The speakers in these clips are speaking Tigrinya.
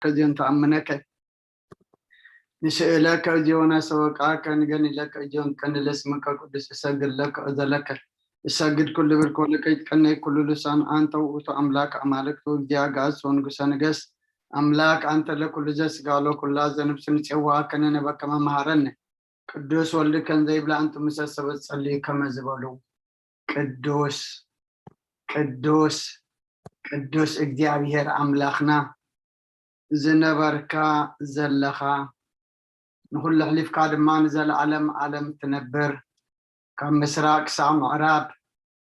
ከዚዮን ተኣምነከ ንስእለከ እዚዮ ነሰወቃከ ንገኒለከ እዚዮን ቀንለ ስምከ ቅዱስ እሰግድ ለከ እዘለከ እሰግድ ኩሉ ብርክ ወለከ ይትቀነይ ኩሉ ልሳን አንተ ውእቱ አምላክ አማልክቱ እግዚአ ጋስ ወንጉሰ ንገስ አምላክ አንተ ለኩሉ ዘስጋ ለኩላ ዘነፍስ ንጽዋ ከነነበከ መመሃረነ ቅዱስ ወልድ ከን ዘይብላ እንቱ ምሰ ሰበት ጸልዩ ከመ ዝበሉ ቅዱስ ቅዱስ ቅዱስ እግዚኣብሔር ኣምላኽና ዝነበርካ ዘለኻ ንኹሉ ኣሕሊፍካ ድማ ንዘለኣለም ኣለም ትነብር ካብ ምስራቅ ክሳዕ ምዕራብ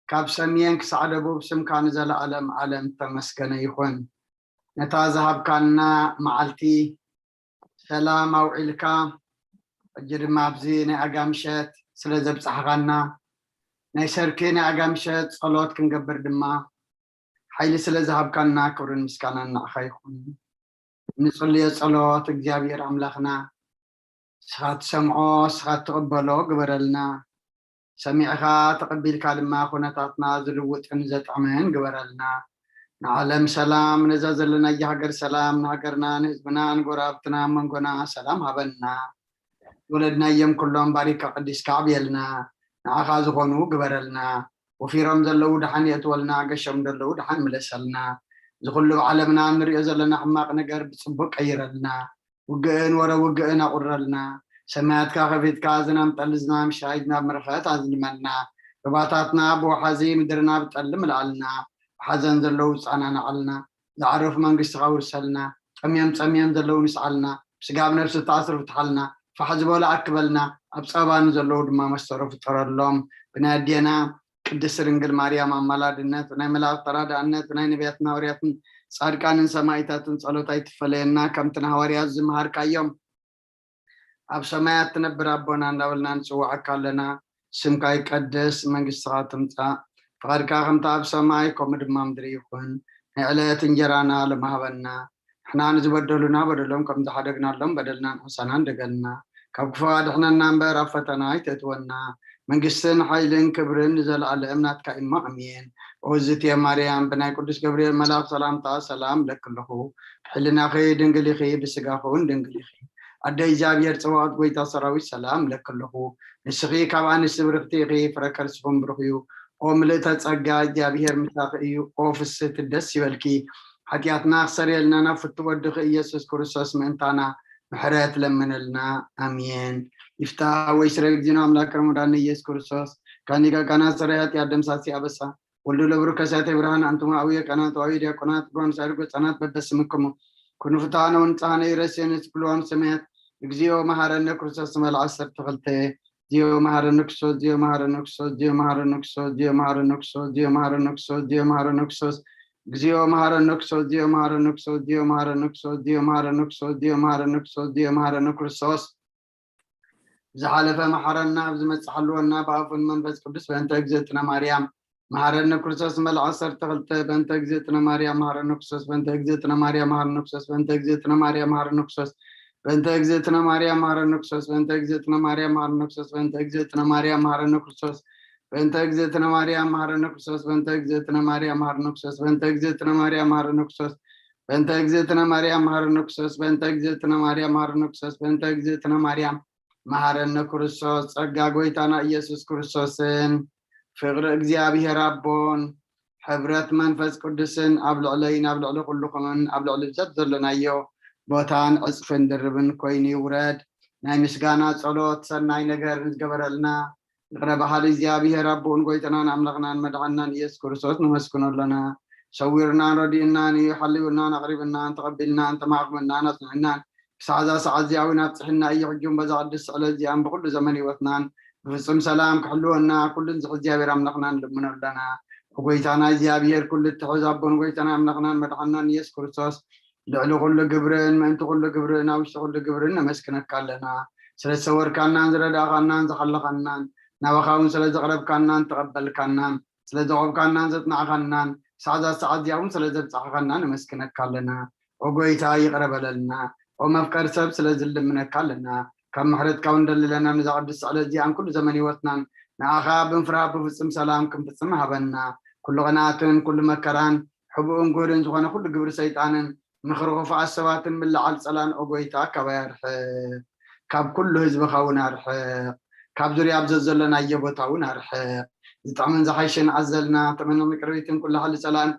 ካብ ሰሜን ክሳዕ ደቡብ ስምካ ንዘለኣለም ኣለም ተመስገነ ይኹን። ነታ ዝሃብካና መዓልቲ ሰላም ኣውዒልካ ሕጂ ድማ ኣብዚ ናይ ኣጋምሸት ስለ ዘብጻሕኻና ናይ ሰርኪ ናይ ኣጋምሸት ጸሎት ክንገብር ድማ ሓይሊ ስለ ዝሃብካና ክብርን ምስጋናን ንዓኻ ይኹን። ንጽልዮ ጸሎት እግዚኣብሔር ኣምላኽና ንስኻ ትሰምዖ ንስኻ ትቕበሎ ግበረልና። ሰሚዕኻ ተቐቢልካ ድማ ኩነታትና ዝልውጥን ዘጥዕምን ግበረልና። ንዓለም ሰላም ነዛ ዘለናያ ሃገር ሰላም ንሃገርና ንህዝብና ንጎረባብትና መንጎና ሰላም ሃበና። ወለድናዮም ኩሎም ባሪካ ቀዲስካ ኣዕብየልና። ንዓኻ ዝኾኑ ግበረልና። ወፊሮም ዘለዉ ደሓን የእትወልና ገሾም ዘለዉ ደሓን ምለሰልና። እዚ ኩሉ ብዓለምና እንሪኦ ዘለና ሕማቕ ነገር ብፅቡቅ ቀይረልና። ውግእን ወረ ውግእን ኣቑረልና። ሰማያትካ ከፊትካ ዝናም ጠሊ ዝናም ሻይ ናብ ምረኸት ኣዝንመልና። ሩባታትና ብወሓዚ ምድርና ብጠሊ ምልኣልና። ብሓዘን ዘለዉ ፃናናዓልና። ዝዓረፉ መንግስትኻ ውርሰልና። ጠምዮም ፀምዮም ዘለዉ ንስዓልና። ብስጋ ብነብሲ ተኣስሩ ፍትሓልና። ፋሕ ዝበሉ ኣክበልና። ኣብ ፀባ ንዘለዉ ድማ መሰሮ ፍጠረሎም። ብናይ ኣዴና ቅድስት ድንግል ማርያም ኣማላድነት ብናይ መላእክት ተራዳእነት ብናይ ነቢያትን ሃዋርያትን ጻድቃንን ሰማይታትን ጸሎት ኣይትፈለየና ከምቲ ንሃዋርያት ዝመሃርካዮም ኣብ ሰማያት ትነብር ኣቦና እንዳበልና ንጽውዓካ ኣለና። ስምካ ይቀደስ፣ መንግስትኻ ትምጻእ፣ ፍቓድካ ከምቲ ኣብ ሰማይ ከምኡ ድማ ምድሪ ይኹን። ናይ ዕለት እንጀራና ሎሚ ሃበና። ንሕና ንዝበደሉና በደሎም ከም ዝሓደግናሎም በደልና ንሕሰና ንደገልና። ካብ ክፉ ኣድሕነና እምበር ኣብ ፈተና ኣይተእትወና። መንግስትን ሓይልን ክብርን ንዘለኣለም ናትካ እሞ ኣሜን። ኦዝትየ ማርያም ብናይ ቅዱስ ገብርኤል መልኣኽ ሰላምታ ሰላም ለክልኹ። ብሕልናኺ ድንግል ኢኺ፣ ብስጋኹ እውን ድንግል ኢኺ። ኣደ እግዚኣብሔር ጽባኦት ጎይታ ሰራዊት ሰላም ለክልኹ። ንስኺ ካብ ኣንስቲ ብርኽቲ ኢኺ፣ ፍረ ከርስኹም ብሩኽ እዩ። ኦ ምልእተ ጸጋ እግዚኣብሔር ምሳኺ እዩ። ኦ ፍስህቲ ደስ ይበልኪ። ሓጢኣትና ክሰርየልና ናብ ፍቱ ወድኺ ኢየሱስ ክርስቶስ ምእንታና ምሕረት ለምነልና። ኣሜን። ይፍታ ወይ ስረ እግዚእነ ኣምላክ ረመዳን ኢየሱስ ክርስቶስ ካን ሊቀ ካህናት ሰራይ ኃጢአት ደምሳሲ አበሳ ወልዱ ለብሩ ከሳቴ ብርሃን አንቱማ አብየ ካህናት ወአብየ ዲያቆናት ብሮን ሳይርጎ ህጻናት በበስምክሙ ኩኑ ፍትሐነ ወንጽሐነ ይረሴነ ስብልዋን ሰማያት እግዚኦ መሐረነ ክርስቶስ መልዓ ዓሰርተ ክልተ ዚዮ መሐረነ ክርስቶስ ዚዮ መሐረነ ክርስቶስ ዚዮ መሐረነ ክርስቶስ ዚዮ መሐረነ ክርስቶስ ዚዮ መሐረነ ክርስቶስ ዚዮ መሐረነ ክርስቶስ እግዚኦ መሐረነ ክርስቶስ ዚዮ መሐረነ ክርስቶስ ዚዮ መሐረነ ክርስቶስ ዚዮ መሐረነ ክርስቶስ ዚዮ መሐረነ ክርስቶስ ዚዮ መሐረነ ክርስቶስ ዝሓለፈ መሓረና ኣብ ዝመጽእ ሓልወና ብኣፉን መንፈስ ቅዱስ በእንተ እግዝእትነ ማርያም መሓረነ ክርስቶስ መልዓ ዓሰርተ ክልተ በእንተ እግዝእትነ ማርያም መሓረነ ክርስቶስ በእንተ እግዝእትነ ማርያም መሓረነ ክርስቶስ በእንተ እግዝእትነ ማርያም መሓረነ ክርስቶስ በእንተ እግዝእትነ ማርያም መሓረነ ክርስቶስ በእንተ እግዝእትነ ማርያም መሓረነ ክርስቶስ በእንተ እግዝእትነ ማርያም መሓረነ ክርስቶስ በእንተ እግዝእትነ ማርያም መሓረነ ክርስቶስ በእንተ እግዝእትነ ማርያም መሓረነ ክርስቶስ በእንተ እግዝእትነ ማርያም መሓረነ ክርስቶስ በእንተ እግዝእትነ ማርያም መሓረነ ክርስቶስ በእንተ እግዝእትነ ማርያም መሓረነ ክርስቶስ በእንተ እግዝእትነ ማርያም መሓረነ ክርስቶስ። ጸጋ ጎይታና ኢየሱስ ክርስቶስን ፍቕሪ እግዚኣብሔር ኣቦን ሕብረት መንፈስ ቅዱስን ኣብ ልዕለይን ኣብ ልዕሊ ኩልኹምን ኣብ ልዕሊ ብዘት ዘለናዮ ቦታን ዕጽፍን ድርብን ኮይኑ ይውረድ። ናይ ምስጋና ጸሎት ሰናይ ነገር ንዝገበረልና ይቕረ በሃሊ እግዚኣብሔር ኣቦኡን ጎይታናን ኣምላኽናን መድሓንናን ኢየሱስ ክርስቶስ ነመስግኖ ኣለና። ሰዊርናን ረዲእናን እዩ፣ ሓልዩናን ኣቕሪብናን ተቐቢልናን ተማዕኽምናን ኣጽኒዕናን ክሳዕ እዛ ሰዓት እዚኣ እውን ኣብጽሕና እዩ። ሕጂ እውን በዛ ቅድስቲ ዕለት እዚኣን ብኹሉ ዘመን ህይወትናን ብፍጹም ሰላም ክሕልወና ኩሉን ዝኽ እግዚኣብሔር ኣምላኽና ንልምኖ ኣለና። ጎይታና እግዚኣብሔር ኩሉ እትሕዝ ኣቦን ጎይታና ኣምላኽናን መድሓንናን ኢየሱስ ክርስቶስ ልዕሊ ኩሉ ግብርን ምእንቲ ኩሉ ግብርን ኣብ ውሽጢ ኩሉ ግብርን ነመስግነካ ኣለና። ስለ ዝሰወርካናን ዝረዳእኻናን ዝሓለኻናን ናባኻ እውን ስለ ዘቕረብካናን ተቐበልካናን ስለ ዘቖብካናን ዘጽናዕኻናን ክሳዕ እዛ ሰዓት እዚኣ እውን ስለ ዘብጻሕኻና ነመስግነካ ኣለና። ኦ ጎይታ ይቕረ በለልና። ኦ መፍቀር ሰብ ስለ ዝልምነካ ኣለና። ካብ ምሕረትካ እውን ደሊ ኣለና። ነዛ ቅድስቲ ዕለት እዚኣን ኩሉ ዘመን ህይወትናን ንኣኻ ብምፍራህ ብፍጹም ሰላም ክንፍጽም ሃበና። ኩሉ ቅንኣትን ኩሉ መከራን ሕቡእን ጉህርን ዝኾነ ኩሉ ግብሪ ሰይጣንን ምኽሪ ክፉኣት ሰባትን ምልዓል ጸላን፣ ኦ ጐይታ፣ ካባይ ኣርሕቕ። ካብ ኩሉ ህዝብኻ እውን ኣርሕቕ። ካብ ዙርያ ኣብ ዘዘሎናዮ ቦታ እውን ኣርሕቕ። ዝጥዕምን ዝሓይሽን ኣዘልና፣ ተመንን ቅርቢትን ኩሉ ሓሊ ጸላን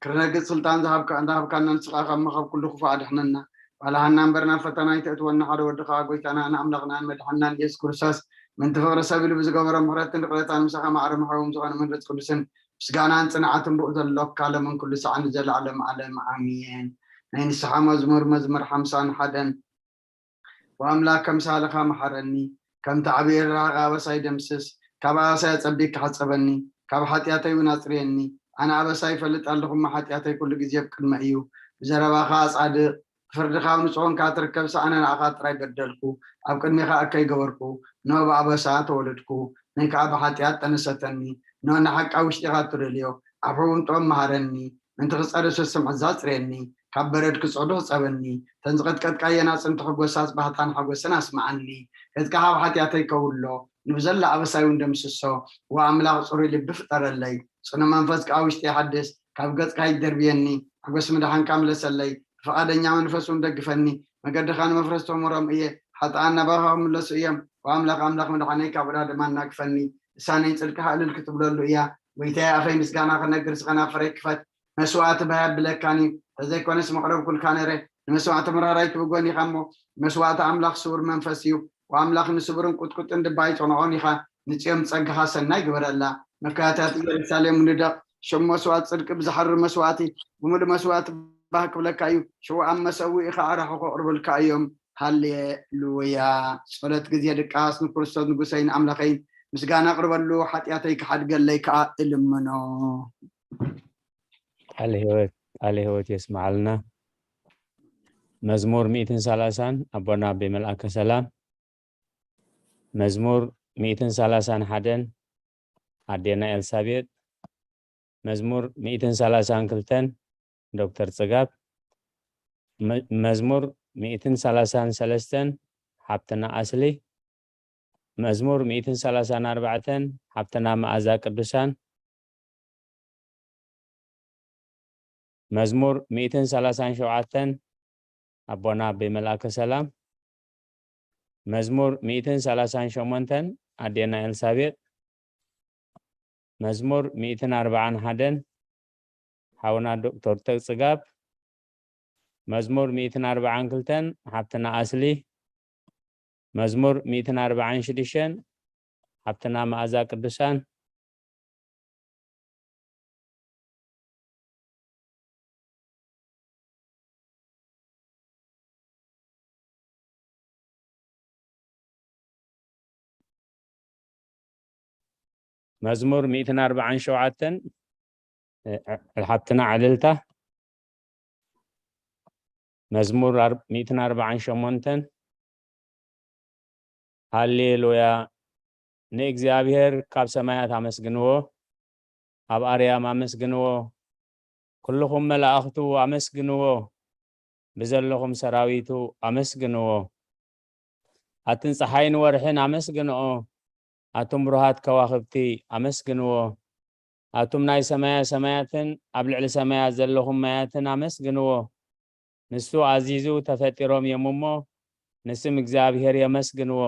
ክርነግጽ ስልጣን ዝሃብካ፣ ዝሃብካና ንስኻ ካብ መኸብ ኩሉ ክፉእ ኣድሕነና። ባልሃና እምበር ናብ ፈተና ኣይተእትወና፣ ሓደ ወድኻ ጐይታና ንኣምላኽናን መድሓንናን ኢየሱስ ክርስቶስ ምእንቲ ፍቕሪ ሰብ ኢሉ ብዝገበሮ ምሕረትን ይቕሬታን ምሳኻ ማዕረ መሓውም ዝኾነ መንፈስ ቅዱስን ምስጋናን ጽንዓትን ብኡ ዘሎካ ሎምን ኩሉ ሳዕ ንዘለዓለም ዓለም ኣሜን። ናይ ንስሓ መዝሙር፣ መዝሙር ሓምሳን ሓደን። ወኣምላክ ከምሳልኻ መሓረኒ፣ ከምቲ ዓብዪ ርሕራኸ ኣበሳይ ደምስስ፣ ካብ ኣበሳይ ኣጸቢቅካ ሕጸበኒ፣ ካብ ሓጢኣተይ እውን ኣጽርየኒ። ኣነ ኣበሳይ ይፈልጥ ኣለኹ እሞ፣ ሓጢኣተይ ኩሉ ግዜ ኣብ ቅድመይ እዩ። ብዘረባኻ ጻድቕ፣ ብፍርድኻ እውን ጽዮን ከኣ ትርከብ፣ ኣነ ንዓኻ ጥራይ በደልኩ፣ ኣብ ቅድሜኻ እከይ ገበርኩ። እንሆ ብኣበሳ ተወለድኩ፣ ነይ ከኣ ብሓጢኣት ጠነሰተኒ። እንሆ ንሓቂ ኣብ ውሽጢኻ እትደልዮ፣ ኣብ ሕቡን ጥበብ መሃረኒ፣ ምእንቲ ክጸሪ ስስም ዕዛ ኣጽርየኒ፣ ካብ በረድ ክጽዕዱ ሕጸበኒ፣ እተን ዝቐጥቀጥካየን ኣጽንቲ ሕጎሳት ባህታን ሓጎስን ኣስምዓኒ። ገጽካ ካብ ሓጢኣተይ ከውሎ፣ ንብዘላ ኣበሳይ እውን ደምስሶ። ወኣምላኽ ጽሩይ ልቢ ፍጠረለይ፣ ጽኑዕ መንፈስ ከኣ ውሽጢ ይሓድስ። ካብ ገጽካ ይደርብየኒ፣ ሓጎስ ምድሓንካ ምለሰለይ። ብፍቓደኛ መንፈስ እውን ደግፈኒ። መገድኻ ንመፍረስቶም ወሮም እየ፣ ሓጥኣን ናባኻ ክምለሱ እዮም። ወኣምላኽ ኣምላኽ ምድሓነይ ካብ ዕዳ ድማ እናግፈኒ። ልሳነይ ጽድቅኻ እልል ክትብለሉ እያ። ጎይታየ ኣፈይ ምስጋና ክነግር፣ ስኸናፍረይ ክፈት። መስዋእቲ ባይ ኣብለካን እዩ፣ ተዘይኮነስ መቕረብኩልካ ነይረ። ንመስዋእቲ ምራር ኣይትብጎን ኢኻ እሞ፣ መስዋእቲ ኣምላኽ ስውር መንፈስ እዩ። ወኣምላኽ ንስቡርን ቁጥቁጥን ድባ ኣይጸንዖን ኢኻ። ንጽዮን ጸጋኻ ሰናይ ግበረላ። መካያታት ኢየሩሳሌም ንደቕ። ሽም መስዋእቲ ጽድቂ ብዝሓርር መስዋእቲ ብምሉእ መስዋእቲ ባህ ክብለካ እዩ። ሽውኣን መሰውኢኻ ኣራሑ ከቕርቡልካ እዮም። ሃሌሉያ። ጸሎት ግዜ ድቃስ ንክርስቶስ ንጉሰይን ኣምላኸይን ምስጋና ኣቕርበሉ፣ ሓጢኣተይ ክሓድገለይ ከኣ እልምኖ። ቃለ ህይወት፣ ቃለ ህይወት የስምዓልና። መዝሙር ሚእትን ሰላሳን ኣቦና ኣቤ መልኣከ ሰላም። መዝሙር ሚእትን ሰላሳን ሓደን ኣዴና ኤልሳቤጥ። መዝሙር ሚእትን ሰላሳን ክልተን ዶክተር ጽጋብ። መ-፣ መዝሙር ሚእትን ሰላሳን ሰለስተን ሓብትና ኣስሊ። መዝሙር ሚእትን ሰላሳን ኣርባዕተን ሓብትና መኣዛ ቅዱሳን። መዝሙር ሚእትን ሰላሳን ሸውዓተን ኣቦና ኣቤ መልኣከ ሰላም። መዝሙር ሚእትን ሰላሳን ሸሞንተን ኣዴና ኤልሳቤጥ። መዝሙር ሚእትን ኣርባዓን ሓደን ሓውና ዶክተር ተጽጋብ። መዝሙር ሚእትን ኣርባዓን ክልተን ሓብትና ኣስሊ። መዝሙር ሚእትን ኣርባዓን ሽዱሽተን ሓብትና መኣዛ ቅዱሳን። መዝሙር ሚእትን ኣርባዓን ሸውዓተን፣ እ፣ ሓብትና ዕልልታ። መዝሙር ኣር-፣ ሚእትን ኣርባዓን ሸሞንተን። ሃሌሉያ። ንእግዚኣብሔር ካብ ሰማያት ኣመስግንዎ፣ ኣብ ኣርያም ኣመስግንዎ፣ ኩልኹም መላእኽቱ ኣመስግንዎ፣ ብዘለኹም ሰራዊቱ ኣመስግንዎ። ኣትን ጸሓይን ወርሕን ኣመስግንኦ፣ ኣቱም ብሩሃት ከዋኽብቲ ኣመስግንዎ። ኣቱም ናይ ሰማያ ሰማያትን ኣብ ልዕሊ ሰማያት ዘለኹም ማያትን ኣመስግንዎ። ንሱ ኣዚዙ ተፈጢሮም እዮም እሞ፣ ንስም እግዚኣብሔር የመስግንዎ።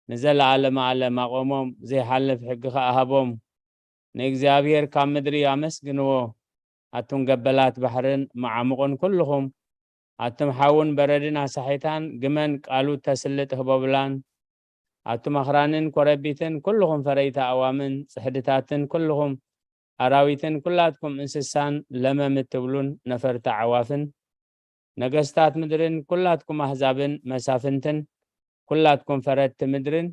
ንዘለዓለመ ዓለም ኣቖሞም፣ ዘይሓልፍ ሕጊ ኸኣ ሃቦም። ንእግዚኣብሔር ካብ ምድሪ ኣመስግንዎ። ኣቱም ገበላት ባሕርን መዓሙቕን ኩልኹም፣ ኣቱም ሓውን በረድን ኣሳሒታን፣ ግመን ቃሉ ተስልጥ ህቦብላን፣ ኣቱም ኣኽራንን ኮረቢትን፣ ኩልኹም ፈረይቲ ኣእዋምን ጽሕድታትን፣ ኩልኹም ኣራዊትን፣ ኩላትኩም እንስሳን ለመም እትብሉን ነፈርቲ ኣዕዋፍን፣ ነገስታት ምድርን፣ ኩላትኩም ኣህዛብን መሳፍንትን፣ ኩላትኩም ፈረድቲ ምድርን፣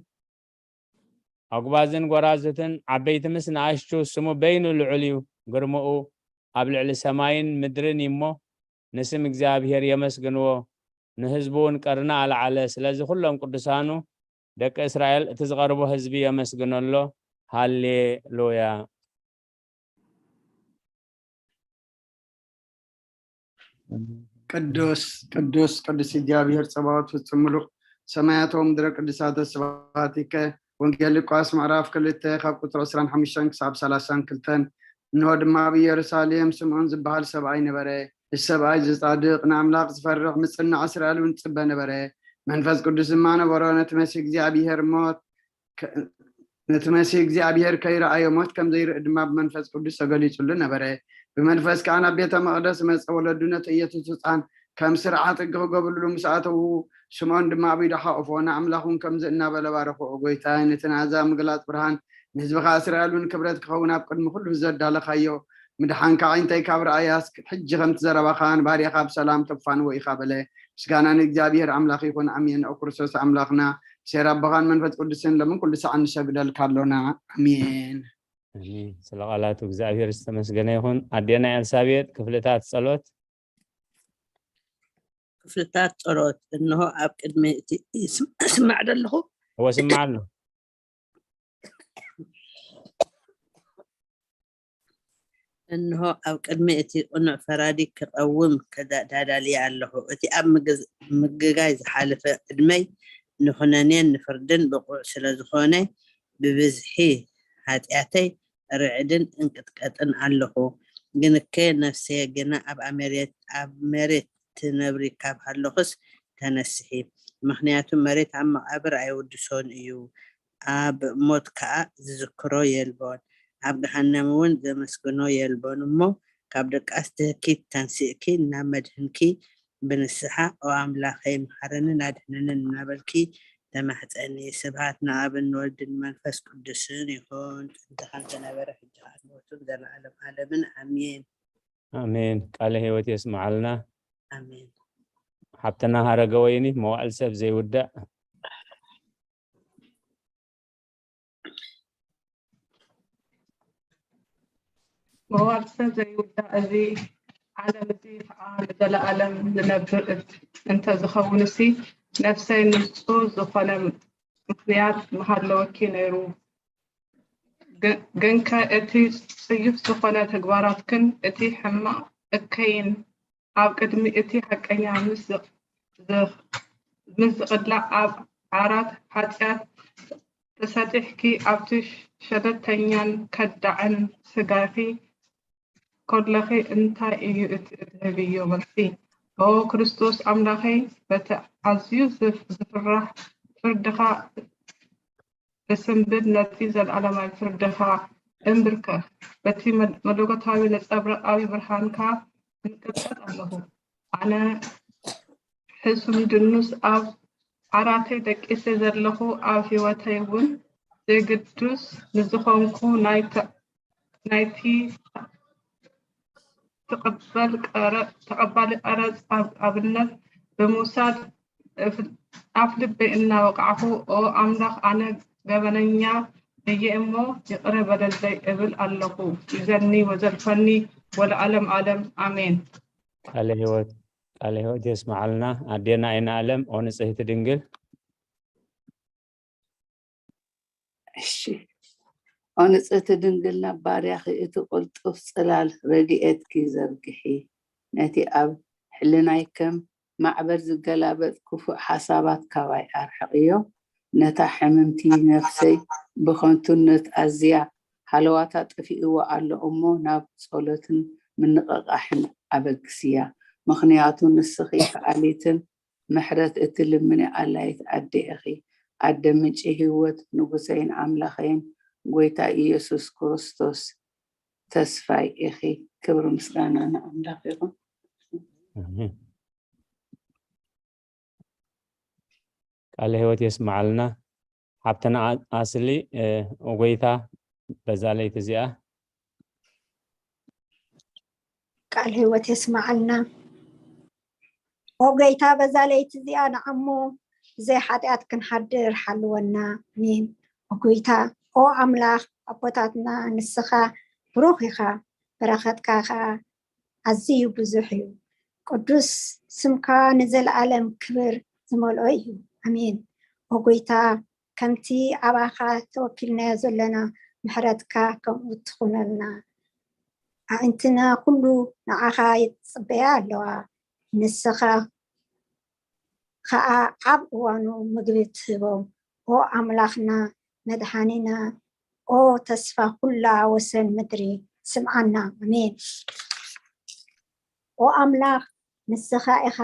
ኣጉባዝን ጎራዙትን፣ ዓበይቲ ምስ ንኣሽቱ፣ ስሙ በይኑ ልዑል እዩ፣ ግርምኡ ኣብ ልዕሊ ሰማይን ምድርን እዩ እሞ፣ ንስም እግዚኣብሔር የመስግንዎ፣ ንህዝቡ እውን ቀርኒ ኣልዓለ። ስለዚ ኩሎም ቅዱሳኑ ደቂ እስራኤል፣ እቲ ዝቐርቦ ህዝቢ የመስግኖ ኣሎ። ሃሌሉያ። ቅዱስ፣ ቅዱስ፣ ቅዱስ እግዚኣብሔር ጸባኦት፣ ፍጹም ምሉእ ሰማያት ወምድረ ቅዱሳተ ስብሐቲከ። ወንጌል ሉቃስ ምዕራፍ ክልተ ካብ ቁጽሪ ዕስራን ሓሙሽተን ክሳብ ሰላሳን ክልተን። እንሆ ድማ ኣብ ኢየሩሳሌም ስምዖን ዝበሃል ሰብኣይ ነበረ። እዚ ሰብኣይ እዚ ጻድቕ ንኣምላኽ ዝፈርሕ ምጽናዕ እስራኤል እውን ትጽበ ነበረ። መንፈስ ቅዱስ ድማ ነበሮ። ነቲ መሲህ እግዚኣብሔር ሞት ከ-፣ ነቲ መሲህ እግዚኣብሔር ከይረኣዮ ሞት ከም ዘይርኢ ድማ ብመንፈስ ቅዱስ ተገሊጹሉ ነበረ። ብመንፈስ ከኣ ናብ ቤተ መቕደስ መጸ። ወለዱ ነቲ ኢየሱስ ህጻን ከም ስርዓት ሕጊ ክገብርሉ ምስ ኣተዉ፣ ስምዖን ድማ ኣብ ኢዱ ሓቑፎ፣ ንኣምላኽ እውን ከምዚ እናበለ ባረኽዎ፣ ጎይታይ፣ ነቲ ናዛ ምግላጽ ብርሃን ንህዝብኻ እስራኤል እውን ክብረት ክኸውን ኣብ ቅድሚ ኩሉ ዘዳለኻዮ ምድሓንካ ኣዒንተይ ካብ ረኣያስ፣ ሕጂ ከምቲ ዘረባኻ ንባርያኻ ብሰላም ተፋንዎ ኢኻ በለ። ምስጋና ንእግዚኣብሔር ኣምላኽ ይኹን፣ ኣሜን። ኦ ክርስቶስ ኣምላኽና፣ ብሴር ኣቦኻን መንፈስ ቅዱስን፣ ሎምን ኩሉ ሰዓት ንሰግደልካ ኣሎና። ኣሜን። ኣሜን። ስለ ቃላቱ እግዚኣብሔር ዝተመስገነ ይኹን። ኣዴና ኤልሳቤጥ፣ ክፍልታት ጸሎት። ክፍልታት ጸሎት። እንሆ ኣብ ቅድሚ እቲ፣ ይስም-፣ ይስማዕ ዶ ኣለኹ? እወ፣ ስማዕ ኣሎ። እንሆ ኣብ ቅድሚ እቲ ቅኑዕ ፈራዲ ክቐውም ከዳ-፣ ተዳልየ ኣለኹ። እቲ ኣብ ምግዝ-፣ ምግጋይ ዝሓለፈ ዕድመይ ንኹነኔን ንፍርድን ብቑዕ ስለ ዝኾነ፣ ብብዝሒ ሓጢኣተይ ርዕድን እንቅጥቀጥን ኣለኹ። ግንከ ነፍሰየ ግና ኣብ ኣመሬት፣ ኣብ መሬት ትነብሪ ካብ ሃለኹስ ተነስሒ። ምኽንያቱ መሬት ኣብ መቓብር ኣይውድሶን እዩ፣ ኣብ ሞት ከኣ ዝዝክሮ የልቦን፣ ኣብ ገሃነም እውን ዘመስግኖ የልቦን። እሞ ካብ ድቃስ ትህኪ ተንሲእኪ ናብ መድህንኪ ብንስሓ፣ "ኦ ኣምላኸይ፣ መሓረንን ኣድሕነንን" እናበልኪ ተማሕጸኒ። ስብሃት ንኣብን ንወልድን መንፈስ ቅዱስን ይኹን፣ ጥንቲ ከም ዝነበረ፣ ሕጂ ከኣ ንወትሩን ዘለዓለም ዓለምን። ኣሜን። ኣሜን። ቃለ ህይወት የስምዓልና። ኣሜን። ሓብትና ሃረገወይኒ፣ መዋዕል ሰብ ዘይውዳእ። መዋል ሰብ ዘይውዳእ እዚ ዓለም እዚ ከዓ ንዘለኣለም ዝነብር እት-፣ እንተዝኸውንሲ፣ ነፍሰይ ንጹር ዝኾነ ምኽንያት ምሃለወኪ ነይሩ። ግ-፣ ግንከ እቲ ጽዩፍ ዝኾነ ተግባራትክን እቲ ሕማቕ እከይን ኣብ ቅድሚ እቲ ሓቀኛ ምስ ዝ-፣ ዝ-፣ ምስ ዝቕላዕ ኣብ ዓራት ሓጢኣት ተሰጢሕኪ ኣብቲ ሸለልተኛን ከዳዕን ስጋኺ ከለኺ እንታይ እዩ እቲ እትህብዮ መልሲ? ኦ ክርስቶስ ኣምላኸይ፣ በቲ ኣዝዩ ዝፍ-፣ ዝፍራሕ ፍርድኻ እስንብድ፣ ነቲ ዘለኣለማዊ ፍርድኻ እምብርከኽ። በቲ መ-፣ መለኮታዊ ነጸብራቓዊ ብርሃንካ እንቅጥቀጥ ኣለኹ። ኣነ ሕሱም ድኑስ ኣብ ዓራተይ ደቂሰ ዘለኹ፣ ኣብ ህይወተይ እውን ዘይግዱስ ንዝኾንኩ ናይ ተ-፣ ናይቲ ትቕበል ቀረ-፣ ተቐባሊ ቀረጽ ኣብ-፣ ኣብነት ብምውሳድ እፍ-፣ ኣፍ ልበይ እናወቃዕኹ፣ "ኦ ኣምላኽ፣ ኣነ ገበነኛ እየ እሞ ይቕረ በለለይ" እብል ኣለኹ። ይዘኒ ወዘልፈኒ ወለዓለም ዓለም። ኣሜን። ቃለ ህይወት፣ ቃለ ህይወት የስምዓልና። ኣዴና ኣይነ ኣለም፣ ኦ ንጽህቲ ድንግል። እሺ። ኦ ንጽህቲ ድንግል፣ ናብ ባርያኺ እቲ ቅልጡፍ ጽላል ረድኤትኪ ዘርግሒ። ነቲ ኣብ ሕልናይ ከም ማዕበል ዝገላበጥ ክፉእ ሓሳባት ካባይ ኣርሕቕዮ። ነታ ሕምምቲ ነፍሰይ ብኸንቱነት ኣዝያ ሃለዋታ ጠፊእዎ ኣሎ እሞ፣ ናብ ጸሎትን ምንቕቓሕን ኣበግስያ። ምኽንያቱ ንስኺ ከኣሊትን ምሕረት እትልምኒ ኣላይት ኣደ ኢኺ። ኣደ ምንጪ ህይወት፣ ንጉሰይን ኣምላኸይን፣ ጎይታ ኢየሱስ ክርስቶስ ተስፋይ ኢኺ። ክብሪ ምስጋና ንኣምላኽ ይኹን። ኣሜን። ቃለ ህይወት የስምዓልና። ሓብትና ኣ-፣ ኣስሊ፣ እ፣ ጎይታ በዛ ለይቲ እዚኣ። ቃል ህይወት የስምዓልና። ኦ ጎይታ፣ በዛ ለይቲ እዚኣ ንዓሞ ብዘይ ሓጢኣት ክንሓድር ሓልወና። ኣሜን። ኦ ጎይታ፣ ኦ ኣምላኽ ኣቦታትና፣ ንስኻ ብሩኽ ኢኻ፣ በረኸትካ ኸኣ ኣዝዩ ብዙሕ እዩ። ቅዱስ ስምካ ንዘለኣለም ክብር ዝመልኦ እዩ። ኣሜን። ኦ ጎይታ፣ ከምቲ ኣባኻ ተወኪልናዮ ዘለና ምሕረትካ ከምኡ ትኹነልና። ኣዒንትና ኩሉ ንዓኻ ይጽበያ ኣለዋ። ንስኻ ኸኣ ኣብ እዋኑ ምግቢ ትህቦም። ኦ ኣምላኽና መድሓኒና፣ ኦ ተስፋ ኩላ ወሰን ምድሪ፣ ስምዓና። ኣሜን። ኦ ኣምላኽ፣ ንስኻ ኢኻ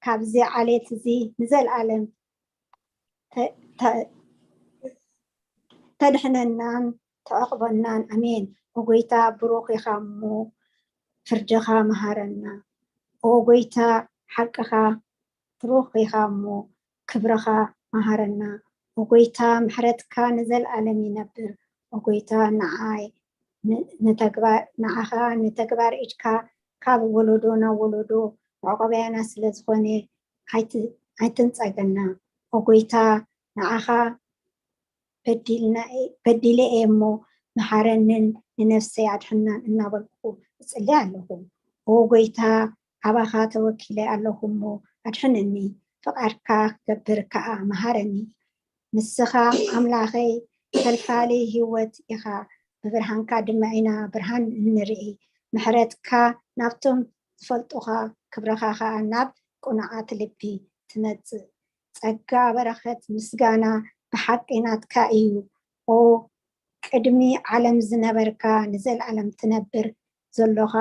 ካብዚ ዓሌት እዚ ንዘለኣለም ተ- ተ- ተድሕነናን ተዕቕበናን። ኣሜን። ኦ ጎይታ፣ ብሩኽ ኢኻ እሞ ፍርድኻ መሃረና። ኦ ጎይታ፣ ሓቅኻ ብሩኽ ኢኻ እሞ ክብርኻ መሃረና። ኦ ጎይታ፣ ምሕረትካ ንዘለኣለም ይነብር። ኦ ጎይታ፣ ንዓይ ን- ንተግባር ንዓኻ ንተግባር ኢድካ ካብ ወለዶ ናብ ወለዶ መዕቆብያና ስለ ዝኾነ ኣይት- ኣይትንጸገና። ኦ ጎይታ፣ ንዓኻ በዲልና እየ- በዲለ እየ እሞ መሓረንን ንነፍሰይ ኣድሕናን እናበልኩ እጽሊ ኣለኹ። ኦ ጎይታ፣ ኣባኻ ተወኪለ ኣለኹ እሞ ኣድሕነኒ፣ ፍቓድካ ክገብር ከኣ መሃረኒ። ንስኻ ኣምላኸይ ፈልፋሊ ህይወት ኢኻ፣ ብብርሃንካ ድማ ኢና ብርሃን እንርኢ። ምሕረትካ ናብቶም ዝፈልጡኻ፣ ክብርኻ ከኣ ናብ ቅኑዓት ልቢ ትመጽእ። ጸጋ፣ በረኸት፣ ምስጋና ብሓቂ ናትካ እዩ። ኦ ቅድሚ ዓለም ዝነበርካ፣ ንዘለኣለም ትነብር ዘሎኻ፣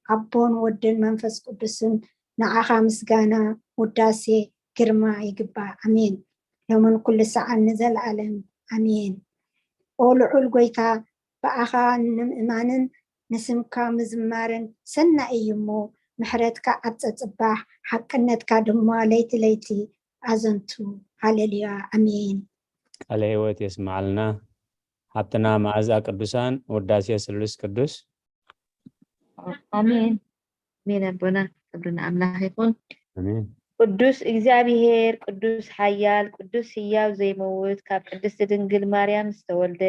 ኣቦን ወድን መንፈስ ቅዱስን፣ ንዓኻ ምስጋና፣ ውዳሴ፣ ግርማ ይግባእ። ኣሜን። ሎምን ኩሉ ሰዓን ንዘለኣለም ኣሜን። ኦ ልዑል ጎይታ፣ ብኣኻ ንምእማንን ንስምካ ምዝማርን ሰናይ እዩ እሞ፣ ምሕረትካ ኣብ ጸጽባሕ፣ ሓቅነትካ ድማ ለይቲ ለይቲ ኣዘንቱ። ሃሌሉያ፣ ኣሜን። ቃለ ህይወት የስምዓልና። ሓብትና መዓዛ ቅዱሳን፣ ውዳሴ ስሉስ ቅዱስ። ኣሜን። ኣሜን ኣቦና፣ ክብሪ ንኣምላኽ ይኹን። ኣሜን። ቅዱስ እግዚኣብሔር፣ ቅዱስ ሓያል፣ ቅዱስ ህያው ዘይመውት፣ ካብ ቅድስቲ ድንግል ማርያም ዝተወልደ፣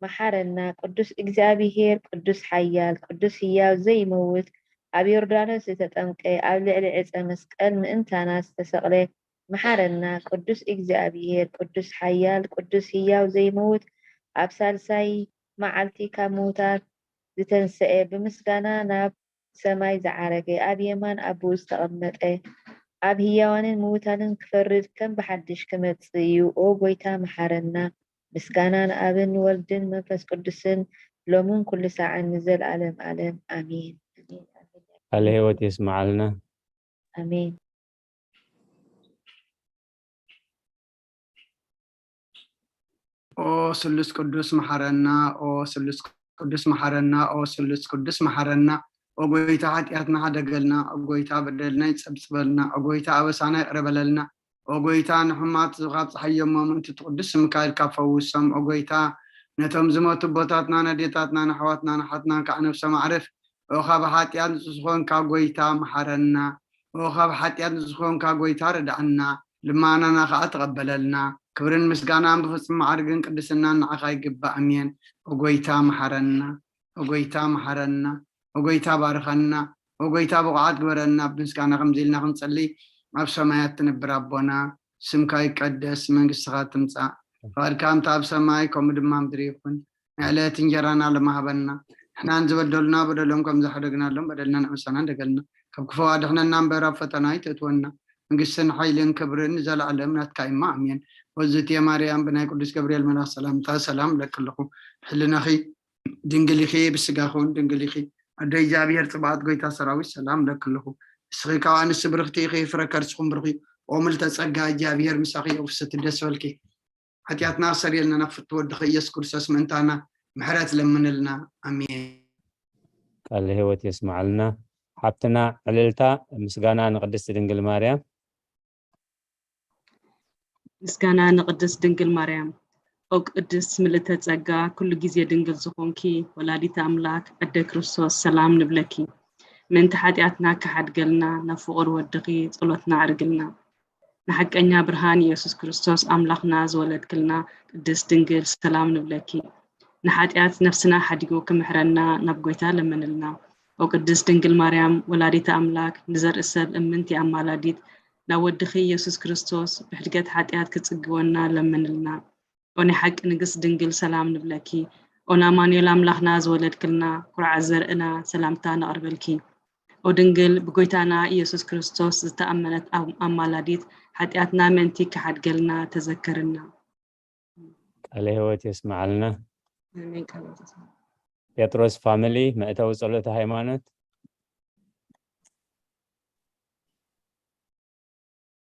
መሓረና። ቅዱስ እግዚኣብሔር፣ ቅዱስ ሓያል፣ ቅዱስ ህያው ዘይመውት፣ ኣብ ዮርዳኖስ ዝተጠምቀ፣ ኣብ ልዕሊ ዕፀ መስቀል ምእንታና ዝተሰቕለ፣ መሓረና። ቅዱስ እግዚኣብሔር፣ ቅዱስ ሓያል፣ ቅዱስ ህያው ዘይመውት፣ ኣብ ሳልሳይ መዓልቲ ካብ ምውታት ዝተንሰኤ፣ ብምስጋና ናብ ሰማይ ዝዓረገ፣ ኣብ የማን ኣቦኡ ዝተቐመጠ፣ ኣብ ህያዋንን ምውታንን ክፈርድ ከም ብሓድሽ ክመጽእ እዩ። ኦ ጎይታ፣ መሓረና። ምስጋና ንኣብን ንወልድን መንፈስ ቅዱስን፣ ሎምን ኩሉ ሳዕን ንዘለኣለም ኣለም። ኣሜን። ኣሜን። ኣሜን። ቃለ ህይወት የስምዓልና። ኣሜን። ኦ ስሉስ ቅዱስ መሓረና፣ ኦ ስሉስ ቅዱስ መሓረና፣ ኦ ስሉስ ቅዱስ መሓረና። ኦ ጎይታ፣ ሓጢኣትና ሓደገልና። ኦ ጎይታ፣ በደልና ይጸብጽበልና። ኦ ጎይታ፣ ኣበሳና ይቕረ በለልና። ኦ ጎይታ፣ ንሕማት ካብ ጸሓይ ጀሞም ምእንቲ እቲ ቅዱስ ስምካ ኢልካ ፈውሶም። ኦ ጎይታ፣ ነቶም ዝሞቱ ኣቦታትና፣ ነዴታትና፣ ንኣሕዋትና፣ ንሓትና ከዓ ነብሶም ኣዕርፍ። ኦ ካብ ሓጢኣት ንጹህ ዝኾንካ ጎይታ መሓረና። ኦ ካብ ሓጢኣት ንጹህ ዝኾንካ ጎይታ ርድኣና። ልማናና ከዓ ተቐበለልና። ክብርን ምስጋናን ብፍጹም ማዕርግን ቅድስናን ንዓኻ ይግባእ። ኣሜን። ኦ ጎይታ መሓረና። ኦ ጎይታ መሓረና። ኦ ጎይታ ባርኸና። ኦ ጎይታ ብቑዓት ግበረና። ብምስጋና ከምዚ ኢልና ክንጸሊ፣ ኣብ ሰማያት ትነብር ኣቦና፣ ስምካ ይቀደስ፣ መንግስትኻ ትምጻእ፣ ፍቓድካ ከምቲ ኣብ ሰማይ ከምኡ ድማ ምድሪ ይኹን። ንዕለት እንጀራና ሎሚ ሃበና። ንሕናን ዝበደሉና በደሎም ከም ዝሓደግናሎም በደልና ንዕመሰና እንደገልና። ካብ ክፉ ኣድሕነና እምበር ኣብ ፈተና ኣይተእትወና። መንግስትን ሓይልን ክብርን ንዘለኣለም ናትካ እማ ኣሜን። ወዝትየ ማርያም ብናይ ቅዱስ ገብርኤል መልኣኽ ሰላምታ ሰላም እብለኪ ኣለኹ። ብሕልናኺ ድንግል ኢኺ፣ ብስጋኺ እውን ድንግል ኢኺ። ኣደ እግዚኣብሔር ጽባኦት ጎይታ ሰራዊት ሰላም እብለኪ ኣለኹ። ንስኺ ካብ ኣንስቲ ብርኽቲ ኢኺ፣ ፍረ ከርስኹም ብሩኽ እዩ። ኦ ምልዕተ ጸጋ እግዚኣብሔር ምሳኺ እዩ። ፍስቲ ደስ በልኪ። ሓጢኣትና ኣሰርየልና ናብ ፍትወ ወድኺ ኢየሱስ ክርስቶስ ምእንታና ምሕረት ለምንልና። ኣሜን። ቃለ ህይወት የስምዓልና። ሓብትና ዕልልታ ምስጋና ንቅድስቲ ድንግል ማርያም። ምስጋና ንቅድስት ድንግል ማርያም። ኦ ቅድስት ምልእተ ጸጋ፣ ኩሉ ግዜ ድንግል ዝኾንኪ ወላዲተ ኣምላክ ኣደ ክርስቶስ ሰላም ንብለኪ። ምእንቲ ሓጢኣትና ክሓድገልና ናብ ፍቑር ወድኺ ጸሎትና ኣዕርግልና። ንሓቀኛ ብርሃን ኢየሱስ ክርስቶስ ኣምላኽና ዝወለድክልና ቅድስት ድንግል ሰላም ንብለኪ። ንሓጢኣት ነፍስና ሓዲጉ ክምሕረና ናብ ጎይታ ለምንልና። ኦ ቅድስት ድንግል ማርያም ወላዲተ ኣምላክ ንዘርኢ ሰብ እምንቲ ኣማላዲት ናብ ወድኺ ኢየሱስ ክርስቶስ ብሕድገት ሓጢኣት ክጽግወና ለምንልና። ኦ ናይ ሓቂ ንግስት ድንግል ሰላም ንብለኪ። ኦ ንኣማኑኤል ኣምላኽና ዝወለድክልና ኩርዓት ዘርእና ሰላምታ ነቕርበልኪ። ኦ ድንግል ብጎይታና ኢየሱስ ክርስቶስ ዝተኣመነት ኣም- ኣማላዲት ሓጢኣትና ምእንቲ ክሓድገልና ተዘከርና። ቃለ ህይወት የስምዓልና። ኣሜን። ቃል ኣውቶስ ጴጥሮስ ፋሚሊ መእተዊ ጸሎተ ሃይማኖት።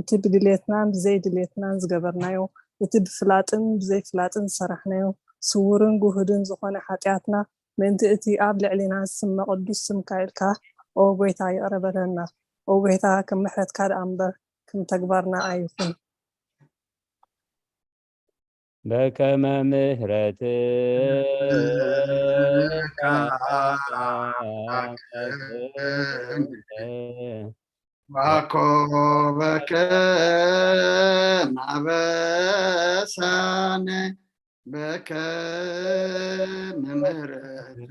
እቲ ብድሌትናን ብዘይ ድሌትናን ዝገበርናዮ፣ እቲ ብፍላጥን ብዘይ ፍላጥን ዝሰራሕናዮ፣ ስውርን ግሁድን ዝኾነ ሓጢኣትና፣ ምእንቲ እቲ ኣብ ልዕሌና ዝስመ ቅዱስ ስምካ ኢልካ፣ ኦ ጎይታ፣ ይቕረ በለና። ኦ ጎይታ፣ ከም ምሕረትካ ደኣ እምበር፣ ከም ተግባርና ኣይኹን። በከመ ምሕረትካ ዋኮበከ ናበሳነ በከመ ምሕረትከ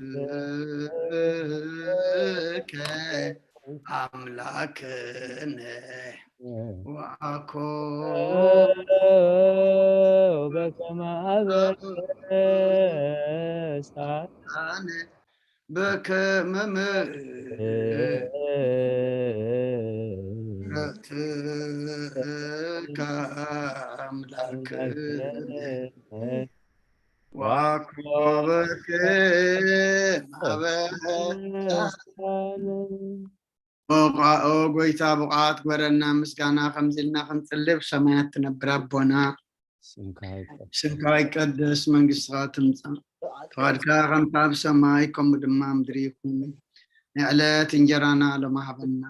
ኣምላክነ ዋኮ በከመ ኣበሳነ በከመ ምሕረትከ ኣምላክነ ዋኮበከ ናበሳነ ኦ ጎይታ ብቕዓት ግበረና ምስጋና ከምዚ ኢልና ክንጽሊ ብሰማያት ትነብር ኣቦና ስምካ ይቀደስ። ስምካ ይቀደስ መንግስትኻ ትምጻእ ፍቓድካ ከምቲ ኣብ ሰማይ ከምኡ ድማ ምድሪ ይኹን ናይ ዕለት እንጀራና ሎሚ ሃበና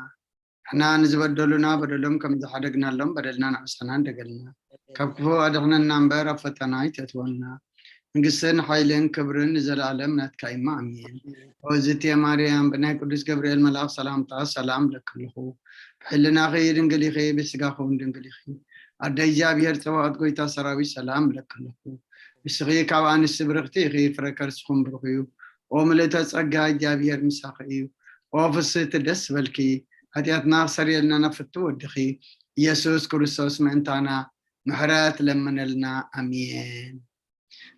ንሕና ንዝበደሉና በደሎም ከም ዝሓደግናሎም በደልና ንዕሳና እንደገልና ካብ ክፉ ኣድሕነና እምበር ኣብ ፈተና ኣይተእትወና መንግስትን ሓይልን ክብርን ንዘለኣለም ናትካ እማ ኣሜን። ኦዝቴ ማርያም ብናይ ቅዱስ ገብርኤል መልኣኽ ሰላምታ ሰላም ለክልኹ ብሕልናኺ ድንግል ኢኺ ብስጋኹ እውን ድንግል ኢኺ ኣደ እግዚኣብሔር ጸባኦት ጎይታ ሰራዊት ሰላም ለክልኹ ንስኺ ካብ ኣንስቲ ብርኽቲ ኢኺ ፍረ ከርስኹም ብሩኽ እዩ። ኦ ምልእተ ጸጋ እግዚኣብሔር ምሳኺ እዩ። ኦ ፍስህቲ ደስ በልኪ ሓጢኣትና ክሰርየልና ናብ ፍቱ ወድኺ ኢየሱስ ክርስቶስ ምእንታና ምሕረት ለምነልና ኣሜን።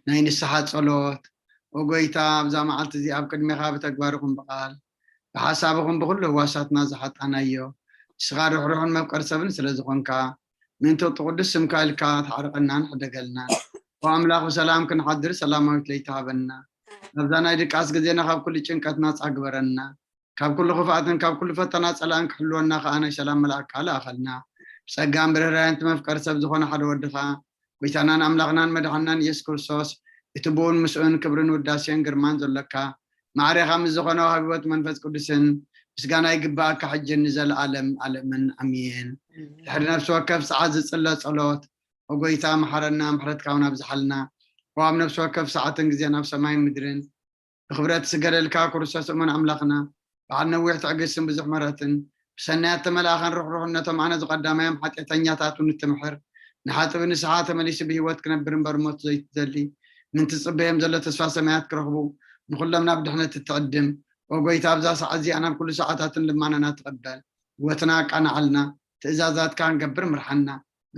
ናይ ንስሓ ጸሎት ኦጎይታ ኣብዛ መዓልቲ እዚ ኣብ ቅድሜኻ ብተግባርኹም ብቓል ብሓሳብኹም ብኩሉ ህዋሳትና ዝሓጣናዮ ንስኻ ርሕሩሕን መፍቀር ሰብን ስለ ዝኾንካ ምእንቲ እቲ ቅዱስ ስምካ ኢልካ ትዓርቀናን ሕደገልናን ብኣምላኽ ብሰላም ክንሓድር ሰላማዊት ለይቲ ሃበና ኣብዛ ናይ ድቃስ ግዜና ካብ ኩሉ ጭንቀት ናጻ ግበረና ካብ ኩሉ ክፍኣትን ካብ ኩሉ ፈተና ጸላእን ክሕልወና ከኣ ናይ ሰላም መልኣካ ለኣኸልና ብጸጋን ብርህራየን እቲ መፍቀር ሰብ ዝኾነ ሓደ ወድኻ ጎይታናን ኣምላኽናን መድሓናን ኢየሱስ ክርስቶስ እቲ ብኡን ምስኡን ክብርን ውዳሴን ግርማን ዘሎካ ማዕሬኻ ምስ ዝኾነ ወሃቢ ህይወት መንፈስ ቅዱስን ምስጋና ይግባኣካ ሕጅን ንዘለኣለም ኣለምን ኣሜን። ድሕሪ ነፍሲ ወከፍ ሰዓት ዝጽለ ጸሎት ኦጎይታ መሓረና ምሕረትካ እውን ኣብዝሓልና ኦ ኣብ ነፍሲ ወከፍ ሰዓትን ግዜን ኣብ ሰማይን ምድርን ብኽብረት ዝስገደልካ ክርስቶስ እሙን ኣምላኽና በዓል ነዊሕ ትዕግስትን ብዙሕ ምሕረትን ብሰናያት ተመልኣኻን ርሕሩሕነቶም ኣነ ዝቐዳማዮም ሓጢኣተኛታት እውን እትምሕር ንሓጥቢ ንስሓ ተመሊሱ ብህይወት ክነብር እምበር ሞት ዘይትደሊ ምእንቲ ዝጽበዮም ዘሎ ተስፋ ሰማያት ክረኽቡ ንኹሎም ናብ ድሕነት እትዕድም ኦ ጎይታ ኣብዛ ሰዓት እዚኣ ናብ ኩሉ ሰዓታትን ልማናና ትቐበል ህይወትና ኣቃንዓልና ትእዛዛትካ ክንገብር ምርሓና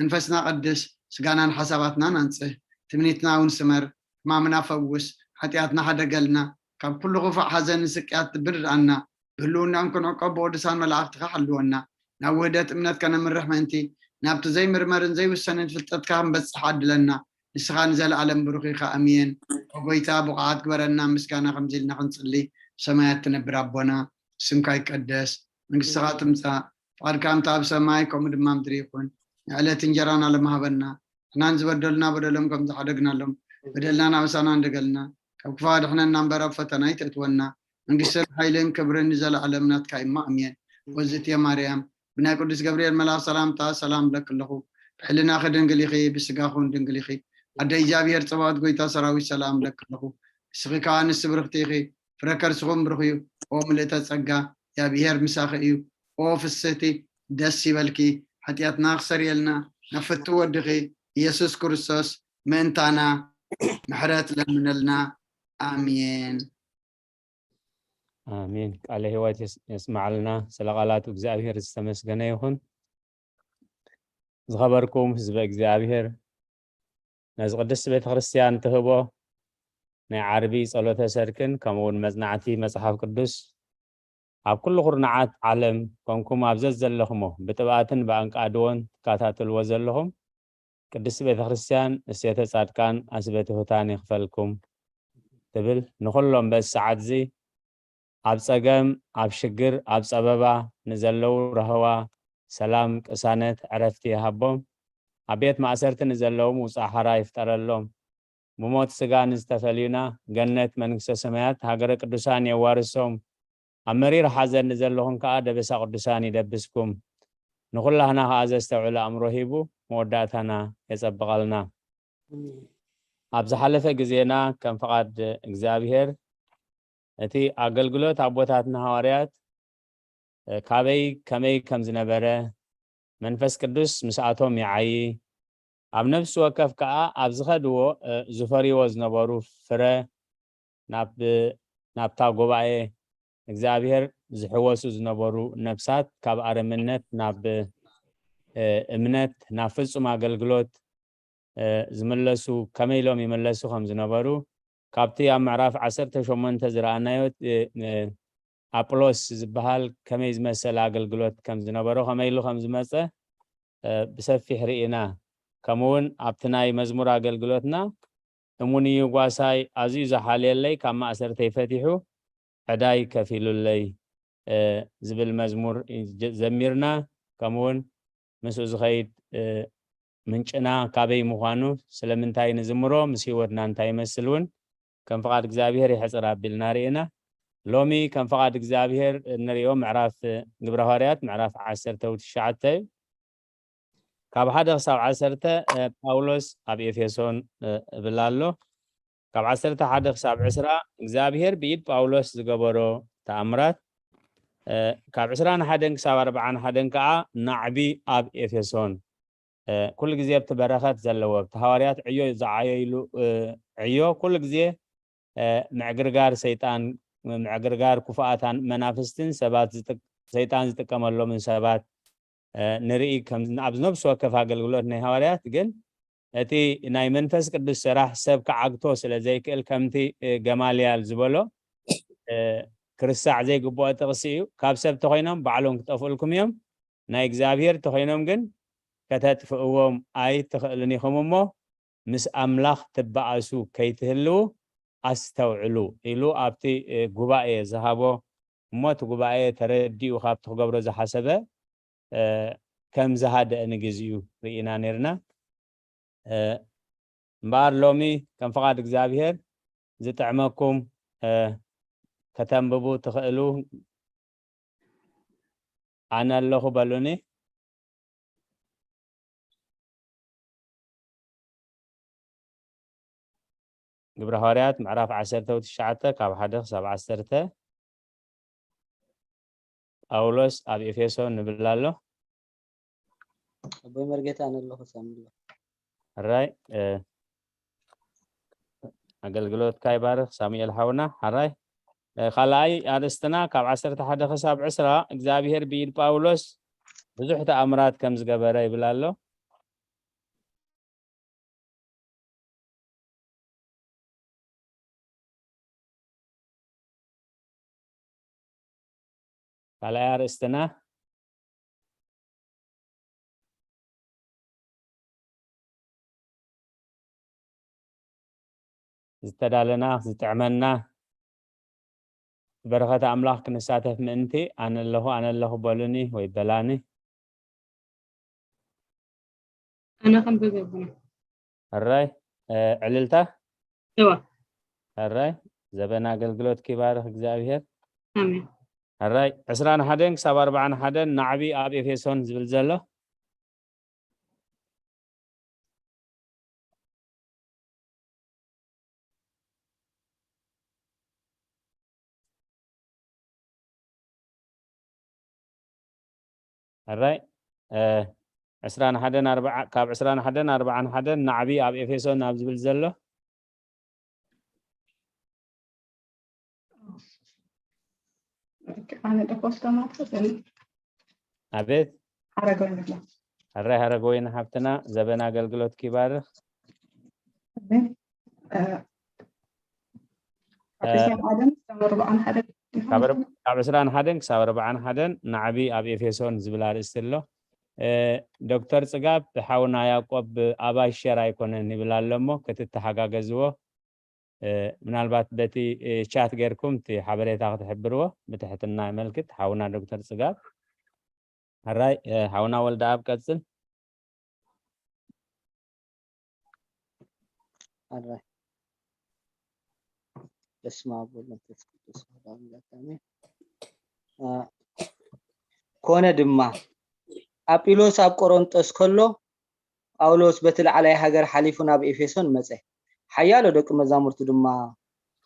መንፈስና ቀድስ ስጋናን ሓሳባትናን ኣንጽህ ትምኒትና እውን ስመር ሕማምና ፈውስ ሓጢኣትና ሓደገልና ካብ ኩሉ ክፉእ ሓዘንን ስቅያት ትብርድኣና ብህልውናን ክንዕቆ ብቅዱሳን መላእኽትኻ ሓልወና ናብ ውህደት እምነት ከነምርሕ ምእንቲ ናብቲ ዘይምርመርን ዘይውሰንን ፍልጠትካ ክንበጽሕ ዓድለና ንስኻ ንዘለኣለም ብሩኽ ኢኻ ኣሜን ኦጎይታ ብቑዓት ግበረና ምስጋና ከምዚ ኢልና ክንጽሊ ሰማያት ትነብር ኣቦና ስምካ ይቀደስ መንግስትኻ ትምጻእ ፍቓድካ ከምቲ ኣብ ሰማይ ከምኡ ድማ ምድሪ ይኹን ንዕለት እንጀራና ለማሃበና ንሕናን ዝበደሉና በደሎም ከም ዝሓደግናሎም በደልና ናብሳና እንደገልና ካብ ክፋ ድሕነና እምበር ኣብ ፈተና ይተእትወና መንግስትን ሓይልን ክብርን ንዘለኣለም ናትካ እማ ኣሜን ወዝእትየ ማርያም ብናይ ቅዱስ ገብርኤል መልኣኽ ሰላምታ ሰላም ለክ ኣለኹ ብሕልናኺ ድንግል ኢኺ ብስጋኹን ድንግል ኢኺ ኣደ እግዚኣብሔር ጸባኦት ጎይታ ሰራዊት ሰላም ለክ ኣለኹ ንስኺ ከዓ ንስብርኽቲ ኢኺ ፍረ ከርስኹም ብሩኽ እዩ ኦ ምልእተ ጸጋ እግዚኣብሔር ምሳኺ እዩ ኦ ፍስህቲ ደስ ይበልኪ ሓጢኣትና ክሰርየልና ናብ ፍቱ ወድኺ ኢየሱስ ክርስቶስ ምእንታና ምሕረት ለምነልና ኣሜን ኣሜን ቃለ ህይወት የስማዓልና ስለ ቃላቱ እግዚኣብሔር ዝተመስገነ ይኹን ዝኸበርኩም ህዝበ እግዚኣብሔር ነዚ ቅድስቲ ቤተ ክርስትያን ትህቦ ናይ ዓርቢ ጸሎተ ሰርክን ከምኡ እውን መጽናዕቲ መጽሓፍ ቅዱስ ኣብ ኩሉ ኩርናዓት ዓለም ኮንኩም ኣብ ዘዘለኹሞ ብጥብኣትን ብኣንቃድዎን ትከታተልዎ ዘለኹም ቅድስቲ ቤተ ክርስትያን እሴተ ጻድቃን ኣስበ ትሑታን ይኽፈልኩም ትብል ንኹሎም በዚ ሰዓት እዚ ኣብ ጸገም ኣብ ሽግር ኣብ ጸበባ ንዘለዉ ረህዋ ሰላም፣ ቅሳነት፣ ዕረፍቲ ይሃቦም። ኣብ ቤት ማእሰርቲ ንዘለዉ ውጻእ ሓራ ይፍጠረሎም። ብሞት ስጋ ንዝተፈልዩና ገነት መንግስተ ሰማያት ሃገረ ቅዱሳን የዋርሶም። ኣብ መሪር ሓዘን ንዘለኹም ከኣ ደበሳ ቅዱሳን ይደብስኩም። ንኹላህና ከኣ ዘስተውዕል ኣእምሮ ሂቡ መወዳእታና የጸብቐልና። ኣብ ዝሓለፈ ግዜና ከም ፍቓድ እግዚኣብሔር እቲ ኣገልግሎት ኣቦታትና ሃዋርያት፣ እ፣ ካበይ ከመይ ከም ዝነበረ፣ መንፈስ ቅዱስ ምስኣቶም ይዓዪ፣ ኣብ ነፍሲ ወከፍ ከኣ ኣብ ዝኸድዎ፣ እ፣ ዝፈርይዎ ዝነበሩ ፍረ ናብ፣ ናብታ ጉባኤ እግዚኣብሔር ዝሕወሱ ዝነበሩ ነፍሳት ካብ ኣረምነት ናብ፣ እ፣ እምነት፣ ናብ ፍጹም ኣገልግሎት፣ እ፣ ዝምለሱ፣ ከመይ ኢሎም ይምለሱ ከም ዝነበሩ፣ ካብቲ ኣብ ምዕራፍ ዓሰርተ ሸሞንተ ዝረኣናዮ፣ እ፣ እ፣ ኣጵሎስ ዝበሃል ከመይ ዝመሰለ ኣገልግሎት ከም ዝነበሮ፣ ከመይ ኢሉ ከም ዝመጸ፣ እ፣ ብሰፊሕ ርኢና። ከምኡ እውን ኣብቲ ናይ መዝሙር ኣገልግሎትና፣ "እሙን እዩ ጓሳይ፣ ኣዝዩ ዝሓልየለይ፣ ካብ ማእሰርተይ ፈቲሑ፣ ዕዳይ ከፊሉለይ" እ፣ ዝብል መዝሙር ጀ-፣ ዘሚርና። ከምኡ እውን ምስኡ ዝኸይድ፣ እ፣ ምንጭና ካበይ ምዃኑ፣ ስለምንታይ ንዝምሮ፣ ምስ ህይወትና እንታይ ይመስል እውን ከም ፍቓድ እግዚኣብሔር ይሕጽር ኣቢልና ርኢና። ሎሚ ከም ፍቓድ እግዚኣብሔር እንርእዮ ምዕራፍ ግብረ ሃዋርያት ምዕራፍ ዓሰርተ ትሽዓተ እዩ። ካብ ሓደ ክሳብ ዓሰርተ፣ እ፣ ጳውሎስ ኣብ ኤፌሶን፣ እ፣ እብል ኣሎ። ካብ ዓሰርተ ሓደ ክሳብ ዕስራ እግዚኣብሔር ብኢድ ጳውሎስ ዝገበሮ ተኣምራት፣ እ፣ ካብ ዕስራን ሓደን ክሳብ ኣርብዓን ሓደን ከኣ ናዕቢ ኣብ ኤፌሶን። እ፣ ኩሉ ግዜ ኣብቲ በረኸት ዘለዎ፣ ኣብቲ ሃዋርያት ዕዮ ዝዓየይሉ፣ እ፣ ዕዮ ኩሉ ግዜ፣ እ፣ ምዕግርጋር ሰይጣን፣ ምዕግርጋር ክፉኣት መናፍስትን ሰባት ዝጥ-፣ ሰይጣን ዝጥቀመሎምን ሰባት፣ እ፣ ንርኢ። ከም ኣብ ነፍሲ ወከፍ ኣገልግሎት ናይ ሃዋርያት ግን እቲ ናይ መንፈስ ቅዱስ ስራሕ ሰብ ክዓግቶ ስለ ዘይክእል፣ ከምቲ፣ እ፣ ገማልያል ዝበሎ፣ እ፣ ክርሳዕ ዘይግብኦ ጥቕሲ እዩ። "ካብ ሰብ ተኾይኖም ባዕሎም ክጠፍኡልኩም እዮም፣ ናይ እግዚኣብሔር ተኾይኖም ግን ከተጥፍእዎም ኣይትኽእሉን ኢኹም እሞ፣ ምስ ኣምላኽ ትበኣሱ ከይትህልዉ ኣስተውዕሉ" ኢሉ ኣብቲ፣ እ፣ ጉባኤ ዝሃቦ፣ እሞ እቲ ጉባኤ ተረዲኡ ካብቲ ክገብሮ ዝሓሰበ፣ እ፣ ከም ዝሃደአ ንግዚኡ ርኢና ነይርና። እ፣ እምበኣር ሎሚ ከም ፍቓድ እግዚኣብሔር ዝጥዕመኩም፣ እ፣ ከተንብቡ ትኽእሉ፣ ኣነ ኣለኹ በሉኒ። ግብረ ሃዋርያት ምዕራፍ ዓሰርተ ትሽዓተ ካብ ሓደ ክሳብ ዓሰርተ። ጳውሎስ ኣብ ኤፌሶን ንብል ኣሎ። ኣቦይ መርጌታ ኣነ ኣለኹ ሳሚ ኣሎ። ሕራይ፣ እ፣ ኣገልግሎትካ ይባርኽ ሳሙኤል ሓውና። ሕራይ፣ እ፣ ካልኣይ ኣርእስትና ካብ ዓሰርተ ሓደ ክሳብ ዕስራ እግዚኣብሔር ብኢድ ጳውሎስ ብዙሕ ተኣምራት ከም ዝገበረ ይብል ኣሎ። ካልኣይ ኣርእስትና ዝተዳለና፣ ዝጥዕመና፣ በረኸት ኣምላኽ ክንሳተፍ ምእንቲ ኣነ ኣለኹ፣ ኣነ ኣለኹ በሉኒ ወይ በላኒ። ኣነ ከንብብ የብሉን። ሕራይ፣ እ፣ ዕልልታ። እዋ። ሕራይ፣ ዘበን ኣገልግሎት ኪባርኽ እግዚኣብሔር። ኣሜን። ሕራይ፣ ዕስራን ሓደን ክሳብ ኣርባዓን ሓደን ናዕቢ ኣብ ኤፌሶን ዝብል ዘሎ። ሕራይ፣ እ፣ ዕስራን ሓደን ኣርብዓ፣ ካብ ዕስራን ሓደን ኣርባዓን ሓደን ናዕቢ ኣብ ኤፌሶን ኣብ ዝብል ዘሎ። ኣነ ደኮስቶ ማለት ነው። ኣቤት። ሓረገወይኒ ይብላ። ሕራይ ሓረገወይኒ ሓብትና፣ ዘበን ኣገልግሎት ኪባርኽ። ኣሜን። እ፣ ካብ እ፣ ዕስራን ሓደን ክሳብ ኣርባዓን ሓደን ካብ ር-፣ ካብ ዕስራን ሓደን ክሳብ ኣርባዓን ሓደን ናዕቢ ኣብ ኤፌሶን ዝብል ኣርእስቲ ኣሎ። እ፣ ዶክተር ጽጋብ፣ ሓውና ያዕቆብ ኣባይ ሸር ኣይኮነን ይብል ኣሎ እሞ ክትተሓጋገዝዎ፣ እ፣ ምናልባት በቲ፣ እ፣ ቻት ጌርኩም እቲ ሓበሬታ ክትሕብርዎ ብትሕትና የመልክት። ሓውና ዶክተር ጽጋብ። ሕራይ፣ እ፣ ሓውና ወልደኣብ ቀጽል። ኣራይ በስመ ኣብ ወወልድ ወመንፈስ ቅዱስ ኣሐዱ ኣምላክ ኣሜን። እ፣ ኮነ ድማ ኣጲሎስ ኣብ ቆሮንጦስ ከሎ ጳውሎስ በቲ ላዕላይ ሃገር ሓሊፉ ናብ ኤፌሶን መጸ። ሓያሎ ደቂ መዛሙርቱ ድማ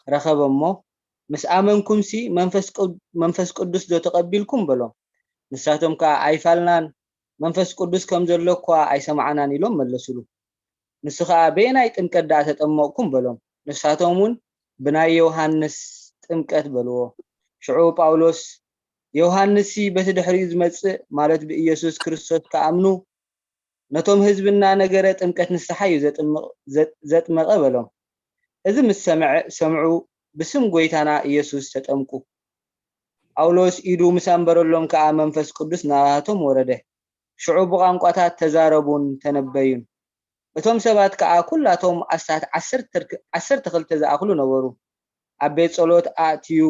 ረኸበ እሞ፣ ምስ ኣመንኩምሲ መንፈስ ቅድ-፣ መንፈስ ቅዱስ ዶ ተቐቢልኩም? በሎም። ንሳቶም ከኣ ኣይፋልናን፣ መንፈስ ቅዱስ ከም ዘሎ እኳ ኣይሰማዕናን ኢሎም መለሱሉ። ንሱ ኸኣ በየናይ ጥምቀት ደኣ ተጠመቕኩም? በሎም። ንሳቶም እውን ብናይ ዮሃንስ ጥምቀት በልዎ። ሽዑ ጳውሎስ ዮሃንስሲ በቲ ድሕሪኡ ዝመጽእ ማለት ብኢየሱስ ክርስቶስ ክኣምኑ ነቶም ህዝቢ እናነገረ ጥምቀት ንስሓ እዩ ዘጥምቕ- ዘጥ- ዘጥመቐ በሎም። እዚ ምስ ሰምዐ- ሰምዑ ብስም ጐይታና ኢየሱስ ተጠምቁ። ጳውሎስ ኢዱ ምስ ኣንበረሎም ከኣ መንፈስ ቅዱስ ናባቶም ወረደ። ሽዑ ብቋንቋታት ተዛረቡን ተነበዩን። እቶም ሰባት ከኣ ኩላቶም ኣስታት ዓሰርተ ክልተ ዝኣኽሉ ነበሩ። ኣብ ቤት ጸሎት ኣእትዩ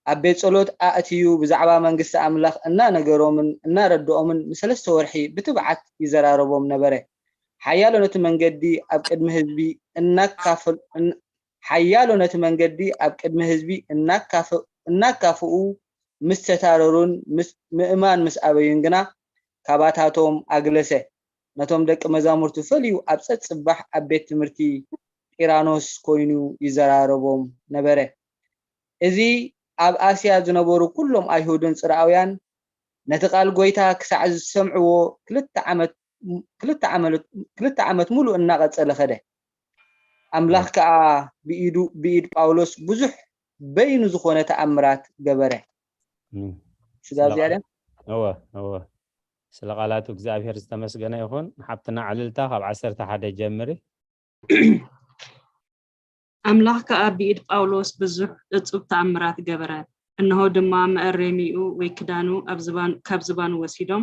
ኣብ ቤት ጸሎት ኣእትዩ ብዛዕባ መንግስቲ ኣምላኽ እናነገሮምን እናረድኦምን ንሰለስተ ወርሒ ብትብዓት ይዘራረቦም ነበረ። ሓያሎ ነቲ መንገዲ ኣብ ቅድሚ ህዝቢ እናካፈል እን- ሓያሎ ነቲ መንገዲ ኣብ ቅድሚ ህዝቢ እናካፈ- እናካፍኡ ምስ ተታረሩን ምስ ምእማን ምስ ኣበዩን ግና ካባታቶም ኣግለሰ። ነቶም ደቂ መዛሙርቱ ፈልዩ ኣብ ጸጽባሕ ኣብ ቤት ትምህርቲ ጢራኖስ ኮይኑ ይዘራረቦም ነበረ። እዚ ኣብ ኣስያ ዝነበሩ ኩሎም ኣይሁድን ጽርኣውያን ነቲ ቃል ጐይታ ክሳዕ ዝሰምዕዎ ክልተ ዓመት ክልተ ዓመት ክልተ ዓመት ሙሉእ እናቐጸለ ኸደ። ኣምላኽ ከኣ ብኢዱ ብኢድ ጳውሎስ ብዙሕ በይኑ ዝኾነ ተኣምራት ገበረ። እም። ስጋብ ዝያዳ እወ እወ ስለ ቃላቱ እግዚኣብሔር ዝተመስገነ ይኹን። ሓብትና ዕልልታ ካብ ዓሰርተ ሓደ ጀምሪ። ኣምላኽ ከኣ ብኢድ ጳውሎስ ብዙሕ እጹብ ተኣምራት ገበረ። እንሆ ድማ መኣረሚኡ ወይ ክዳኑ ኣብ ዝባን ካብ ዝባኑ ወሲዶም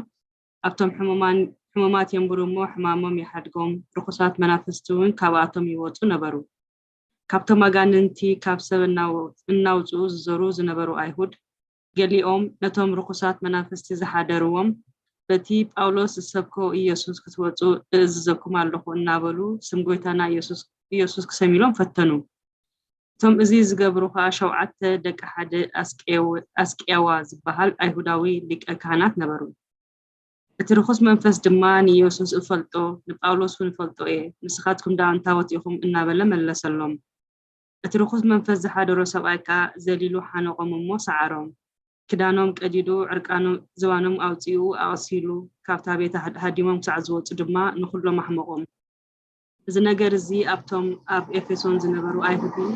ኣብቶም ሕሙማን ሕሙማት የንብሩ እሞ ሕማሞም ይሓድጎም፣ ርኹሳት መናፍስቲ እውን ካብኣቶም ይወጹ ነበሩ። ካብቶም ኣጋንንቲ ካብ ሰብ እናው- እናውጽኡ ዝዞሩ ዝነበሩ ኣይሁድ ገሊኦም ነቶም ርኹሳት መናፍስቲ ዝሓደርዎም በቲ ጳውሎስ ዝሰብኮ ኢየሱስ ክትወጹ እእዝዘኩም ኣለኹ እናበሉ ስም ጐይታና ኢየሱስ ኢየሱስ ክሰም ኢሎም ፈተኑ። እቶም እዚ ዝገብሩ ኸኣ ሸውዓተ ደቂ ሓደ ኣስቄው- ኣስቄዋ ዝበሃል ኣይሁዳዊ ሊቀ ካህናት ነበሩ። እቲ ርኹስ መንፈስ ድማ ንኢየሱስ እፈልጦ ንጳውሎስ እውን እፈልጦ እየ፣ ንስኻትኩም ደኣ እንታወት ኢኹም እናበለ መለሰሎም። እቲ ርኹስ መንፈስ ዝሓደሮ ሰብኣይ ከኣ ዘሊሉ ሓነቖም እሞ ሰዓሮም። ክዳኖም ቀዲዱ፣ ዕርቃኖም ዝባኖም ኣውጺኡ ኣቕሲሉ፣ ካብታ ቤት ሃድ- ሃዲሞም ክሳዕ ዝወጹ ድማ ንኹሎም ኣሕመቖም። እዚ ነገር እዚ ኣብቶም ኣብ ኤፌሶን ዝነበሩ ኣይሁድን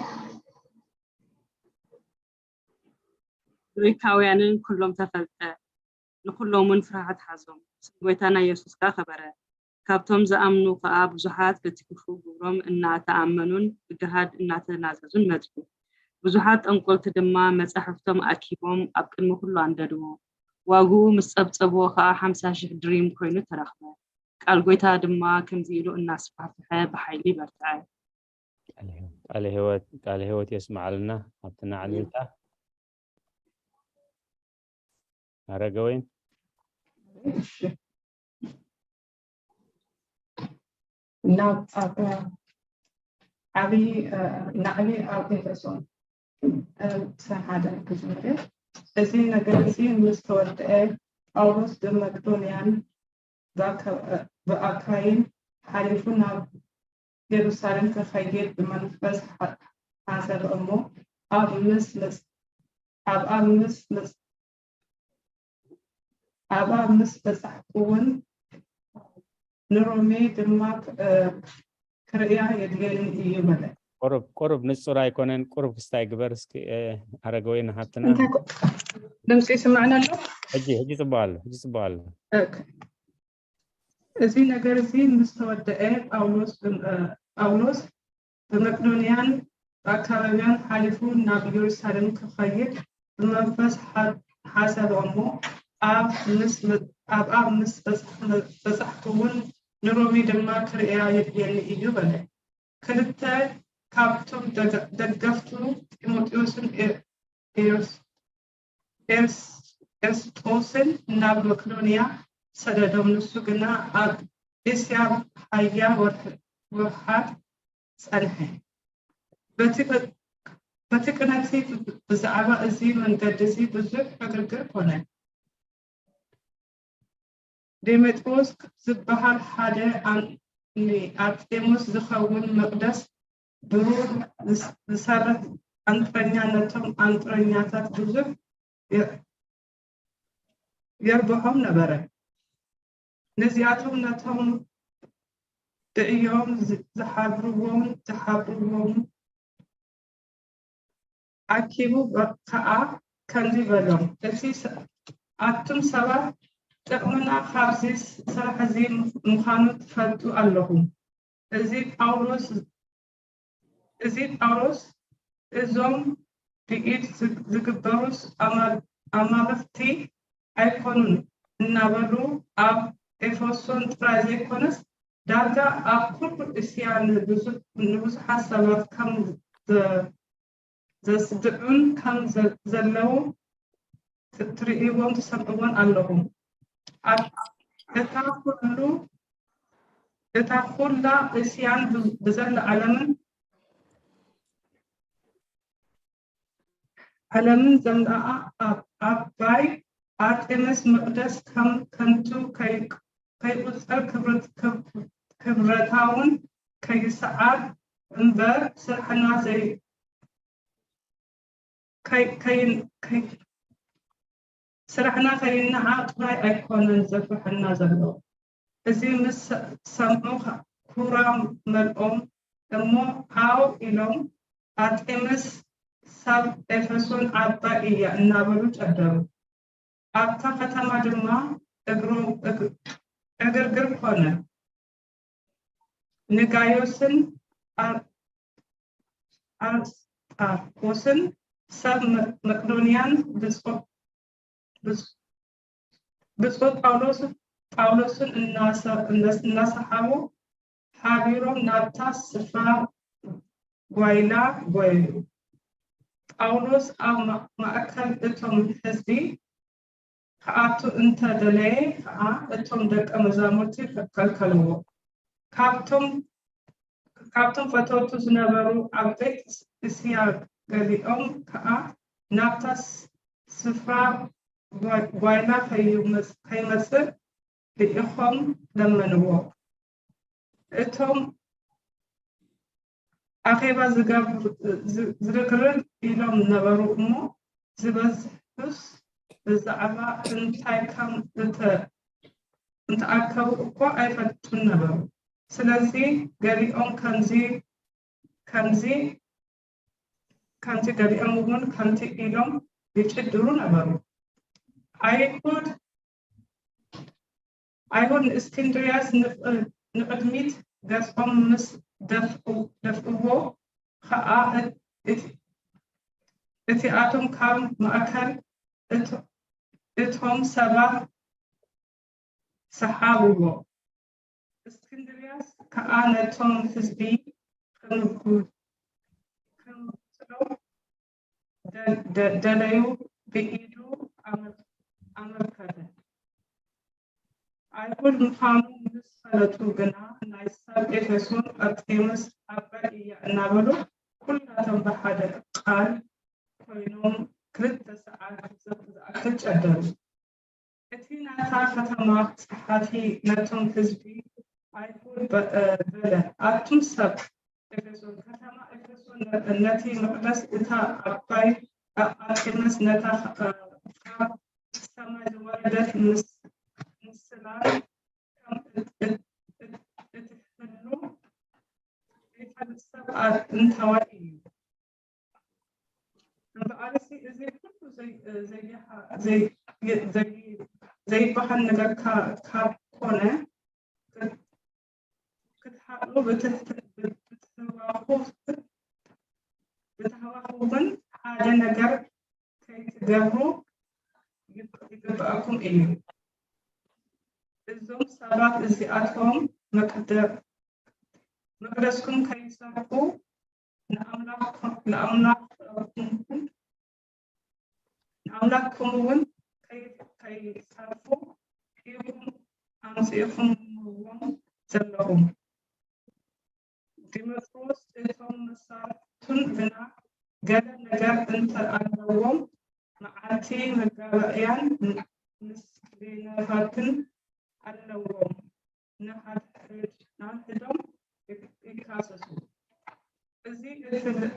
ግሪካውያንን ኩሎም ተፈልጠ። ንኹሎም እውን ፍርሃት ሓዞም። ስም ጐይታና ኢየሱስ ከኣ ከበረ። ካብቶም ዝኣምኑ ከኣ ብዙሓት በቲ ክፉእ ግብሮም እናተኣመኑን ብግሃድ እናተናዘዙን መጹ። ብዙሓት ጠንቆልቲ ድማ መጻሕፍቶም ኣኪቦም ኣብ ቅድሚ ኩሉ ኣንደድዎ። ዋግኡ ምስ ጸብጸብዎ ከኣ ሓምሳ ሽሕ ድሪም ኮይኑ ተረኽበ። ቃል ጐይታ ድማ ከምዚ ኢሉ እናስፋሕፍሐ ብሓይሊ በርትዐ። ቃለ ህይወት ቃለ ህይወት የስምዓልና ኣብቲ ናዕልልታ ኣረገወይን። ናብ ኣብ ዓብዪ ናዕቢ ኣብ ኤፌሶን ሰሓደ ክዝምር። እዚ ነገር እዚ ምስ ተወደአ ጳውሎስ ብመቅዶንያን ብኣካይን ሓሊፉ ናብ ኢየሩሳሌም ክኸይድ ብመንፈስ ሓሰበ እሞ ኣብ ምስ ኣብኣ ምስ ኣብኣ ምስ በጻሕኩ እውን ንሮሜ ድማ ክርእያ የድልየኒ እዩ በለ። ቁሩብ ቁሩብ ንጹር ኣይኮነን። ቁሩብ ክስታይ ግበር እስኪ ኣረገወይን ሓብትና። ድምፂ ይስማዕና ኣሎ? ሕጂ ሕጂ ጽቡቕ ኣሎ፣ ሕጂ ጽቡቕ ኣሎ። እዚ ነገር እዚ ምስ ተወደአ ጳውሎስ ጳውሎስ ብመቅዶንያን ብኣካባቢያን ሓሊፉ ናብ ኢየሩሳሌም ክኸይድ ብመንፈስ ሓሰበ እሞ ኣብኣ ምስ በጻሕኩ እውን ንሮሜ ድማ ክርእያ የድልየኒ እዩ በለ። ክልተ ካብቶም ደገፍቱ ጢሞቴዎስን ኤርስ ኤስጦስን ናብ መቄዶንያ ሰደዶም። ንሱ ግና ኣብ እስያ ሃያ ወርሕ-፣ ወርሓት ጸንሐ። በቲ ቅ-፣ በቲ ቅነቲ ብዛዕባ እዚ መንገዲ እዚ ብዙሕ ዕግርግር ኮነ። ዴሜጥሮስ ዝበሃል ሓደ ኣን-፣ ንኣርጤምስ ዝኸውን መቕደስ ብሩር ዝስ-፣ ዝሰርሕ ኣንጥረኛ ነቶም ኣንጥረኛታት ብዙሕ የ-፣ የርብሖም ነበረ። ነዚኣቶም ነቶም ብዕዮም ዝ-፣ ዝሓብርዎም፣ ዝሓብርዎም ኣኪቡ በ-፣ ከኣ ከምዚ በሎም፣ እቲ ስ-፣ ኣቱም ሰባት፣ ጥቕምና ካብዚ ስ-፣ ስራሕ እዚ ምኽ-፣ ምዃኑ ትፈልጡ ኣለኹም። እዚ ጳውሎስ፣ እዚ ጳውሎስ፣ እዞም ብኢድ ዝግ-፣ ዝግበሩስ ኣማ-፣ ኣማልኽቲ ኣይኮኑን እናበሉ ኣብ ኤፌሶን ጥራይ ዘይኮነስ፣ ዳርጋ ኣብ ኩሉ እስያ ንብዙ-፣ ንብዙሓት ሰባት ከም ዘ-፣ ዘስድዑን ከም ዘ-፣ ዘለዉ ት-፣ ትርእይዎን ትሰምዕዎን ኣለኹም። ኣብ እታ ኩሉ፣ እታ ኩላ እስያን ብ-፣ ብዘላ ዓለምን፣ ዓለምን ዘምልኣኣ ኣብ ዓባይ ኣርጤምስ መቕደስ ከም ከንቱ ከይ-፣ ከይቁጸር ክብረት-፣ ክብ-፣ ክብረታውን ከይሰዓር እምበር ስራሕና ዘይ-፣ ከይ-፣ ከይ-፣ ከይ-፣ ስራሕና ከይነዓቕ ጥራይ ኣይኮነን ዘፍርሐና ዘሎ። እዚ ምስ ሰምዑ ኩራ መልኦም እሞ፣ ሃው ኢሎም፣ ኣርጤምስ ሳብ ኤፌሶን ዓባይ እያ እናበሉ ጨደሩ። ኣብታ ከተማ ድማ እግሮ-፣ እግ-፣ ዕግርግር ኮነ። ንጋዮስን ኣር-፣ ኣርስጣርኮስን ሰብ መ-፣ መቄዶንያን ብፁዕ፣ ብፁዕ፣ ብፁዕ ጳውሎስ፣ ጳውሎስን እናሰ-፣ እናስ-፣ እናሰሓቡ ሓቢሮም ናብታ ስፍራ ጓይላ ጓየዩ። ጳውሎስ ኣብ ማ-፣ ማእከል እቶም ህዝቢ ክኣቱ እንተ ደለየ ኸኣ፣ እቶም ደቀ መዛሙርቲ ከልከልዎ። ካብቶም፣ ካብቶም ፈተውቱ ዝነበሩ ኣብ ቤት እስያ ገሊኦም ከኣ ናብታ ስ-፣ ስፍራ ጓ-፣ ጓይላ ከይመጽ-፣ ከይመጽእ ልኢኾም ለመንዎ። እቶም ኣኼባ ዝገብሩ፣ ዝ-፣ ዝርግርግ ኢሎም ነበሩ እሞ፣ ዝበዝሑስ ብዛዕባ እንታይ ከም እተ-፣ እንተኣከቡ እኳ ኣይፈልጡን ነበሩ። ስለዚ ገሊኦም ከምዚ፣ ከምዚ፣ ከምዚ፣ ገሊኦም እውን ከምቲ ኢሎም ይጭድሩ ነበሩ። ኣይሁድ፣ ኣይሁድ ንእስክንድርያስ ንቕ-፣ ንቕድሚት ገጾም ምስ ደፍኡ-፣ ደፍእዎ ኸኣ፣ እት-፣ እቲ፣ እቲኣቶም ካብ ማእከል እት-፣ እቶም ሰባት ሰሓብዎ። እስክንድርያስ ከኣ ነቶም ህዝቢ ክምጉ-፣ ክምጉትሎም ደ-፣ ደ-፣ ደለዩ ብኢዱ ኣመል-፣ ኣመልከተ። ኣይሁድ ምዃኑ ምስ ፈለጡ ግና፣ ናይ ሰብ ኤፌሶን ኣርጤምስ ዓባይ እያ እናበሉ፣ ኩላቶም ብሓደ ቃል ኮይኖም ክልተ ሰዓት ዝኣክል ጨደሩ። እቲ ናታ ከተማ ጸሓፊ ነቶም ህዝቢ ኣይሁድ በ-፣ በለ፣ ኣቱም ሰብ ኤፌሶን፣ ከተማ ኤፌሶን ነ-፣ ነቲ መቕደስ፣ እታ ዓባይ ኣርጤምስ፣ ነታ ኸ-፣ ካብ ሰማይ ዝወረደት ምስ-፣ ምስላን ከም እት-፣ እት-፣ እት-፣ እትሕሉ ዘይፈልጥ ሰብ ኣ-፣ እንታዋይ እዩ። እምበኣርሲ እዚ ኩሉ ዘይ-፣ ዘይሓ-፣ ዘይ-፣ ዘይ-፣ ዘይበሃል ነገር ካ-፣ ካብ ኮነ፣ ክት-፣ ክትሓሉ ብትሕት-፣ ብትህዋኹ-፣ ብትህዋኹ እውን ሓደ ነገር ከይትገብሩ ይግ-፣ ይግብኣኩም እዩ። እዞም ሰባት እዚኣቶም መቅደ-፣ መቅደስኩም ከይሰርቁ ንኣምላኽ-፣ ንኣምላኽኩም፣ ንኣምላኽኩም እውን ከይ-፣ ከይጸርፉ ኢኹም ኣምጺእኹምዎም ዘለኹም። ዲሜጥሮስ፣ እቶም መሳቱን ግና ገለ ነገር እንተ ኣለዎም፣ መዓልቲ መጋባእያን ምስክሬናታትን ኣለዎም፣ ንሓድሕዶም ይካሰሱ። እዚ እትብል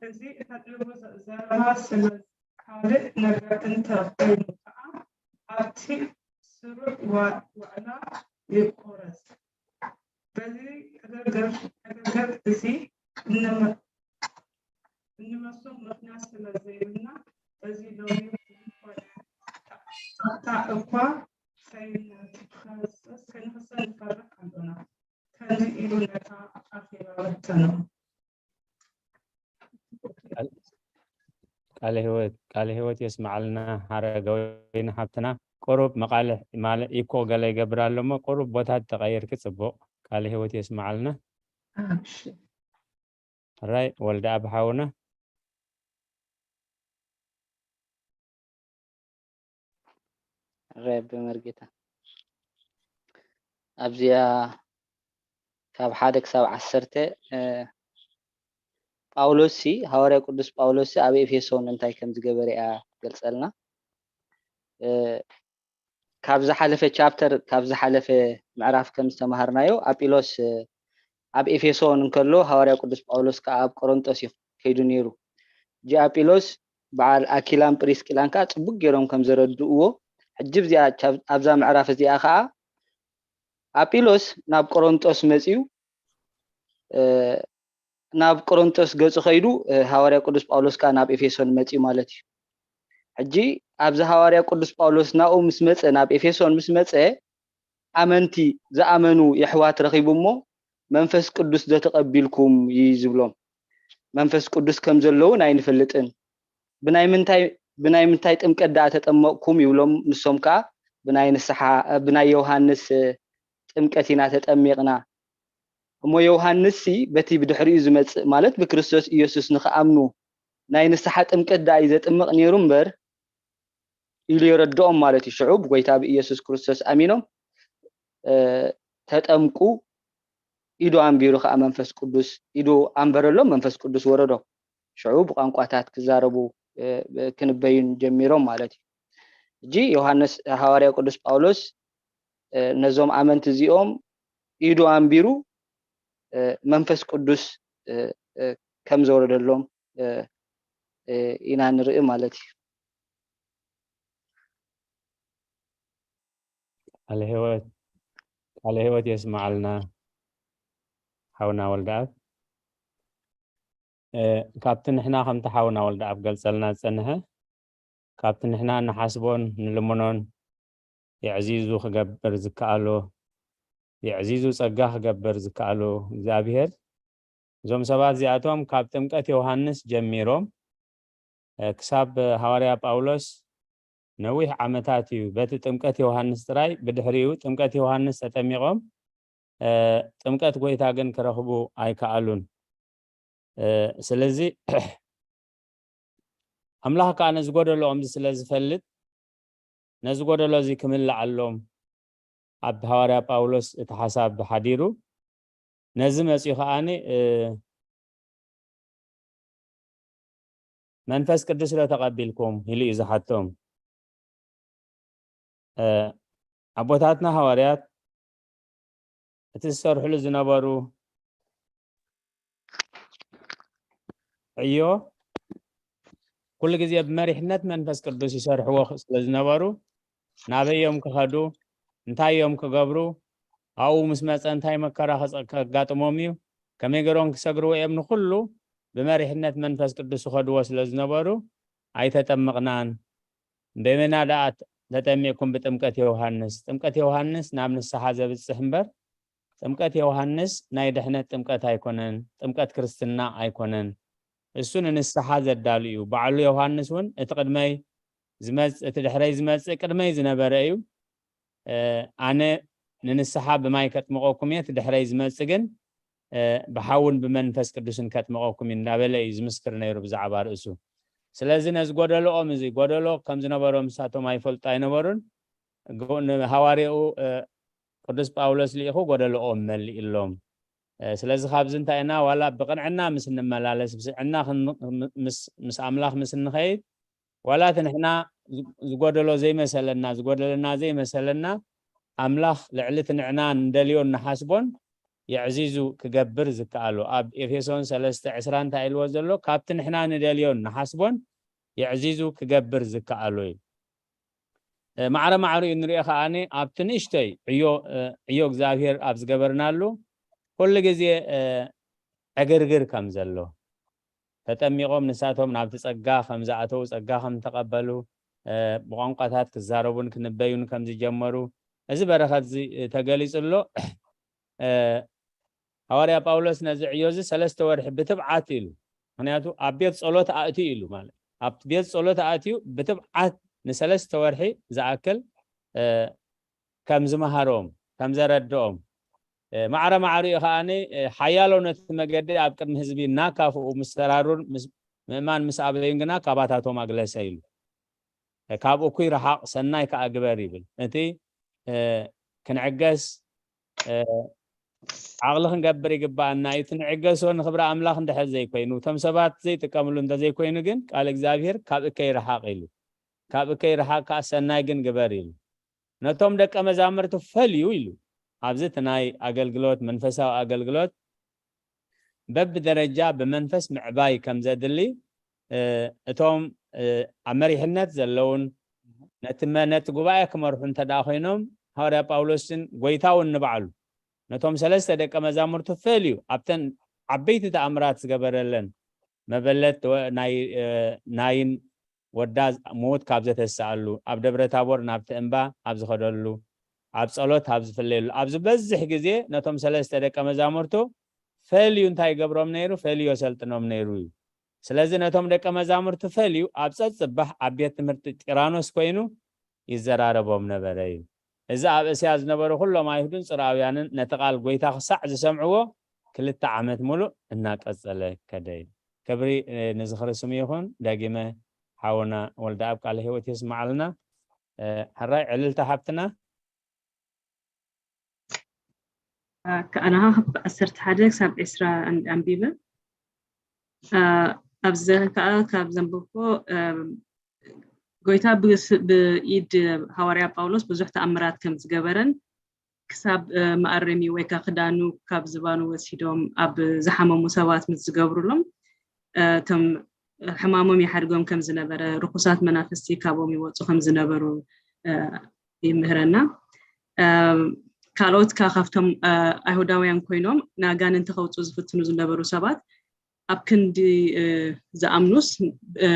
እዚ እተዕልቦ ዘረባ ስለ ካልእ ነገር እንተ ኾይኑ ከኣ ኣብቲ ስሩዕ ዋዕላ ይቆረጽ። በዚ ዕግርግር እዚ እንመስሎ ምኽንያት ስለ ዘይብልና በዚ ሎሚ ዝኾነ ጸጥታ እኳ ከይንኽሰስ ንፈርሕ ኣሎና። ከምዚ ኢሉ ነታ ኣኼባ በተኖ። ቃለ ህይወት ቃለ ህይወት የስማዓልና። ሓረገወይኒ ሓብትና ቁሩብ መቃልሕ ማለት ኢኮ ገለ ይገብር ኣሎ እሞ ቁሩብ ቦታ ተቀይርኪ ጽቡቅ። ቃለ ህይወት የስማዓልና። ራይ ወልደ ኣብ ሓውና ራይ በመርጌታ ኣብዚኣ ካብ ሓደ ክሳብ ዓሰርተ ጳውሎስ ሲ ሃዋርያ ቅዱስ ጳውሎስ ሲ ኣብ ኤፌሶን እንታይ ከም ዝገበረ እያ ትገልጸልና። ካብ ዝሓለፈ ቻፕተር ካብ ዝሓለፈ ምዕራፍ ከም ዝተማሃርናዮ ኣጲሎስ ኣብ ኤፌሶን እንከሎ ሃዋርያ ቅዱስ ጳውሎስ ከዓ ኣብ ቆሮንጦስ እዩ ከይዱ ነይሩ። ጂ ኣጲሎስ በዓል ኣኪላን ፕሪስቂላን ከዓ ጽቡቅ ገይሮም ከም ዘረድእዎ ሕጂ ኣብዛ ምዕራፍ እዚኣ ከዓ ኣጲሎስ ናብ ቆሮንጦስ መጺኡ ናብ ቆሮንጦስ ገጹ ከይዱ ሃዋርያ ቅዱስ ጳውሎስ ከዓ ናብ ኤፌሶን መጺኡ ማለት እዩ። ሕጂ ኣብዚ ሃዋርያ ቅዱስ ጳውሎስ ናብኡ ምስ መጸ ናብ ኤፌሶን ምስ መጸ ኣመንቲ ዝኣመኑ የሕዋት ረኺቡ እሞ መንፈስ ቅዱስ ዶ ተቐቢልኩም እዩ ዝብሎም። መንፈስ ቅዱስ ከም ዘለውን ኣይንፈልጥን። ብናይ ምንታይ ብናይ ምንታይ ጥምቀት ደኣ ተጠመቕኩም ይብሎም። ንሶም ከኣ ብናይ ንስሓ ብናይ ዮሃንስ ጥምቀት ኢና ተጠሚቕና። እሞ ዮሃንስ ሲ በቲ ብድሕሪኡ ዝመጽእ ማለት ብክርስቶስ ኢየሱስ ንኽኣምኑ ናይ ንስሓ ጥምቀት ደኣ እዩ ዘጥምቕ ነይሩ እምበር ኢሉ የረድኦም ማለት እዩ። ሽዑ ብጎይታ ብኢየሱስ ክርስቶስ ኣሚኖም ተጠምቁ። ኢዱ ኣንቢሩ ከኣ መንፈስ ቅዱስ ኢዱ ኣንበረሎም፣ መንፈስ ቅዱስ ወረዶ። ሽዑ ብቋንቋታት ክዛረቡ ክንበዩን ጀሚሮም ማለት እዩ። እጂ ዮሃንስ ሃዋርያ ቅዱስ ጳውሎስ ነዞም ኣመንቲ እዚኦም ኢዱ ኣንቢሩ መንፈስ ቅዱስ ከም ዘወረደሎም ኢና ንርኢ ማለት እዩ። ቃለ ህይወት ቃለ ህይወት የስማዓልና ሓውና ወልደኣብ። ካብቲ ንሕና ከምቲ ሓውና ወልደኣብ ገልጸልና ዝጸንሐ ካብቲ ንሕና ንሓስቦን ንልምኖን የዕዚዙ ክገብር ዝከኣሎ የዕዚዙ ጸጋ ክገብር ዝከኣሎ እግዚኣብሔር እዞም ሰባት እዚኣቶም ካብ ጥምቀት ዮሃንስ ጀሚሮም ክሳብ ሃዋርያ ጳውሎስ ነዊሕ ዓመታት እዩ በቲ ጥምቀት ዮሃንስ ጥራይ። ብድሕሪኡ ጥምቀት ዮሃንስ ተጠሚቖም ጥምቀት ጎይታ ግን ክረኽቡ ኣይከኣሉን። ስለዚ ኣምላኽ ከዓ ነዚ ጎደሎኦም ስለ ዝፈልጥ ነዚ ጎደሎ እዚ ክምልኣሎም ኣብ ሃዋርያ ጳውሎስ እቲ ሓሳብ ሓዲሩ ነዚ መፅኡ ከዓኒ መንፈስ ቅዱስ ዶ ተቐቢልኩም ኢሉ እዩ ዝሓቶም። ኣቦታትና ሃዋርያት እቲ ዝሰርሕሉ ዝነበሩ ዕዮ ኩሉ ግዜ ብመሪሕነት መንፈስ ቅዱስ ይሰርሕዎ ስለ ዝነበሩ ናበይ እዮም ክኸዱ እንታይ እዮም ክገብሩ ኣብኡ ምስ መፀ እንታይ መከራ ከጋጥሞም እዩ ከመይ ገይሮም ክሰግርዎ እዮም ንኩሉ ብመሪሕነት መንፈስ ቅዱስ ይኸድዎ ስለ ዝነበሩ ኣይተጠመቕናን በመና ደኣ ተጠሚቕኩም ብጥምቀት ዮሃንስ ጥምቀት ዮሃንስ ናብ ንስሓ ዘብፅሕ እምበር ጥምቀት ዮሃንስ ናይ ድሕነት ጥምቀት ኣይኮነን ጥምቀት ክርስትና ኣይኮነን እሱ ንንስሓ ዘዳሉ እዩ ባዕሉ ዮሃንስ እውን እቲ ቅድመይ ዝመፅእ እቲ ድሕረይ ዝመፅእ ቅድመይ ዝነበረ እዩ ኣነ ንንስሓ ብማይ ከጥምቐኩም እየ እቲ ድሕረይ ዝመፅእ ግን ብሓውን ብመንፈስ ቅዱስን ከጥምቐኩም እዩ እንዳበለ እዩ ዝምስክር ነይሩ ብዛዕባ ርእሱ ስለዚ ነዚ ጎደሎኦም፣ እዚ ጎደሎ ከም ዝነበሮም ንሳቶም ኣይፈልጡ ኣይነበሩን። ጎ- ንሃዋርያኡ እ፣ ቅዱስ ጳውሎስ ልኢኹ ጎደሎኦም መሊእሎም። እ፣ ስለዚ ካብዚ እንታይ ኢና ዋላ ብቕንዕና ምስ እንመላለስ፣ ብስዕና ክን- ምስ ምስ ኣምላኽ ምስ እንኸይድ፣ ዋላ እቲ ንሕና ዝ- ዝጎደሎ ዘይመሰለና፣ ዝጎደለና ዘይመሰለና፣ ኣምላኽ ልዕሊ እቲ ንዕና ንደልዮን ንሓስቦን የዕዚዙ ክገብር ዝከኣሎ። ኣብ ኤፌሶን ሰለስተ ዕስራ እንታይ ኢልዎ ዘሎ? ካብቲ ንሕና ንደልዮን ንሓስቦን የዕዚዙ ክገብር ዝከኣሎ እዩ። እ፣ ማዕረ ማዕሪኡ ንሪኦ ከኣኒ ኣብቲ ንእሽተይ ዕዮ እ፣ ዕዮ እግዚኣብሔር ኣብ ዝገበርናሉ ኩሉ ግዜ እ፣ ዕግርግር ከም ዘሎ፣ ተጠሚቖም ንሳቶም ናብቲ ጸጋ ከም ዝኣተዉ፣ ጸጋ ከም ዝተቐበሉ፣ እ፣ ብቋንቋታት ክዛረቡን ክንበዩን ከም ዝጀመሩ፣ እዚ በረኸት እዚ እ፣ ተገሊጹ ኣሎ። እ፣ ሃዋርያ ጳውሎስ ነዚ ዕዮ እዚ ሰለስተ ወርሒ ብትብዓት ኢሉ። ምኽንያቱ ኣብ ቤት ጸሎት ኣእትዩ ኢሉ ማለት። ኣብ ቤት ጸሎት ኣእትዩ ብትብዓት ንሰለስተ ወርሒ ዝኣክል እ፣ ከም ዝመሃሮም፣ ከም ዘረድኦም፣ እ፣ ማዕረ ማዕሪኡ ከኣ ሓያሎ ነቲ መገዲ ኣብ ቅድሚ ህዝቢ እናካፍኡ ምስ ተራሩን ምስ ምእማን ምስ ኣበዩን ግና ካባታቶም ኣግለሰ ኢሉ። እ፣ ካብ እኩይ ረሓቕ ሰናይ ከኣ ግበር ይብል። እቲ እ፣ ክንዕገስ እ፣ ዓቕሊ ክንገብር ይግባኣና እዩ። እቲ ንዕገሶ ንኽብሪ ኣምላኽ እንድሕር ዘይኮይኑ፣ እቶም ሰባት ዘይጥቀምሉ እንተዘይኮይኑ ግን ቃል እግዚኣብሔር ካብ እከይ ረሓቕ ኢሉ። ካብ እከይ ረሓቕ ከኣ ሰናይ ግን ግበር ኢሉ። ነቶም ደቀ መዛሙርቱ ፈልዩ ኢሉ። ኣብዚ እቲ ናይ ኣገልግሎት፣ መንፈሳዊ ኣገልግሎት በብደረጃ ብመንፈስ ምዕባይ ከም ዘድሊ እ፣ እቶም እ፣ ኣብ መሪሕነት ዘለውን ነቲ መ- ነቲ ጉባኤ ክመርሑ እንተ ደኣ ኮይኖም ሃዋርያ ጳውሎስን ጎይታ እውን ንባዕሉ ነቶም ሰለስተ ደቀ መዛሙርቱ ፈልዩ ኣብተን ዓበይቲ ተኣምራት ዝገበረለን መበለት ወ- ናይ እ፣ ናይን ወዳ ምዉት ካብ ዘተስኣሉ ኣብ ደብረ ታቦር ናብቲ እምባ ኣብ ዝኸደሉ ኣብ ጸሎት ኣብ ዝፍለየሉ ኣብ ዝበዝሕ ግዜ ነቶም ሰለስተ ደቀ መዛሙርቱ ፈልዩ እንታይ ይገብሮም ነይሩ? ፈልዩ የሰልጥኖም ነይሩ እዩ። ስለዚ ነቶም ደቀ መዛሙርቲ ፈልዩ ኣብ ጸጽባሕ ኣብ ቤት ትምህርቲ ጢራኖስ ኮይኑ ይዘራረቦም ነበረ እዩ። እዚ ኣብ እስያ ዝነበሩ ኩሎም ኣይሁድን ጽርኣውያንን ነቲ ቃል ጎይታ ክሳዕ ዝሰምዕዎ ክልተ ዓመት ሙሉእ እናቀጸለ ከደ እዩ። ክብሪ እ፣ ንዝኽሪ ስሙ ይኹን። ደጊመ ሓውና ወልደኣብ ቃለ ህይወት የስምዓልና። እ፣ ሕራይ ዕልልታ ሓብትና። ከኣና ካብ ዓሰርተ ሓደ ክሳብ ዕስራ ኣን- ኣንቢበ። እ፣ ኣብዚ ከዓ ካብ ዘንበብኮ እ፣ ጎይታ ብስ- ብኢድ ሃዋርያ ጳውሎስ ብዙሕ ተኣምራት ከም ዝገበረን ክሳብ እ፣ መኣረሚ ወይ ከዓ ክዳኑ ካብ ዝባኑ ወሲዶም ኣብ ዝሓመሙ ሰባት ምስ ዝገብሩሎም እ፣ እቶም ሕማሞም ይሓድጎም ከም ዝነበረ፣ ርኩሳት መናፍስቲ ካብኦም ይወፁ ከም ዝነበሩ እ፣ ይምህረና። እ፣ ካልኦት ከዓ ካብቶም እ፣ ኣይሁዳውያን ኮይኖም ንኣጋንንቲ ከውፅኡ ዝፍትኑ ዝነበሩ ሰባት ኣብ ክንዲ እ፣ ዝኣምኑስ እ፣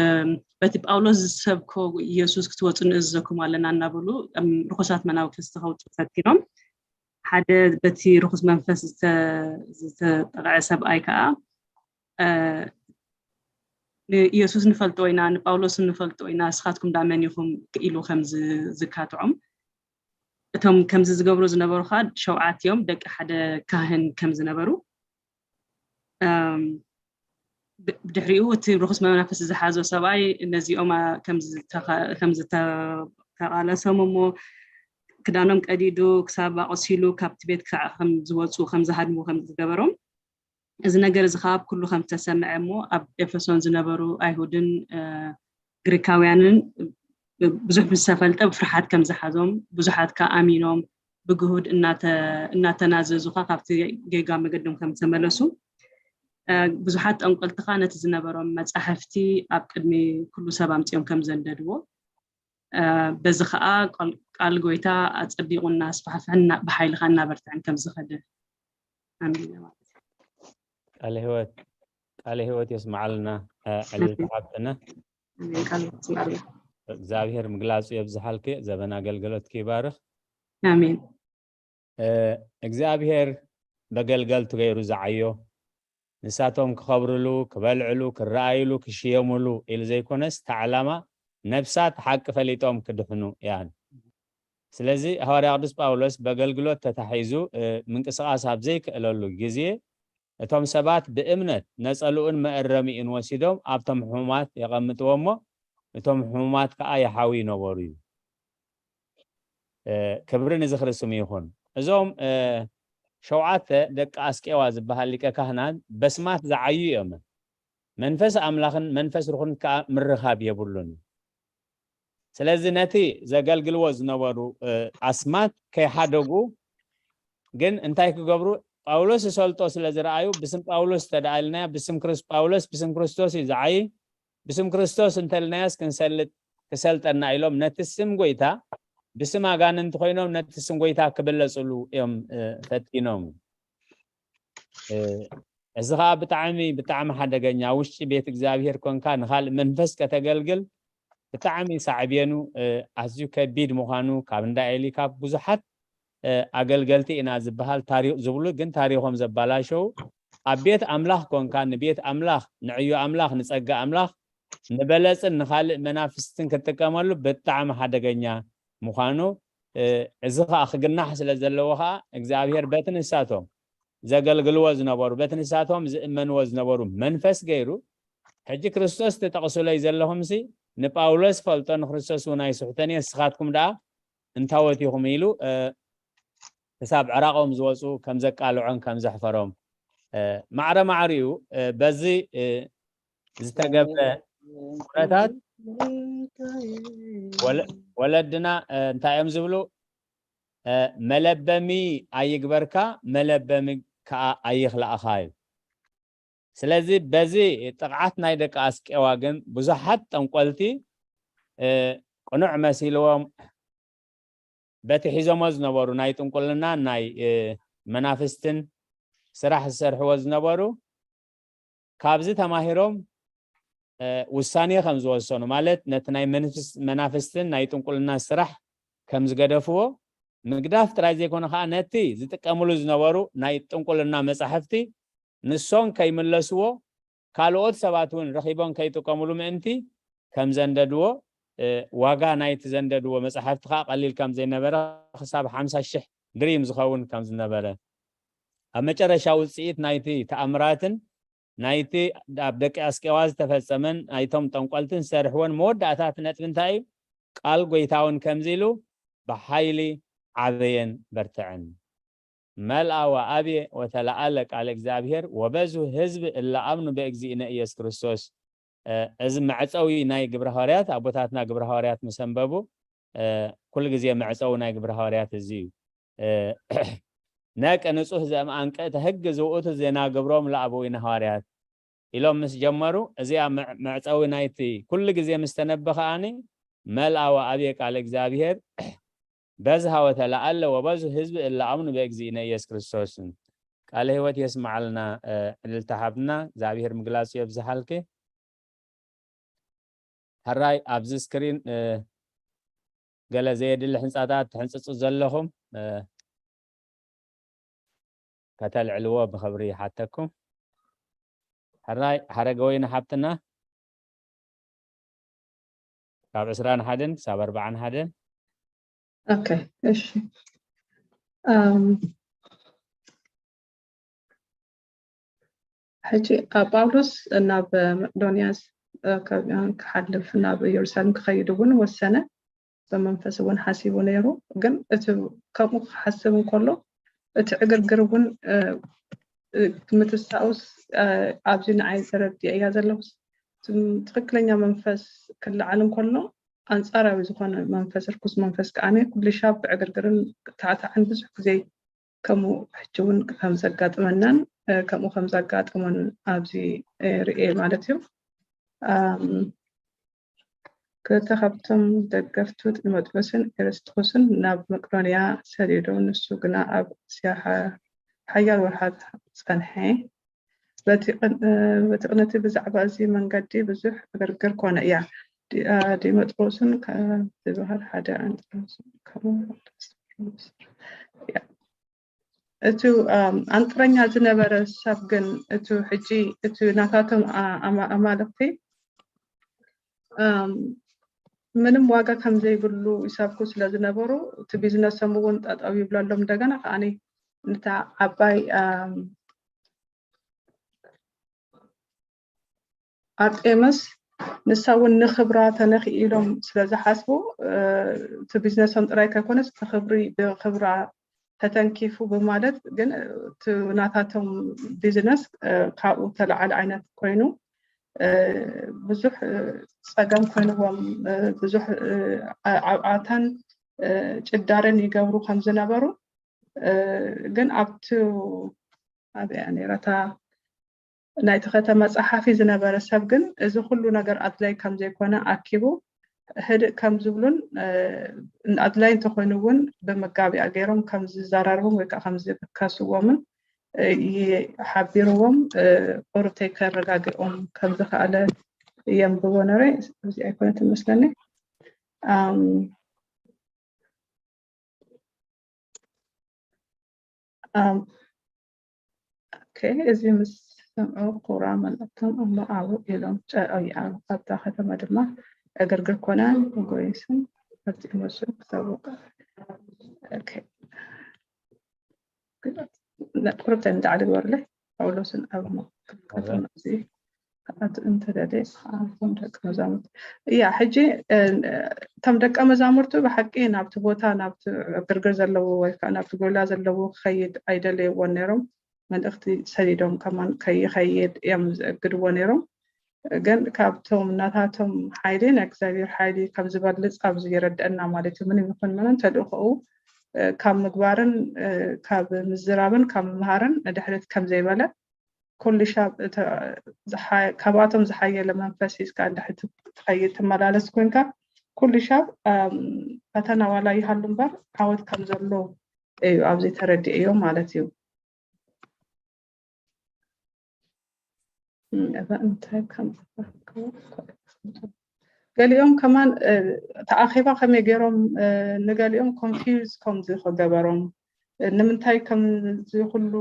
በቲ ጳውሎስ ዝሰብኮ ኢየሱስ ክትወፁ ንእዘኩም ኣለና እናበሉ እም፣ ርኩሳት መናፍስቲ ከውፅኡ ፈቲኖም ሓደ በቲ ርኩስ መንፈስ ዝተ- ዝተጠቕዐ ሰብኣይ ከዓ እ፣ ንኢየሱስ ንፈልጦ ኢና ንጳውሎስ ንፈልጦ ኢና ንስኻትኩም ዳ መን ኢኹም ኢሉ ከም ዝ- ዝካትዖም እቶም ከምዚ ዝገብሩ ዝነበሩ ከዓ ሸውዓት እዮም ደቂ ሓደ ካህን ከም ዝነበሩ እም፣ ብ- ብድሕሪኡ እቲ ርኩስ መናፍስቲ ዝሓዞ ሰብኣይ ነዚኦም ኣ- ከም ዝተኸ- ከም ዝተቃለሶም እሞ ክዳኖም ቀዲዱ ክሳብ ኣቆሲሉ ካብቲ ቤት ከዓ ከም ዝወፁ ከም ዝሃድሙ ከም ዝገበሮም እዚ ነገር እዚ ከዓ ኣብ ኩሉ ከም ዝተሰምዐ እሞ ኣብ ኤፌሶን ዝነበሩ ኣይሁድን እ፣ ግሪካውያንን ብዙሕ ምስ ተፈልጠ ብፍርሓት ከም ዝሓዞም ብዙሓት ከዓ ኣሚኖም ብግሁድ እናተ- እናተናዘዙ ከዓ ካብቲ ጌጋ መገዶም ከም ዝተመለሱ እ፣ ብዙሓት ጠንቆልቲ ከዓ ነቲ ዝነበሮም መፃሕፍቲ ኣብ ቅድሚ ኩሉ ሰብ ኣምፂኦም ከም ዘንደድዎ እ፣ በዚ ከዓ ቃል- ቃል ጎይታ ኣፀቢቑ እናስፋሕፍሐን እና- ብሓይሊ ከዓ እናበርትዐን ከም ዝኸደ ኣንቢበ ማለት እዩ። ቃለ ህይወት ቃለ ህይወት የስምዓልና። እ፣ ዕልልቲ ሓብትና። ኣሜን። ቃል ህይወት ይስምዓልና። እግዚኣብሔር ምግላጹ የብዝሓልኪ፣ ዘበን ኣገልግሎትኪ ይባርኽ። ኣሜን። እ፣ እግዚኣብሔር በገልገልቱ ገይሩ ዝዓዮ ንሳቶም ክኸብርሉ፣ ክበልዕሉ፣ ክረኣይሉ፣ ክሽየሙሉ ኢሉ ዘይኮነስ፣ እታ ዕላማ ነፍሳት ሓቂ ፈሊጦም ክድሕኑ እያን። ስለዚ ሃዋርያ ቅዱስ ጳውሎስ በገልግሎት ተታሒዙ እ፣ ምንቅስቓስ ኣብ ዘይክእለሉ ግዜ እቶም ሰባት ብእምነት ነጸልኡን መእረሚኡን ወሲዶም ኣብቶም ሕሙማት የቐምጥዎ እሞ እቶም ሕሙማት ከኣ ይሓዊ ይነበሩ እዩ። ክብሪ ንዝኽሪ ስሙ ይኹን። እዞም ሸውዓተ ደቂ ኣስቄዋ ዝበሃል ሊቀ ካህናት በስማት ዝዓዩ እዮም። መንፈስ ኣምላኽን መንፈስ ርኹን ከኣ ምርኻብ የብሉን። ስለዚ ነቲ ዘገልግልዎ ዝነበሩ ኣስማት ከይሓደጉ ግን እንታይ ክገብሩ? ጳውሎስ ዝሰልጦ ስለ ዝረኣዩ ብስም ጳውሎስ እንተደኣ ኢልናዮ ብስም ክርስ ጳውሎስ ብስም ክርስቶስ እዩ ዝዓይ፣ ብስም ክርስቶስ እንተልናዮስ ክንሰልጥ ክሰልጠና ኢሎም ነቲ ስም ጎይታ ብስም ኣጋንንቲ ኮይኖም ነቲ ስም ጎይታ ክብለጽሉ እዮም ፈቲኖም። እዚ ከዓ ብጣዕሚ ብጣዕሚ ሓደገኛ ውሽጢ ቤት እግዚኣብሔር ኮንካ ንካልእ መንፈስ ከተገልግል ብጣዕሚ ሳዕቤኑ ኣዝዩ ከቢድ ምዃኑ ካብ እንዳ ኤሊ ካብ ብዙሓት ኣገልገልቲ ኢና ዝበሃል ታሪክ ዝብሉ ግን ታሪኮም ዘባላሸው ኣብ ቤት ኣምላኽ ኮንካ ንቤት ኣምላኽ ንዕዮ ኣምላኽ ንጸጋ ኣምላኽ ንበለጽን ንካልእ መናፍስትን ክትጥቀመሉ ብጣዕሚ ሓደገኛ ምዃኑ እዚ ከዓ ክግናሕ ስለ ዘለዎ ከዓ እግዚኣብሔር በቲ ንሳቶም ዘገልግልዎ ዝነበሩ በቲ ንሳቶም ዝእመንዎ ዝነበሩ መንፈስ ገይሩ ሕጂ ክርስቶስ ትጠቕሱለይ ዘለኹምሲ ንጳውሎስ ፈልጦ ንክርስቶስ እውን ኣይስሕቶን እየ ንስኻትኩም ደኣ እንታወት ኢኹም ኢሉ ክሳብ ዕራቆም ዝወፁ ከም ዘቃልዖን ከም ዘሕፈሮም ማዕረ ማዕሪኡ በዚ ዝተገብረ ኩነታት ወለድና እንታይ እዮም ዝብሉ? መለበሚ ኣይግበርካ መለበሚ ከዓ ኣይኽላእኻ እዩ። ስለዚ በዚ ጥቕዓት ናይ ደቂ ኣስቄዋ ግን ብዙሓት ጠንቆልቲ ቅኑዕ መሲልዎም በቲ ሒዞሞ ዝነበሩ ናይ ጥንቁልና ናይ መናፍስትን ስራሕ ዝሰርሕዎ ዝነበሩ ካብዚ ተማሂሮም ውሳኔ ከም ዝወሰኑ ማለት ነቲ ናይ መናፍስትን ናይ ጥንቁልና ስራሕ ከም ዝገደፍዎ ምግዳፍ ጥራይ ዘይኮነ ከዓ ነቲ ዝጥቀምሉ ዝነበሩ ናይ ጥንቁልና መፃሕፍቲ ንሶም ከይምለስዎ ካልኦት ሰባት እውን ረኺቦም ከይጥቀምሉ ምእንቲ ከም ዘንደድዎ ዋጋ ናይቲ ዘንደድዎ መፃሕፍቲ ከዓ ቀሊል ከም ዘይነበረ ክሳብ ሓምሳ ሽሕ ድሪም ዝኸውን ከም ዝነበረ ኣብ መጨረሻ ውፅኢት ናይቲ ተኣምራትን ናይቲ ኣብ ደቂ ኣስቄዋ ዝተፈጸመን ናይቶም ጠንቆልትን ዝሰርሕዎን መወዳእታት ነጥቢ እንታይ እዩ? ቃል ጎይታ እውን ከምዚ ኢሉ ብሓይሊ ዓበየን በርትዐን። መልኣ ወኣብየ ወተለኣለ ቃለ እግዚኣብሔር ወበዙ ህዝብ እለ ኣምኑ በእግዚእነ ኢየሱስ ክርስቶስ። እዚ መዕፀዊ ናይ ግብረ ሃዋርያት ኣቦታትና ግብረ ሃዋርያት ምስ ኣንበቡ ኩሉ ግዜ መዕፀዊ ናይ ግብረ ሃዋርያት እዚ እዩ። ነቅ ንጹህ ዘእምኣንቀ ተህግ ዝውእቱ ዜና ግብሮም ለኣበዊነ ሃዋርያት ኢሎም ምስ ጀመሩ እዚኣ መዕፀዊ ናይቲ ኩሉ ግዜ ምስ ተነበ ከኣኒ መልኣ ወኣብየ ቃል እግዚኣብሔር በዝሃ ወተለኣለ ወበዙ ህዝቢ እለ ኣምኑ በእግዚእነ ኢየሱስ ክርስቶስ። ቃለ ህይወት የስመዓልና። እልልታ ሓብትና እግዚኣብሔር ምግላጹ የብዝሓልኪ። ሕራይ ኣብዚ ስክሪን ገለ ዘየድሊ ሕንፃታት ትሕንፅፁ ዘለኹም ከተልዕልዎ ብኽብሪ ይሓተኩም። ሕራይ ሓረገወይኒ ሓብትና ካብ ዕስራን ሓደን ክሳብ ኣርባዓን ሓደን። ኦኬ እሺ። ሕጂ ጳውሎስ ናብ መቄዶንያ ክሓልፍ ናብ ኢየሩሳሌም ክኸይድ እውን ወሰነ። ብመንፈስ እውን ሓሲቡ ነይሩ። ግን እቲ ከምኡ ክሓስብ እንከሎ እቲ ዕግርግር እውን ምትሳኡስ ኣብዚ ንዓይ ተረዲዐያ ዘለኹስ ትኽክለኛ መንፈስ ክለዓል እንከሎ ኣንፃራዊ ዝኾነ መንፈስ ርኩስ መንፈስ ከዓነ ኩሉ ሻብ ብዕግርግርን ታዕታዕን ብዙሕ ግዜ ከምኡ ሕጂ እውን ከም ዘጋጥመናን ከምኡ ከም ዘጋጠሞን ኣብዚ ርእየ ማለት እዩ። ክልተ ካብቶም ደገፍቱ ጢሞቴዎስን ኤርስጦስን ናብ መቄዶንያ ሰዲዱ፣ ንሱ ግና ኣብ እስያ ሓያል ወርሓት ጸንሐ። በቲ ቅነቲ ብዛዕባ እዚ መንገዲ ብዙሕ ዕግርግር ኮነ። እያ ዲሜጥሮስን ዝበሃል ሓደ ኣንጢሮስን ከምኡ እቲ ኣንጥረኛ ዝነበረ ሰብ ግን እቲ ሕጂ እቲ ናታቶም ኣማልኽቲ ምንም ዋጋ ከም ዘይብሉ ይሰብኩ ስለ ዝነበሩ እቲ ቢዝነሶም እውን ጠጠው ይብለሎም። እንደገና ከዓኒ ነታ ዓባይ ኣርጤመስ ንሳ እውን ንክብራ ተነኪ ኢሎም ስለ ዝሓስቡ እቲ ቢዝነሶም ጥራይ ከይኮነስ ንክብሪ ብክብራ ተተንኪፉ ብማለት ግን እቲ ናታቶም ቢዝነስ ካብኡ ተለዓለ ዓይነት ኮይኑ ብዙሕ ፀገም ኮይንዎም ብዙሕ ዓብዓታን ጭዳርን ይገብሩ ከም ዝነበሩ ግን ኣብቲ ኣብያ ነይራታ ናይቲ ከተማ ጸሓፊ ዝነበረ ሰብ ግን እዚ ኩሉ ነገር ኣድላይ ከም ዘይኮነ ኣኪቡ ህድእ ከም ዝብሉን ኣድላይ እንተኮይኑ እውን ብመጋቢያ ገይሮም ከም ዝዘራርቦም ወይ ከዓ ከም ዝከስዎምን ሓቢርዎም ቁርብተይ ከረጋግኦም ከም ዝኸኣለ የንብቦ ነረ እዚ ኣይኮነት መስለኒ እዚ ምስ ሰምዑ ኩራ መለቶም እሞ ኣብኡ ኢሎም ጨርዮም። ኣብታ ከተማ ድማ ዕግርግር ኮነ፣ ጎይስን ፈጺሙ እሱ ክሳብ ቁርብተይ ንላዕሊ ግበርለይ። ጳውሎስን ኣብ ከተማ እዚ ክኣቱ እንተደልየ ንስኻ ነቶም ደቂ መዛሙርቱ እያ ሕጂ እቶም ደቀ መዛሙርቱ ብሓቂ ናብቲ ቦታ ናብቲ ዕግርግር ዘለዎ ወይ ከዓ ናብቲ ጎላ ዘለዎ ክኸይድ ኣይደለይዎን ነይሮም መልእኽቲ ሰዲዶም ከማን ከይኸይድ እዮም ዘእግድዎ ነይሮም ግን ካብቶም ናታቶም ሓይሊ ናይ እግዚኣብሔር ሓይሊ ካብ ዝበልፅ ኣብዚ ይረድአና ማለት እዩ ምንም ይኹን ምንም ተልእኮኡ ካብ ምግባርን ካብ ምዝራብን ካብ ምምሃርን ንድሕሪት ከም ዘይበለ ኩሉ ሻብ ካብኣቶም ዝሓየለ መንፈስ ሒዝካ እንድሕር ትኸይድ ትመላለስ ኮንካ ኩሉ ሻብ ፈተና ዋላ ይሃሉ እምበር ዓወት ከም ዘሎ እዩ ኣብዚ ተረዲእዮ ማለት እዩ። እዛ እንታይ ከም ገሊኦም ከማን ተኣኺባ ከመይ ገይሮም ንገሊኦም ኮንፊውዝ ከም ዝገበሮም ንምንታይ ከምዚ ኩሉ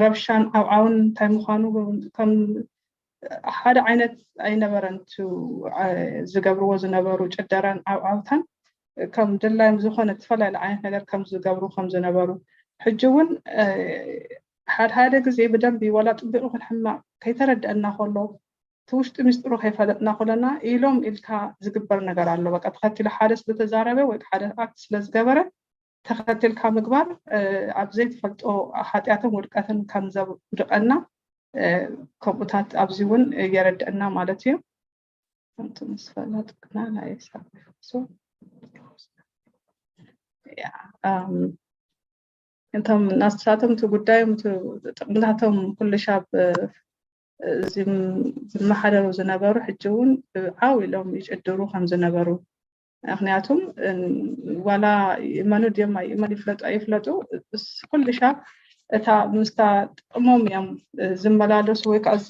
ረብሻን ዓብዓውን እንታይ ምዃኑ ከም ሓደ ዓይነት ኣይነበረን ዝገብርዎ ዝነበሩ ጭደራን ዓብዓውታን ከም ድላዮም ዝኾነ ዝተፈላለዩ ዓይነት ነገር ከም ዝገብሩ ከም ዝነበሩ ሕጂ እውን ሓደ ሓደ ግዜ ብደንቢ ዋላ ፅቡቅ ይኹን ሕማቅ ከይተረድአና ከሎ እቲ ውሽጢ ምስጢሩ ከይፈለጥና ከለና ኢሎም ኢልካ ዝግበር ነገር ኣሎ በቃ ተኸቲሉ ሓደ ስለተዛረበ ወይ ሓደ ኣክት ስለዝገበረ ተኸቲልካ ምግባር ኣብ ዘይትፈልጦ ሓጢኣትን ውድቀትን ከም ዘውድቀና ከምኡታት ኣብዚ እውን የረድአና ማለት እዩ። ከምቲ ምስ ፈለጥና ናይ ሳብሱ እቶም ናስሳቶም እቲ ጉዳዮም እቲ ጥቅምታቶም ኩሉ ሻብ ዝመሓደሩ ዝነበሩ ሕጂ እውን ዓው ኢሎም ይጭድሩ ከም ዝነበሩ ምክንያቱም ዋላ ይእመኑ ድዮም ኣይእመኑ ይፍለጡ ኣይፍለጡ ኩሉ ሻብ እታ ምስታ ጥቅሞም እዮም ዝመላለሱ ወይ ከዓ እዚ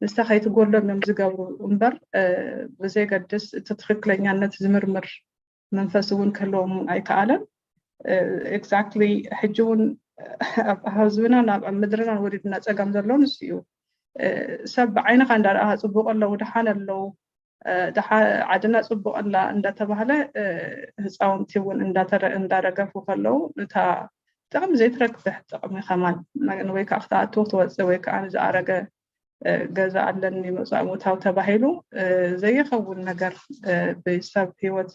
ምስታ ከይትጎሎም እዮም ዝገብሩ እምበር ብዘይገድስ እቲ ትክክለኛነት ዝምርምር መንፈስ እውን ክህልዎም እውን ኣይከኣለን exactly ሕጂ እውን ኣብ ህዝብና ናብ ምድርና ወሪድና ፀገም ዘሎ ንሱ እዩ ሰብ ብዓይንኻ እንዳረኣኻ ፅቡቅ ኣለዉ ድሓን ኣለዉ ዓድና ፅቡቅ ኣላ እንዳተባህለ ህፃውንቲ እውን እንዳረገፉ ከለዉ እታ ጥቅሚ ዘይትረክብሕ ጥቅሚ ከማን ወይ ከዓ ክትኣትዉ ክትወፅእ ወይ ከዓ ንዝኣረገ ገዛ ኣለኒ መፃእ ምእታው ተባሂሉ ዘይኸውን ነገር ብሰብ ህይወት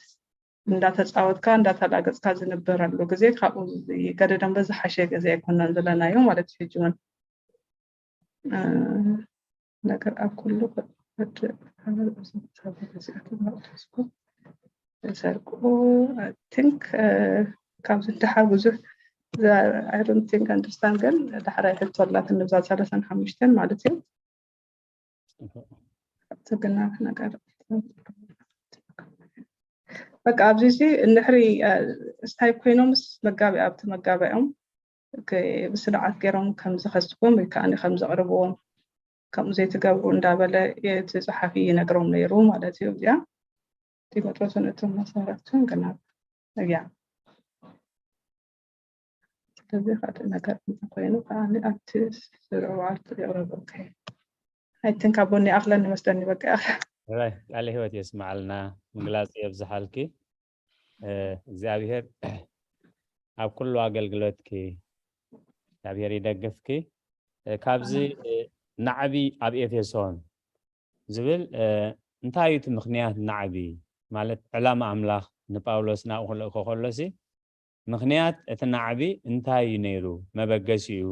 እንዳተፃወትካ እንዳተላገፅካ ዝንበረሉ ግዜ ካብኡ ገደደንበ ዝሓሸ ግዜ ኣይኮናን ዘለናዮ ማለት እዩ ሕጂ እውን ነገር ኣብ ኩሉ ሰርቁ think ካብዚ ድሓር ብዙሕ I don't think understand ግን ዳሕራይ ሕቶ ኣላትኒ ብዛ ሰለሳን ሓሙሽተን ማለት እዩ ትግና ነገር በቃ ኣብዚ እዚ እንድሕሪ እንታይ ኮይኖምስ መጋቢያ ኣብቲ መጋቢያኦም ብስርዓት ገይሮም ከም ዝኸስዎም ወይ ከዓ ከም ዘቕርብዎም ከምኡ ዘይትገብሩ እንዳበለ እቲ ፀሓፊ ይነግሮም ነይሩ ማለት እዩ እዚኣ ጢሞጥሮስን እቶም መሳርሕቱን ግና እያ ስለዚ ካልእ ነገር እንተኮይኑ ከዓኒ ኣብቲ ስርዑ ዓርቱ የቕረበልካ እየ ኣይትን ካብ ጎኒ ይኣኽለኒ መስለኒ በቃ ይኣኽለ ራይ ቃለ ህይወት የስማዓልና ምግላፅ የብዝሓልኪ እግዚኣብሔር ኣብ ኩሉ ኣገልግሎትኪ እግዚኣብሔር ይደግፍኪ ካብዚ ናዕቢ ኣብ ኤፌሶን ዝብል እንታይ እዩ እቲ ምኽንያት ናዕቢ? ማለት ዕላማ ኣምላኽ ንጳውሎስ ናብኡ ክልእኮ ከሎሲ ምኽንያት እቲ ናዕቢ እንታይ እዩ ነይሩ? መበገሲኡ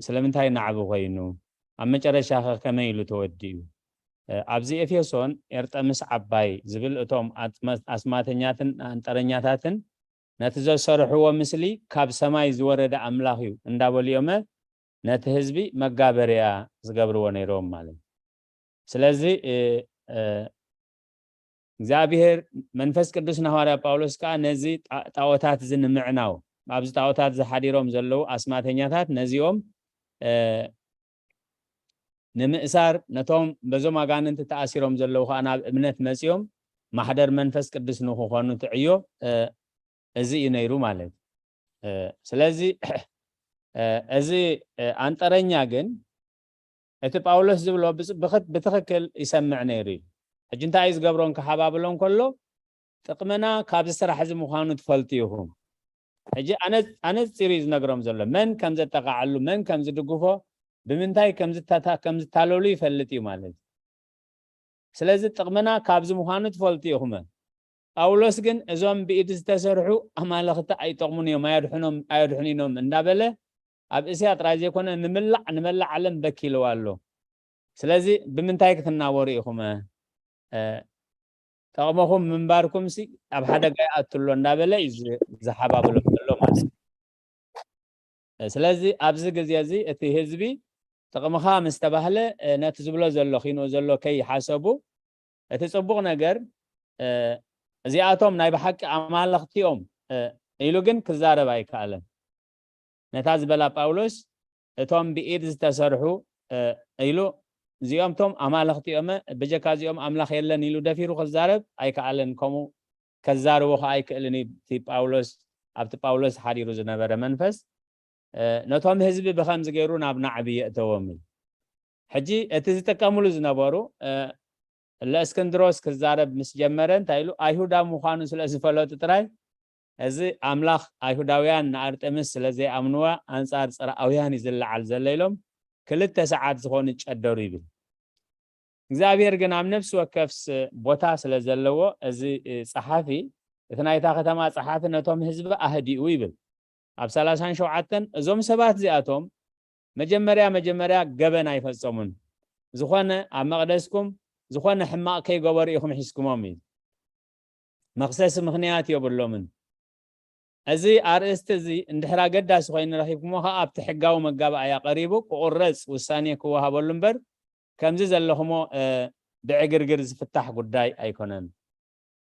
ስለምንታይ ናዕቢ ኮይኑ? ኣብ መጨረሻ ከ ከመይ ኢሉ ተወዲኡ? ኣብዚ ኤፌሶን ኤርጠምስ ዓባይ ዝብል እቶም ኣስማተኛትን ኣንጠረኛታትን ነቲ ዘሰርሕዎ ምስሊ ካብ ሰማይ ዝወረደ ኣምላኽ እዩ እንዳበሉ እዮመ ነቲ ህዝቢ መጋበርያ ዝገብርዎ ነይሮም ማለት እዩ። ስለዚ እግዚኣብሔር መንፈስ ቅዱስ ንሃዋርያ ጳውሎስ ከዓ ነዚ ጣዖታት እዚ ንምዕናው ኣብዚ ጣዖታት ዝሓዲሮም ዘለዉ ኣስማተኛታት ነዚኦም ንምእሳር ነቶም በዞም ኣጋንንቲ ተኣሲሮም ዘለዉ ከዓ ናብ እምነት መፂኦም ማሕደር መንፈስ ቅዱስ ንክኾኑ ትዕዮ እዚ እዩ ነይሩ ማለት። ስለዚ እዚ ኣንጠረኛ ግን እቲ ጳውሎስ ዝብሎ ብትኽክል ይሰምዕ ነይሩ እዩ። ሕጂ እንታይ እዩ ዝገብሮን ክሓባብሎን ከሎ ጥቕምና ካብዚ ስራሕ እዚ ምዃኑ ትፈልጡ ኢኹም። ሕጂ ኣነፂሩ እዩ ዝነግሮም ዘሎ መን ከም ዘጠቃዓሉ መን ከም ዝድግፎ ብምንታይ ከም ዝታለሉ ይፈልጥ እዩ ማለት እዩ። ስለዚ ጥቕምና ካብዚ ምዃኑ ትፈልጡ ኢኹመ። ጳውሎስ ግን እዞም ብኢድ ዝተሰርሑ ኣማልኽቲ ኣይጠቕሙን እዮም፣ ኣየድሕኖም ኣየድሕኑኖም እንዳበለ ኣብ እስያ ጥራይ ዘይኮነ ንምላዕ ንመላእ ዓለም በኪልዋ ኣሎ። ስለዚ ብምንታይ ክትናወሩ ኢኹመ? ጠቕመኹም ምንባርኩምሲ ኣብ ሓደጋ ይኣቱ ኣሎ እንዳበለ እዩ ዝሓባብሎም ዘሎ ማለት እዩ። ስለዚ ኣብዚ ግዜ እዚ እቲ ህዝቢ ጥቕምኻ ምስ ተባህለ ነቲ ዝብሎ ዘሎ ኪንኡ ዘሎ ከይሓሰቡ እቲ ጽቡቕ ነገር እዚኣቶም ናይ ብሓቂ ኣማልኽቲ እዮም ኢሉ ግን ክዛረብ ኣይከኣለን። ነታ ዝበላ ጳውሎስ እቶም ብኢድ ዝተሰርሑ ኢሉ እዚኦም ቶም ኣማልኽቲ እዮመ ብጀካ እዚኦም ኣምላኽ የለን ኢሉ ደፊሩ ክዛረብ ኣይከኣለን። ከምኡ ከዛርቦ ከዓ ኣይክእልን እዩ። እቲ ጳውሎስ ኣብቲ ጳውሎስ ሓዲሩ ዝነበረ መንፈስ ነቶም ህዝቢ ብኸምዚ ገይሩ ናብ ናዕቢ የእተዎም እዩ። ሕጂ እቲ ዝጥቀምሉ ዝነበሩ ለእስክንድሮስ ክዛረብ ምስ ጀመረ እንታይ ኢሉ ኣይሁዳ ምዃኑ ስለ ዝፈለጡ ጥራይ እዚ ኣምላኽ ኣይሁዳውያን ንኣርጠምስ ስለ ዘይኣምንዋ ኣንጻር ጽርኣውያን እዩ ዝለዓል ዘሎ ኢሎም ክልተ ሰዓት ዝኾኑ ጨደሩ ይብል። እግዚኣብሔር ግን ኣብ ነፍሲ ወከፍስ ቦታ ስለ ዘለዎ እዚ ጸሓፊ እቲ ናይታ ከተማ ጸሓፊ ነቶም ህዝቢ ኣህዲኡ ይብል። ኣብ ሰላሳን ሸውዓተን እዞም ሰባት እዚኣቶም መጀመርያ መጀመርያ ገበን ኣይፈጸሙን። ዝኾነ ኣብ መቕደስኩም ዝኾነ ሕማቕ ከይገበሩ ኢኹም ሒዝኩሞም እዩ። መኽሰሲ ምኽንያት የብሎምን። እዚ ኣርእስቲ እዚ እንድሕር ኣገዳሲ ኮይኑ ረኺብኩሞ ከዓ ኣብቲ ሕጋዊ መጋባእያ ቀሪቡ ክቑረፅ ውሳኔ ክወሃበሉ እምበር ከምዚ ዘለኹሞ ብዕግርግር ዝፍታሕ ጉዳይ ኣይኮነን።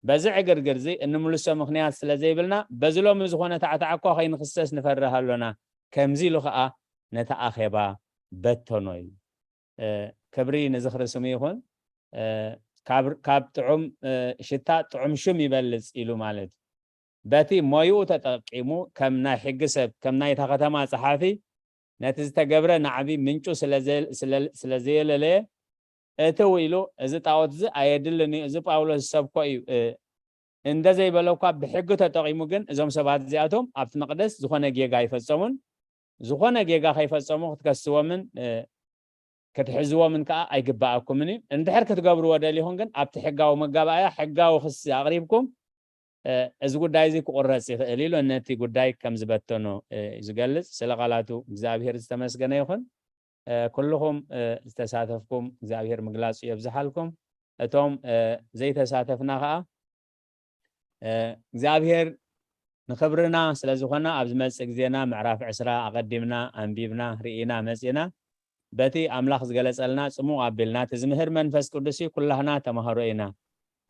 በዚ ዕግርግር እዚ እንምልሶ ምኽንያት ስለ ዘይብልና በዚ ሎሚ ዝኾነ ታዕታዕ እኳ ከይንኽሰስ ንፈርህ ኣሎና። ከምዚ ኢሉ ከዓ ነቲ ኣኼባ በተኖ እዩ። ክብሪ ንዝኽሪ ስሙ ይኹን። ካብ ጥዑም ሽታ ጥዑም ሽም ይበልፅ ኢሉ ማለት እዩ። በቲ ሞይኡ ተጠቂሙ ከም ናይ ሕጊ ሰብ ከም ናይታ ከተማ ፀሓፊ ነቲ ዝተገብረ ናዕቢ ምንጩ ስለዘየለለየ እትው ኢሉ እዚ ጣዖት እዚ ኣየድልን እዩ፣ እዚ ጳውሎስ ሰብ ኮ እዩ እንደ ዘይበለ እኳ ብሕጊ ተጠቒሙ ግን እዞም ሰባት እዚኣቶም ኣብቲ መቕደስ ዝኾነ ጌጋ ኣይፈጸሙን። ዝኾነ ጌጋ ከይፈጸሙ ክትከስዎምን ክትሕዝዎምን ከዓ ኣይግባኣኩምን እዩ። እንድሕር ክትገብርዎ ደሊኹም ግን ኣብቲ ሕጋዊ መጋባእያ ሕጋዊ ክሲ ኣቕሪብኩም እዚ ጉዳይ እዚ ክቑረፅ ይኽእል ኢሉ ነቲ ጉዳይ ከም ዝበተኖ እዩ ዝገልፅ። ስለ ቃላቱ እግዚኣብሔር ዝተመስገነ ይኹን። ኩልኹም ዝተሳተፍኩም እግዚኣብሔር ምግላፁ የብዝሓልኩም። እቶም ዘይተሳተፍና ከዓ እግዚኣብሔር ንኽብርና ስለ ዝኾነ ኣብ ዝመፅእ ግዜና ምዕራፍ ዕስራ ኣቐዲምና ኣንቢብና ርኢና መፂና በቲ ኣምላኽ ዝገለጸልና ጽሙቕ ኣቢልና እቲ ዝምህር መንፈስ ቅዱስ እዩ። ኩላህና ተማሃሮ ኢና።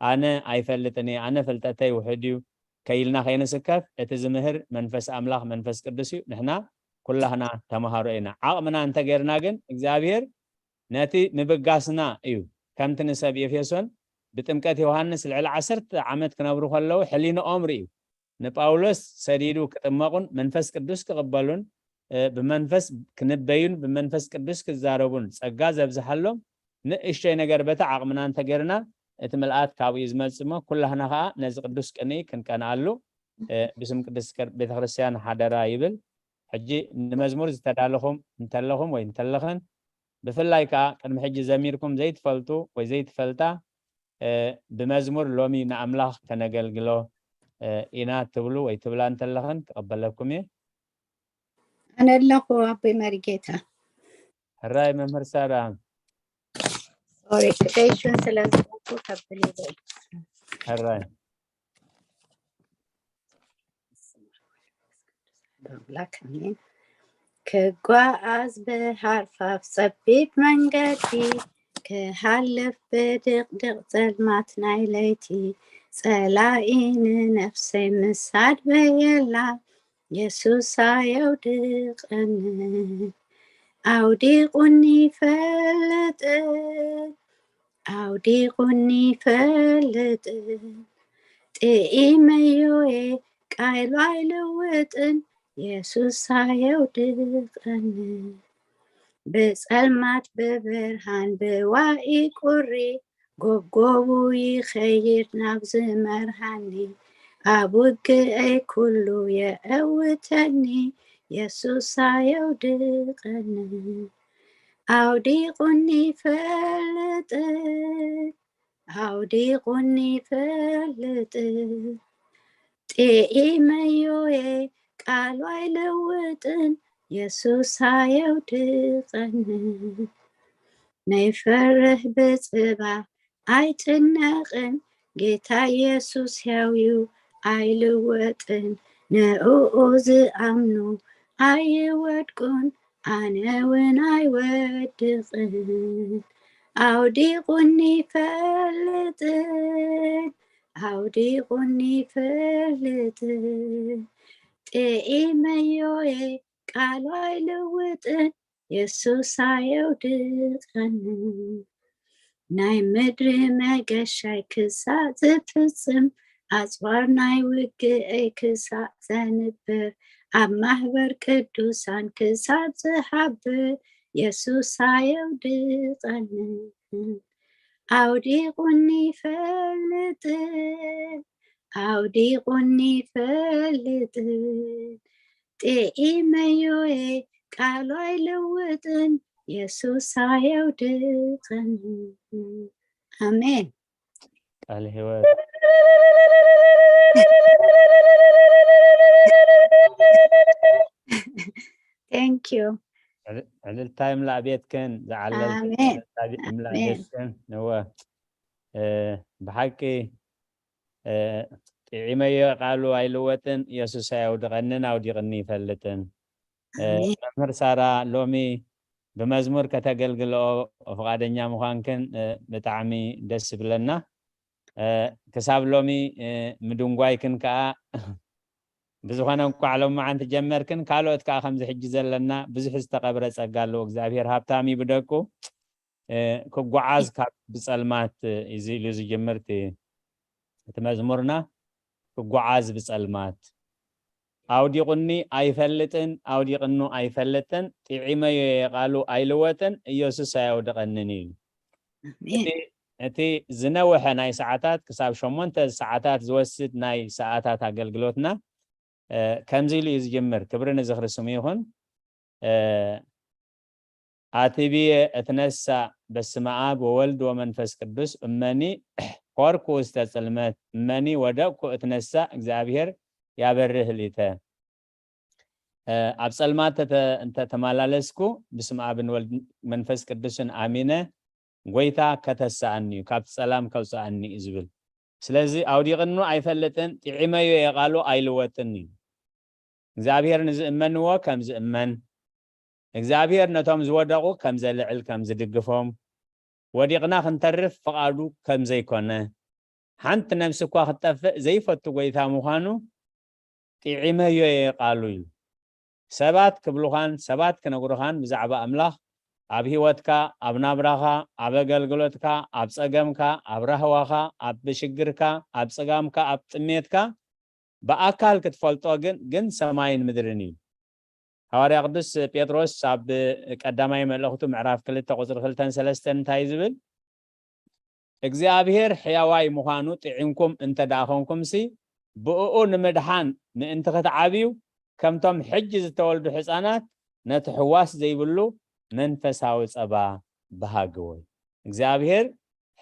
ኣነ ኣይፈልጥን እየ፣ ኣነ ፍልጠተይ ውሑድ እዩ ከይልና ከይንስከፍ እቲ ዝምህር መንፈስ ኣምላኽ መንፈስ ቅዱስ እዩ። ንሕና ኩላህና ተማሃሮ ኢና። ዓቕምና እንተጌርና ግን እግዚኣብሔር ነቲ ምብጋስና እዩ። ከምቲ ንሰብ ኤፌሶን ብጥምቀት ዮሃንስ ልዕሊ ዓሰርተ ዓመት ክነብሩ ከለዉ ሕሊንኦም ርእዩ ንጳውሎስ ሰዲዱ ክጥመቑን መንፈስ ቅዱስ ክቕበሉን ብመንፈስ ክንበዩን ብመንፈስ ቅዱስ ክዛረቡን ጸጋ ዘብዝሓሎም ንእሽተይ ነገር በቲ ዓቕምና እንተጌርና እቲ ምልኣት ካብኡ እዩ ዝመጽእ እሞ ኩላህና ከኣ ነዚ ቅዱስ ቅንኢ ክንቀንኣሉ ብስም ቅድስት ቤተክርስትያን ሓደራ ይብል። ሕጂ ንመዝሙር ዝተዳለኹም እንተለኹም ወይ እንተለኽን ብፍላይ ከዓ ቅድሚ ሕጂ ዘሚርኩም ዘይትፈልጡ ወይ ዘይትፈልጣ፣ እ፣ ብመዝሙር ሎሚ ንኣምላኽ ከነገልግሎ፣ እ፣ ኢና ትብሉ ወይ ትብላ እንተለኽን ክቕበለኩም እየ። ኣነ ኣለኹ ኣቦይ መሪጌታ። ሕራይ መምህር ሳራ። ሶሪ፣ ክተይሽን ስለ ዝበልኩ ከብል ኢለ። ሕራይ። ኣምላክ ኣሜን። ክጓዓዝ ብሃርፋፍ ጸቢብ መንገዲ፣ ክሃልፍ ብድቕድቕ ጸልማት ናይ ለይቲ፣ ጸላኢ ንነፍሰይ ምሳድ በየላ፣ የሱስ ኣየውድቐኒ። ኣውዲቑኒ ይፈልጥን፣ ኣውዲቑኒ ይፈልጥን፣ ጥኢመዮ'የ ቃሉ ኣይልውጥን፣ የሱስ ኣየውድቐኒ። ብጸልማት ብብርሃን ብዋኢ ቁሪ፣ ጎብጎቡ ይኸይድ ናብ ዝመርሃኒ፣ ኣብ ውግእይ ኩሉ የእውተኒ፣ የሱስ ኣየውድቐኒ። ኣውዲቑኒ ይፈልጥን፣ ኣውዲቑኒ ይፈልጥን፣ ጥኢመዮ'የ ቃሉ ኣይልውጥን፣ የሱስ ኣየውድቐኒ። ነይፈርህ ብጽባሕ ኣይጭነቕን፣ ጌታ የሱስ ሕያው እዩ ኣይልወጥን፣ ንእኡ ዝኣምኑ ኣይወድቁን፣ ኣነ እውን ኣይወድቕን። ኣውዲቑኒ ይፈልጥን፣ ኣውዲቑኒ ይፈልጥን፣ ጥኢመዮ'የ ቃሉ ኣይልውጥን፣ የሱስ ኣየውድቐኒ። ናይ ምድሪ መገሻይ ክሳዕ ዝፍጽም፣ ኣጽዋር ናይ ውግእይ ክሳዕ ዘንብር፣ ኣብ ማህበር ቅዱሳን ክሳዕ ዝሓብር፣ የሱስ ኣየውድቐኒ። ኣውዲቑኒ ይፈልጥን፣ ኣውዲቑኒ ይፈልጥን፣ ጥኢመዮ'የ ቃሉ ኣይልውጥን፣ የሱስ ኣየውድቐኒ። ኣሜን። ቃል ህይወት። Thank you። ዕል- ዕልልታ ይምላእ ቤትክን፣ ዝዓለል ኣሜን። ዕልልታ ይምላእ ኣሜን። ቤትክን። እወ፣ እ፣ ብሓቂ፣ እ፣ ጥዒመዮ ቃሉ ኣይልወጥን፣ ኢየሱስ ኣየውድቐንን ኣውዲቕኒ ይፈልጥን። እ፣ ኣሜን። መምህር ሳራ፣ ሎሚ ብመዝሙር ከተገልግልኦ ፍቓደኛ ምዃንክን፣ እ፣ ብጣዕሚ ደስ ይብለና። እ፣ ክሳብ ሎሚ፣ እ፣ ምድንጓይክን ከኣ ብዝኾነ እንኳዕ ሎማዓንቲ ጀመርክን፣ ካልኦት ከኣ ከምዚ ሕጂ ዘለና ብዙሕ ዝተቐብረ ጸጋ ኣለዎ። እግዚኣብሔር ሃብታም እዩ ብደቁ። እ፣ ክጓዓዝ ካብ ብጸልማት፣ እ፣ እዚ ኢሉ ዝጅምር እቲ፣ እቲ መዝሙርና፣ ክጓዓዝ ብጸልማት። ኣውዲቑኒ ኣይፈልጥን፣ ኣውዲቕኑ ኣይፈልጥን፣ ጥዒመዮ የቃሉ ኣይልወጥን፣ ኢየሱስ ኣየውድቐንን እዩ። ኣሜን። እቲ፣ እቲ ዝነውሐ ናይ ሰዓታት ክሳብ ሸሞንተ ሰዓታት ዝወስድ ናይ ሰዓታት ኣገልግሎትና፣ እ፣ ከምዚ ኢሉ እዩ ዝጅምር። ክብሪ ንዝኽሪ ስሙ ይኹን። እ፣ ኣትብዬ እትነሳ በስመ አብ ወወልድ ወመንፈስ ቅዱስ እመኒ ሖርኩ ውስተ ጽልመት እመኒ ወደቅኩ እትነሳ እግዚኣብሔር ያበርህ ሊተ። እ፣ ኣብ ጸልማት ተተ-፣ እንተ ተመላለስኩ ብስመ ኣብን ወልድ መንፈስ ቅዱስን ኣሚነ ጎይታ ከተሳኣኒ እዩ፣ ካብቲ ጸላም ከውጽኣኒ እዩ ዝብል። ስለዚ ኣውዲቕኑ ኣይፈልጥን፣ ጥዒመዮ የቃሉ ኣይልወጥን እዩ። እግዚኣብሔር ንዝእመንዎ ከም ዝእመን፣ እግዚኣብሔር ነቶም ዝወደቑ ከም ዘልዕል፣ ከም ዝድግፎም፣ ወዲቕና ክንተርፍ ፍቓዱ ከም ዘይኮነ፣ ሓንቲ ነፍሲ እኳ ክትጠፍእ ዘይፈቱ ጎይታ ምዃኑ ጥዒመዮ እየ ቃሉ እዩ። ሰባት ክብሉኻን ሰባት ክነግሩኻን ብዛዕባ ኣምላኽ ኣብ ህይወትካ፣ ኣብ ናብራኻ፣ ኣብ ኣገልግሎትካ፣ ኣብ ጸገምካ፣ ኣብ ራህዋኻ፣ ኣብ ብሽግርካ፣ ኣብ ጽጋምካ፣ ኣብ ጥሜትካ ብኣካል ክትፈልጦ ግን፣ ግን ሰማይን ምድርን እዩ። ሃዋርያ ቅዱስ ጴጥሮስ ኣብ ቀዳማይ መልእኽቱ ምዕራፍ ክልተ ቁጽሪ ክልተን ሰለስተን እንታይ ዝብል? እግዚኣብሔር ሕያዋይ ምዃኑ ጥዒምኩም እንተ ደኣ ኾንኩምሲ፣ ብእኡ ንምድሓን ምእንቲ ክትዓብዩ፣ ከምቶም ሕጂ ዝተወልዱ ሕፃናት ነቲ ሕዋስ ዘይብሉ መንፈሳዊ ጸባ በሃግዎ እዩ። እግዚኣብሔር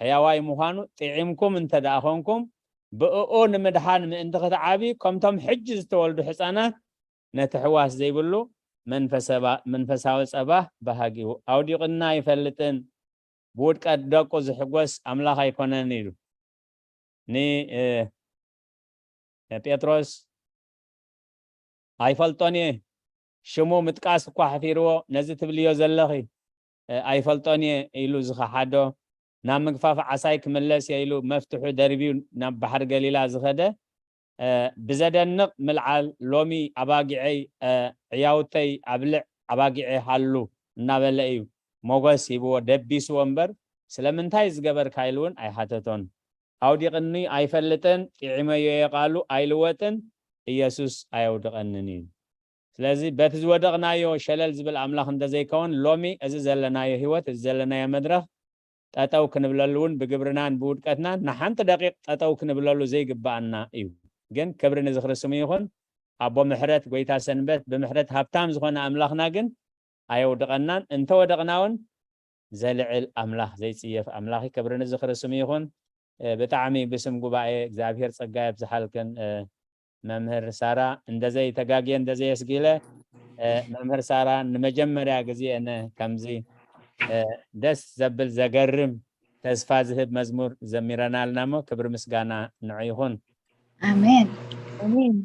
ሕያዋይ ምዃኑ ጥዒምኩም እንተ ደኣ ኾንኩም፣ ብእኡ ንምድሓን ምእንቲ ክትዓብዩ፣ ከምቶም ሕጂ ዝተወልዱ ሕፃናት ነቲ ሕዋስ ዘይብሉ መንፈሰባ-፣ መንፈሳዊ ጸባ በሃጊኡ። ኣውዲቕና ኣይፈልጥን፣ ብውድቀት ደቁ ዝሕጎስ ኣምላኽ ኣይኮነን ኢሉ። ን-፣ እ፣ ጴጥሮስ ኣይፈልጦን እየ፣ ሽሙ ምጥቃስ እኳ ሓፊርዎ፣ ነዚ ትብልዮ ዘለኺ፣ እ፣ ኣይፈልጦን እየ ኢሉ ዝኸሓዶ፣ ናብ ምግፋፍ ዓሳይ ክምለስ እየ ኢሉ መፍትሑ ደርብዩ ናብ ባሕሪ ገሊላ ዝኸደ፣ እ፣ ብዘደንቕ ምልዓል፣ ሎሚ ኣባጊዐይ፣ እ፣ ዕያውተይ ኣብልዕ፣ ኣባጊዐይ ሃሉ እናበለ እዩ ሞገስ ሂብዎ፣ ደቢስዎ እምበር፣ ስለምንታይ ዝገበርካ ኢሉ እውን ኣይሓተቶን። ኣውዲቕኒ ኣይፈልጥን፣ ጥዒመዮ እየ ቃሉ ኣይልወጥን፣ ኢየሱስ ኣየውድቐንን እዩ። ስለዚ በቲ ዝወደቕናዮ ሸለል ዝብል ኣምላኽ እንተዘይከውን፣ ሎሚ እዚ ዘለናዮ ህይወት፣ እዚ ዘለናዮ መድረኽ ጠጠው ክንብለሉ እውን ብግብርናን ብውድቀትናን ንሓንቲ ደቂቕ ጠጠው ክንብለሉ ዘይግብኣና እዩ። ግን ክብሪ ንዝኽሪ ስሙ ይኹን። ኣቦ ምሕረት፣ ጎይታ ሰንበት፣ ብምሕረት ሃብታም ዝኾነ ኣምላኽና ግን ኣየውድቐናን። እንተወደቕና እውን ዘልዕል ኣምላኽ፣ ዘይጽየፍ ኣምላኽ እዩ። ክብሪ ንዝኽሪ ስሙ ይኹን። እ፣ ብጣዕሚ ብስም ጉባኤ እግዚኣብሔር ጸጋ የብዝሓልክን። እ፣ መምህር ሳራ፣ እንደዘይ ተጋግየ፣ እንደዘይ ኣስጊለ፣ እ፣ መምህር ሳራ ንመጀመርያ ግዜ እነ ከምዚ፣ እ፣ ደስ ዘብል ዘገርም ተስፋ ዝህብ መዝሙር ዘሚረናልና እሞ ክብሪ ምስጋና ንዑ ይኹን። ኣሜን። ኣሜን።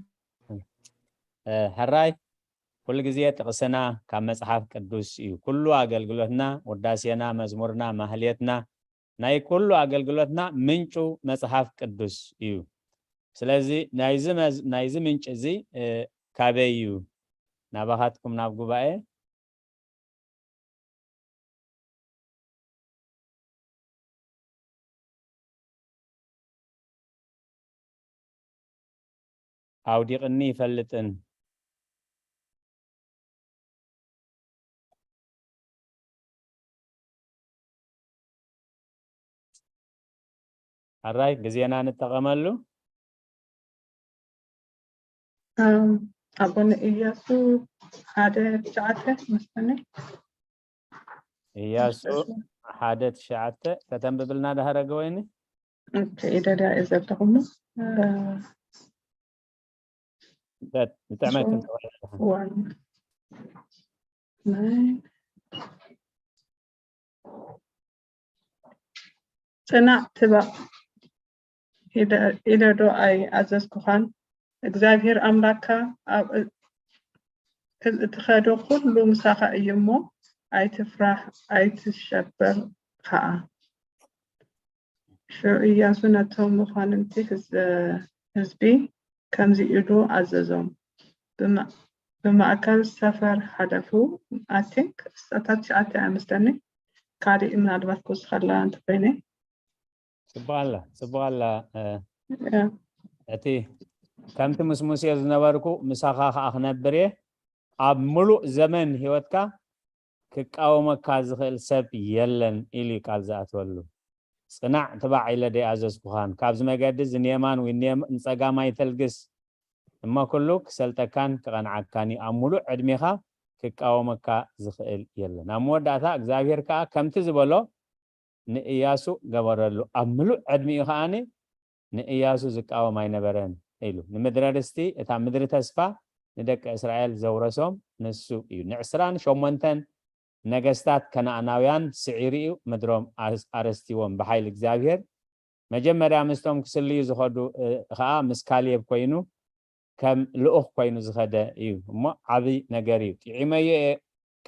እ፣ ሕራይ ኩሉ ግዜ ጥቕስና ካብ መጽሓፍ ቅዱስ እዩ። ኩሉ ኣገልግሎትና፣ ውዳሴና፣ መዝሙርና፣ ማህሌትና፣ ናይ ኩሉ ኣገልግሎትና ምንጩ መጽሓፍ ቅዱስ እዩ። ስለዚ ናይዚ መዝ-፣ ናይዚ ምንጪ እዚ፣ እ፣ ካበይ እዩ? ናባኻትኩም ናብ ጉባኤ ኣውዲቕኒ ይፈልጥን። ኣራይ ግዜና ንጠቐመሉ። ኣም፣ ኣቦነ ኢያሱ ሓደ ትሽዓተ መስለኒ። ኢያሱ ሓደ ትሽዓተ ከተንብብልና ዳህረገ ወይኒ? ኦኬ፣ ኢደዳ እየ ዘለኹ። እ፣ በት-፣ ብጥዕመት እሱ ክንተወያየ። ዋን ናይ ጽናዕ ትባእ ኢለ፣ ኢለ ዶ ኣይኣዘዝኩኻን? እግዚኣብሔር ኣምላክካ ኣብ እ-፣ እትኸዶ ኩሉ ምሳኻ እዩ እሞ፣ ኣይትፍራህ፣ ኣይትሸበር ኸኣ። ሽዑ ኢያሱ ነቶም መኳንንቲ ህዝ-፣ ህዝቢ ከምዚ ኢሉ ኣዘዞም፣ ብማ-፣ ብማእከል ሰፈር ሓለፉ። I think እታ ትሽዓተ እያ መስለኒ፣ ካልእ ምናልባት ክውስኸላ እንተኾይነ። ጽቡቕ ኣላ፣ ጽቡቕ ኣላ። እ፣ ያ። እቲ ከምቲ ምስ ሙሴ ዝነበርኩ ምሳኻ ኸኣ ክነብር እየ፣ ኣብ ምሉእ ዘመን ህይወትካ ክቃወመካ ዝኽእል ሰብ የለን ኢሉ እዩ ቃል ዝኣትወሉ። ጽናዕ ትባዕ ኢለ ደይኣዘዝኩኻን? ካብዚ መገዲ እዚ ንየማን ወይ ንየም-፣ ንጸጋም ኣይተልግስ፣ እሞ ኩሉ ክሰልጠካን ክቐንዓካን እዩ። ኣብ ምሉእ ዕድሜኻ ክቃወመካ ዝኽእል የለን። ኣብ መወዳእታ እግዚኣብሔር ከኣ ከምቲ ዝበሎ ንእያሱ ገበረሉ። ኣብ ምሉእ ዕድሚኡ ከኣኒ ንእያሱ ዝቃወም ኣይነበረን ኢሉ። ንምድረ ርስቲ፣ እታ ምድሪ ተስፋ ንደቂ እስራኤል ዘውረሶም ንሱ እዩ። ንዕስራን ሸሞንተን ነገስታት ከነኣናውያን ስዒሩ እዩ ምድሮም ኣርስ-፣ ኣረስቲዎም ብሓይሊ እግዚኣብሔር። መጀመርያ ምስቶም ክስልዩ ዝኸዱ፣ እ፣ ኸኣ ምስ ካሌብ ኮይኑ ከም ልኡኽ ኮይኑ ዝኸደ እዩ። እሞ ዓቢ ነገር እዩ። ጥዒመዮ እየ፣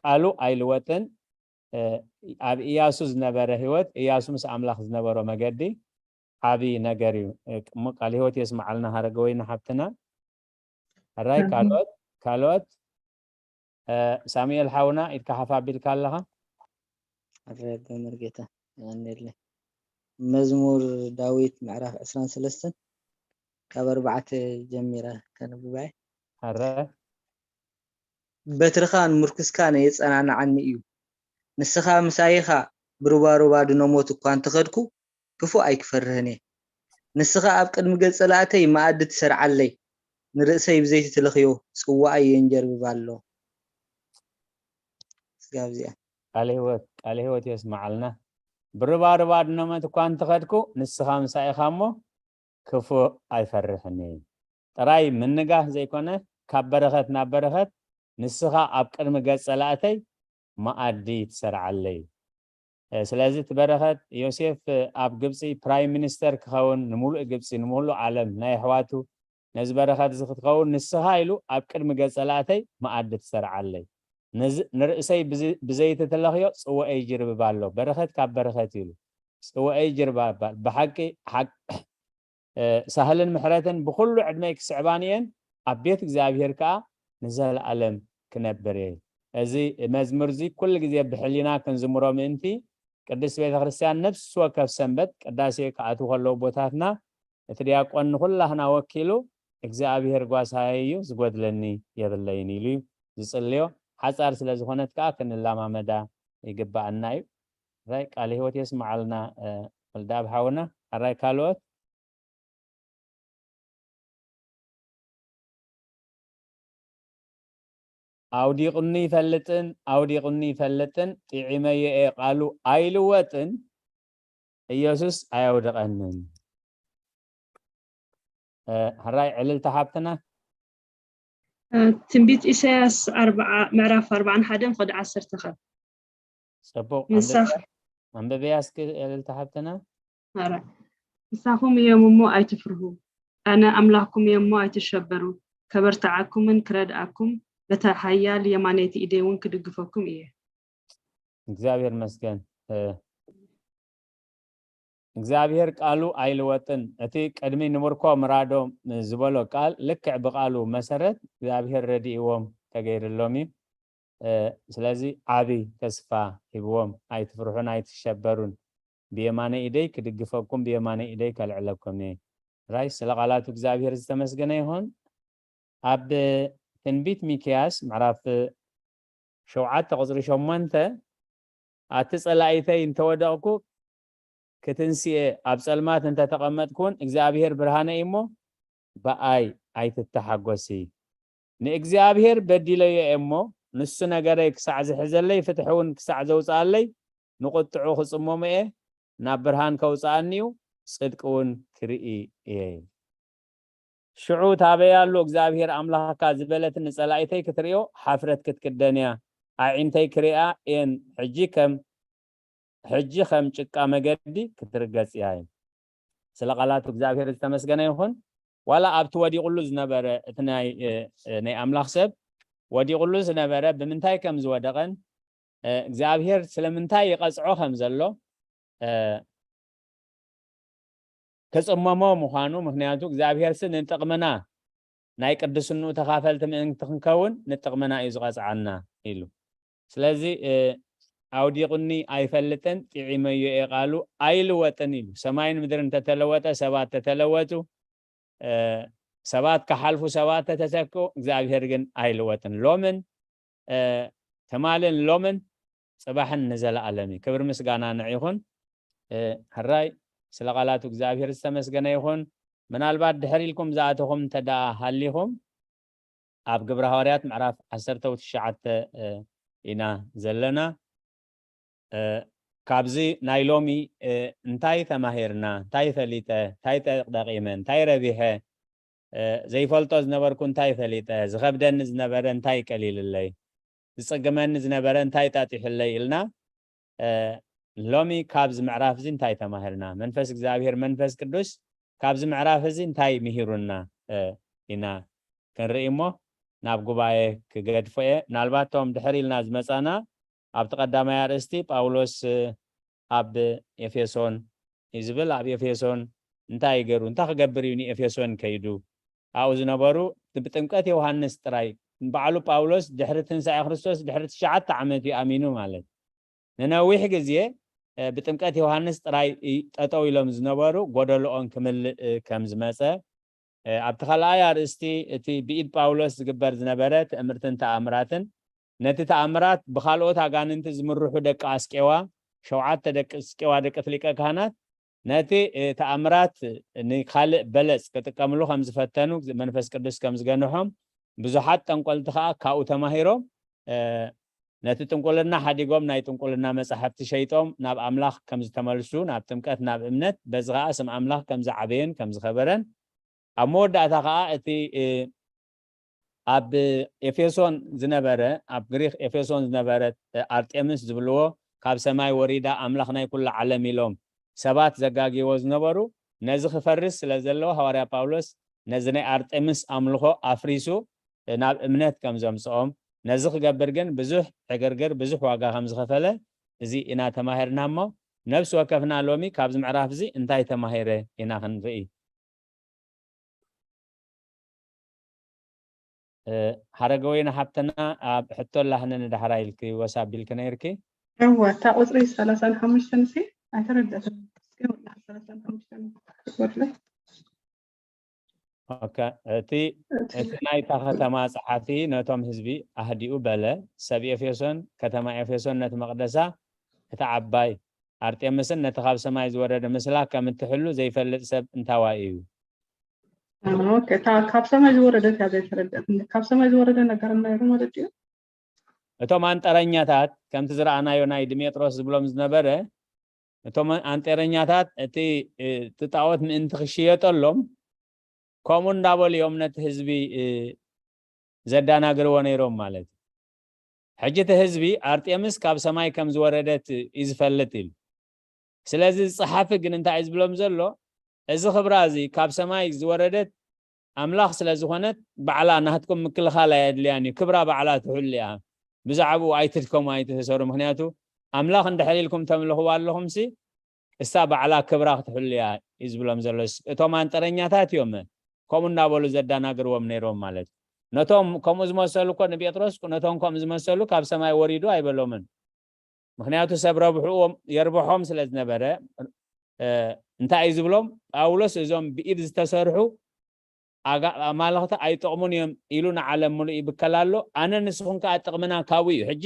ቃሉ ኣይልወጥን። እ፣ ኣብ እያሱ ዝነበረ ህይወት፣ እያሱ ምስ ኣምላኽ ዝነበሮ መገዲ ዓቢ ነገር እዩ። እ፣ እሞ ቃል ህይወት የስምዓልና ሃረገወይኒ ሓብትና። ሕራይ፣ ኣሜን። ካልኦት፣ ካልኦት፣ እ፣ ሳሙኤል ሓውና ኢድካ ሓፍ ኣቢልካ ኣለኻ? ሕራይ ኣቦ መርጌታ፣ የቐንየለይ። መዝሙር ዳዊት ምዕራፍ ዕስራን ሰለስተን ካብ ኣርባዕተ ጀሚረ ከንብባ እየ። ሕራይ። በትርኻን ምርኩስካን የጸናንዓኒ እዩ። ንስኻ ምሳይ ኢኻ፣ ብሩባሩባ ድነ ሞት እኳ እንተኸድኩ፣ ክፉእ ኣይክፈርህን እየ። ንስኻ ኣብ ቅድሚ ገጽ ጸላእተይ መኣዲ ትሰርዓለይ፣ ንርእሰይ ብዘይቲ ትለኽዮ ጽዋኣይ የንጀርብባ ኣሎ። ስጋብ እዚኣ። ቃለ ህይወት ቃለ ህይወት የስማዓልና። ብርባርባ ድነመት እኳ እንተኸድኩ ንስኻ ምሳይ ኢኻ እሞ ክፉእ ኣይፈርሕን እየ። ጥራይ ምንጋህ ዘይኮነ ካብ በረኸት ናብ በረኸት ንስኻ ኣብ ቅድሚ ገጽ ጸላእተይ መኣዲ ትሰርዓለይ። ስለዚ እቲ በረኸት ዮሴፍ ኣብ ግብፂ ፕራይም ሚኒስተር ክኸውን፣ ንምሉእ ግብፂ፣ ንምሉእ ዓለም ናይ ኣሕዋቱ ነዚ በረኸት እዚ ክትከውን ንስኻ ኢሉ ኣብ ቅድሚ ገጸ ላእተይ መኣዲ ትሰርዓለይ። ንርእሰይ ብዘይቲ ትለኽዮ ጽወኤይ ይጅርብባ ኣሎ። በረኸት ካብ በረኸት ኢሉ ጽወኤይ ይጅርብባ። ብሓቂ ሳህልን ምሕረትን ብኹሉ ዕድመይ ክስዕባን እየን ኣብ ቤት እግዚኣብሔር ከኣ ንዘለኣለም ክነብር እየ። እዚ መዝሙር እዚ ኩሉ ግዜ ብሕሊና ክንዝምሮ ምእንቲ ቅድስት ቤተ ክርስቲያን ነፍሲ ወከፍ ሰንበት ቅዳሴ ክኣትዉ ከለዉ ቦታትና እቲ ዲያቆን ንኹላህና ወኪሉ እግዚኣብሔር ጓሳይ እዩ ዝጎድለኒ የብለይን ኢሉ እዩ ዝጽልዮ። ሓጻር ስለ ዝኾነት ከኣ ክንለማመዳ ይግባኣና እዩ። ራይ ቃለ ህይወት የስምዓልና ወልደኣብ ሓውና። ኣራይ ካልኦት ኣውዲቑኒ ይፈልጥን ኣውዲቑኒ ይፈልጥን ጢዒመዮ እየ ቃሉ ኣይልወጥን ኢየሱስ ኣየውድቐንን። ሕራይ ዕልልታ ሓብትና። ትንቢት ኢሳያስ ኣርባዓ ምዕራፍ ኣርባዓን ሓደን ኸዲ ዓሰርተ ኸ ጽቡቕ። ኣንብብያ እስኪ ዕልልታ ሓብትና። ምሳኹም እዮም እሞ ኣይትፍርሁ፣ ኣነ ኣምላኽኩም እየ እሞ ኣይትሸበሩ፣ ከበርትዓኩምን ክረድኣኩም፣ በታ ሓያል የማነይቲ ኢደይ እውን ክድግፈኩም እየ። እግዚኣብሔር መስገን። እግዚኣብሔር ቃሉ ኣይልወጥን። እቲ ቅድሚ ንምርኮ ምራዶ ዝበሎ ቃል ልክዕ ብቃሉ መሰረት እግዚኣብሔር ረድእዎም ተገይርሎም እዩ። ስለዚ ዓቢ ተስፋ ሂብዎም። ኣይትፍርሑን ኣይትሸበሩን፣ ብየማነ ኢደይ ክድግፈኩም ብየማነ ኢደይ ከልዕለኩም እየ። ራይ ስለ ቃላቱ እግዚኣብሔር ዝተመስገነ ይኹን። ኣብ ትንቢት ሚክያስ ምዕራፍ ሸውዓተ ቁፅሪ ሸሞንተ ኣቲ ፀላኢተይ እንተወደቕኩ ክትንስኤ ኣብ ፀልማት እንተተቐመጥኩ እውን እግዚኣብሔር ብርሃነ እዩ እሞ ብኣይ ኣይትተሓጎሲ። ንእግዚኣብሔር በዲለዮ እየ እሞ ንሱ ነገረይ ክሳዕ ዝሕዘለይ ፍትሒ እውን ክሳዕ ዘውፅኣለይ ንቁጥዑ ክፅመሞ እየ። ናብ ብርሃን ከውፅኣኒ እዩ፣ ፅድቂ እውን ክርኢ እየ። ሽዑ ታበይ ኣሎ እግዚኣብሔር ኣምላኽካ ዝበለትኒ ጸላኢተይ ክትርእዮ ሓፍረት ክትክደን እያ። ኣዒንተይ ክርእያ እየን፣ ሕጂ ከም ሕጂ ከም ጭቃ መገዲ ክትርገጽ እያ። ስለ ቃላቱ እግዚኣብሔር ዝተመስገነ ይኹን። ዋላ ኣብቲ ወዲቑሉ ዝነበረ እቲ ናይ ናይ ኣምላኽ ሰብ ወዲቑሉ ዝነበረ ብምንታይ ከም ዝወደቐን እግዚኣብሔር ስለምንታይ ይቐጽዖ ከም ዘሎ ክጽመሞ ምዃኑ፣ ምኽንያቱ እግዚኣብሔር ሲ ንጥቕምና ናይ ቅድስንኡ ተኻፈልቲ ምእንቲ ክንከውን ንጥቕምና እዩ ዝቐጽዓና ኢሉ። ስለዚ ኣውዲቑኒ ኣይፈልጥን፣ ጥዒመዮ እየ ቃሉ ኣይልወጥን ኢሉ። ሰማይን ምድርን ተተለወጠ፣ ሰባት ተተለወጡ፣ ሰባት ክሓልፉ ሰባት ተተተክኡ እግዚኣብሔር ግን ኣይልወጥን። ሎምን ትማልን ሎምን ፅባሕን ንዘለኣለም እዩ። ክብር ምስጋና ንዒኹን። ሕራይ ስለ ቃላቱ እግዚኣብሔር ዝተመስገነ ይኹን። ምናልባት ድሕር ኢልኩም ዝኣተኹም እንተ ደኣ ሃሊኹም ኣብ ግብረ ሃዋርያት ምዕራፍ ዓሰርተ ትሽዓተ ኢና ዘለና። ካብዚ ናይ ሎሚ እንታይ ተማሂርና፣ እንታይ ፈሊጠ፣ እንታይ ጠቂመ፣ እንታይ ረቢሐ፣ ዘይፈልጦ ዝነበርኩ እንታይ ፈሊጠ፣ ዝኸብደኒ ዝነበረ እንታይ ቀሊልለይ፣ ዝፅግመኒ ዝነበረ እንታይ ጣጢሑለይ ኢልና ሎሚ ካብዚ ምዕራፍ እዚ እንታይ ተማሂርና፣ መንፈስ እግዚኣብሔር መንፈስ ቅዱስ ካብዚ ምዕራፍ እዚ እንታይ ምሂሩና ኢና ክንርኢ እሞ ናብ ጉባኤ ክገድፎ እየ። ምናልባት እቶም ድሕር ኢልና ዝመፃና ኣብቲ ቀዳማይ ኣርእስቲ ጳውሎስ ኣብ ኤፌሶን እዩ ዝብል። ኣብ ኤፌሶን እንታይ ገሩ እንታይ ክገብር እዩ ንኤፌሶን ከይዱ? ኣብኡ ዝነበሩ ብጥምቀት ዮሃንስ ጥራይ ባዕሉ ጳውሎስ ድሕሪ ትንሳኤ ክርስቶስ ድሕሪ ትሽዓተ ዓመት እዩ ኣሚኑ ማለት። ንነዊሕ ግዜ ብጥምቀት ዮሃንስ ጥራይ ጠጠው ኢሎም ዝነበሩ ጎደልኦን ክምልእ ከም ዝመፀ ኣብቲ ካልኣይ ኣርእስቲ እቲ ብኢድ ጳውሎስ ዝግበር ዝነበረ ትእምርትን ተኣምራትን ነቲ ተኣምራት ብካልኦት ኣጋንንቲ ዝምርሑ ደቂ ኣስቄዋ ሸውዓተ ደቂ ኣስቄዋ ደቂ ፍሊቀ ካህናት ነቲ ተኣምራት ንካልእ በለፅ ክጥቀምሉ ከም ዝፈተኑ መንፈስ ቅዱስ ከም ዝገንሖም ብዙሓት ጠንቆልቲ ከዓ ካብኡ ተማሂሮም ነቲ ጥንቁልና ሓዲጎም ናይ ጥንቁልና መጻሕፍቲ ሸይጦም ናብ ኣምላኽ ከም ዝተመልሱ፣ ናብ ጥምቀት፣ ናብ እምነት፣ በዚ ኸኣ ስም ኣምላኽ ከም ዝዓበየን ከም ዝኸበረን፣ ኣብ መወዳእታ ኸኣ እቲ፣ እ፣ ኣብ ኤፌሶን ዝነበረ፣ ኣብ ግሪኽ ኤፌሶን ዝነበረት፣ እ፣ ኣርጤምስ ዝብልዎ፣ ካብ ሰማይ ወሪዳ ኣምላኽ ናይ ኩሉ ዓለም ኢሎም ሰባት ዘጋግይዎ ዝነበሩ፣ ነዚ ክፈርስ ስለ ዘለዎ፣ ሃዋርያ ጳውሎስ ነዚ ናይ ኣርጤምስ ኣምልኾ ኣፍሪሱ፣ እ፣ ናብ እምነት ከም ዘምጽኦም፣ ነዚ ክገብር ግን ብዙሕ ዕግርግር፣ ብዙሕ ዋጋ ከም ዝኸፈለ፣ እዚ ኢና ተማሂርና እሞ፣ ነፍሲ ወከፍና ሎሚ ካብዚ ምዕራፍ እዚ እንታይ ተማሂረ ኢና ክንርኢ። እ፣ ሓረገወይኒ ሓብትና፣ ኣብ ሕቶ ኣላህነ ንዳሕራ ኢልኪ ወስ ኣቢልኪ ነይርኪ። እወ፣ እታ ቁጽሪ ሰላሳን ሓሙሽተን ሲ ኣይተረድኣትን። እስኪ ወላ ሰላሳን ሓሙሽተን ትጎድለ። ኦከ፣ እቲ፣ እቲ እቲ ናይታ ከተማ ጸሓፊ ነቶም ህዝቢ ኣህዲኡ በለ፣ ሰብ ኤፌሶን፣ ከተማ ኤፌሶን ነቲ መቕደሳ፣ እቲ ዓባይ ኣርጤምስን ነቲ ካብ ሰማይ ዝወረደ ምስላ ከም እትሕሉ ዘይፈልጥ ሰብ እንታዋይ እዩ? ኦከ፣ እታ ካብ ሰማይ ዝወረደት እያ ዘይተረድኣትኒ። ካብ ሰማይ ዝወረደ ነገር ነይሩ ማለት ድዩ? እቶም ኣንጠረኛታት፣ ከምቲ ዝረኣናዮ ናይ ድሜጥሮስ ዝብሎም ዝነበረ፣ እቶም ኣንጠረኛታት እቲ፣ እ፣ እቲ ጣዖት ምእንቲ ክሽየጠሎም፣ ከምኡ እንዳበሉ እዮም ነቲ ህዝቢ፣ እ፣ ዘዳናግርዎ ነይሮም ማለት እዩ። ሕጂ እቲ ህዝቢ ኣርጤምስ ካብ ሰማይ ከም ዝወረደት እዩ ዝፈልጥ ኢሉ። ስለዚ ጸሓፊ ግን እንታይ እዩ ዝብሎም ዘሎ? እዚ ክብራ እዚ ካብ ሰማይ ዝወረደት ኣምላኽ ስለ ዝኾነት ባዕላ ናትኩም ምክልኻል ኣየድልያን እዩ። ክብራ ባዕላ ትሕሉ እያ። ብዛዕባኡ ኣይትድከሙ፣ ኣይትህሰሩ። ምኽንያቱ ኣምላኽ እንድሕር ኢልኩም ተምልኽዋ ኣለኹምሲ እሳ ባዕላ ክብራ ክትሕሉ እያ እዩ ዝብሎም ዘሎ። እቶም ኣንጠረኛታት እዮም ከምኡ እናበሉ ዘዳናግርዎም ነይሮም ማለት እዩ። ነቶም ከምኡ ዝመሰሉ እኮ ንጴጥሮስ ነቶም ከምኡ ዝመሰሉ ካብ ሰማይ ወሪዱ ኣይበሎምን። ምኽንያቱ ሰብ ረብሕዎም የርብሖም ስለ ዝነበረ፣ እ፣ እንታይ እዩ ዝብሎም? ጳውሎስ እዞም ብኢድ ዝተሰርሑ ኣጋ-፣ ኣማልኽቲ ኣይጠቕሙን እዮም ኢሉ ንዓለም ምሉእ ይብከል ኣሎ። ኣነ ንስኹም ከኣ ጥቕምና ካብኡ እዩ። ሕጂ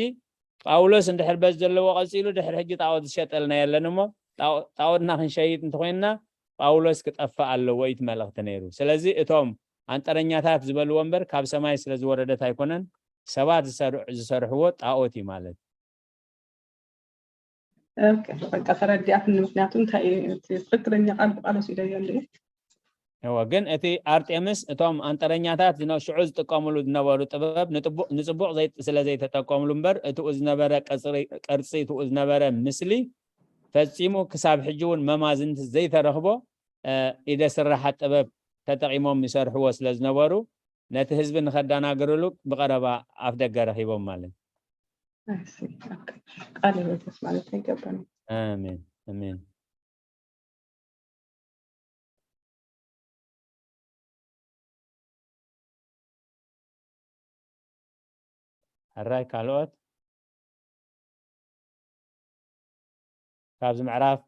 ጳውሎስ እንድሕር በዚ ዘለዎ ቀጺሉ ድሕሪ ሕጂ ጣዖት ዝሸጠልና የለን እሞ ጣዖ-፣ ጣዖትና ክንሸይጥ እንተኾይንና ጳውሎስ ክጠፍእ ኣለዎ እዩ እቲ መልእኽቲ ነይሩ። ስለዚ እቶም ኣንጠረኛታት ዝበልዎ እምበር ካብ ሰማይ ስለ ዝወረደት ኣይኮነን፣ ሰባት ዝሰር-፣ ዝሰርሕዎ ጣዖት እዩ ማለት። ኦኬ፣ በቃ ተረዲኣትኒ። ምኽንያቱ እንታይ እዩ እቲ ትኽክለኛ ቃል ብቃል ወሲደዮ እንድዩ። እወ፣ ግን እቲ ኣርጤምስ እቶም ኣንጠረኛታት ዝነ-፣ ሽዑ ዝጥቀምሉ ዝነበሩ ጥበብ ንጥቡ-፣ ንጽቡቕ ዘይ-፣ ስለ ዘይተጠቀምሉ እምበር እትኡ ዝነበረ ቅጽሪ-፣ ቅርጺ፣ እትኡ ዝነበረ ምስሊ ፈጺሙ ክሳብ ሕጂ እውን መማዝንቲ ዘይተረኽቦ፣ እ፣ ኢደ ስራሓት ጥበብ ተጠቒሞም ይሰርሕዎ ስለ ዝነበሩ ነቲ ህዝቢ ንኸዳናግርሉ ብቐረባ ኣፍ ደገ ረኺቦም ማለት። I see. ኦኬ። ቃለ ሕይወት ማለት ኣይገባንም። ኣሜን፣ ኣሜን። ሕራይ ካልኦት? ካብዚ ምዕራፍ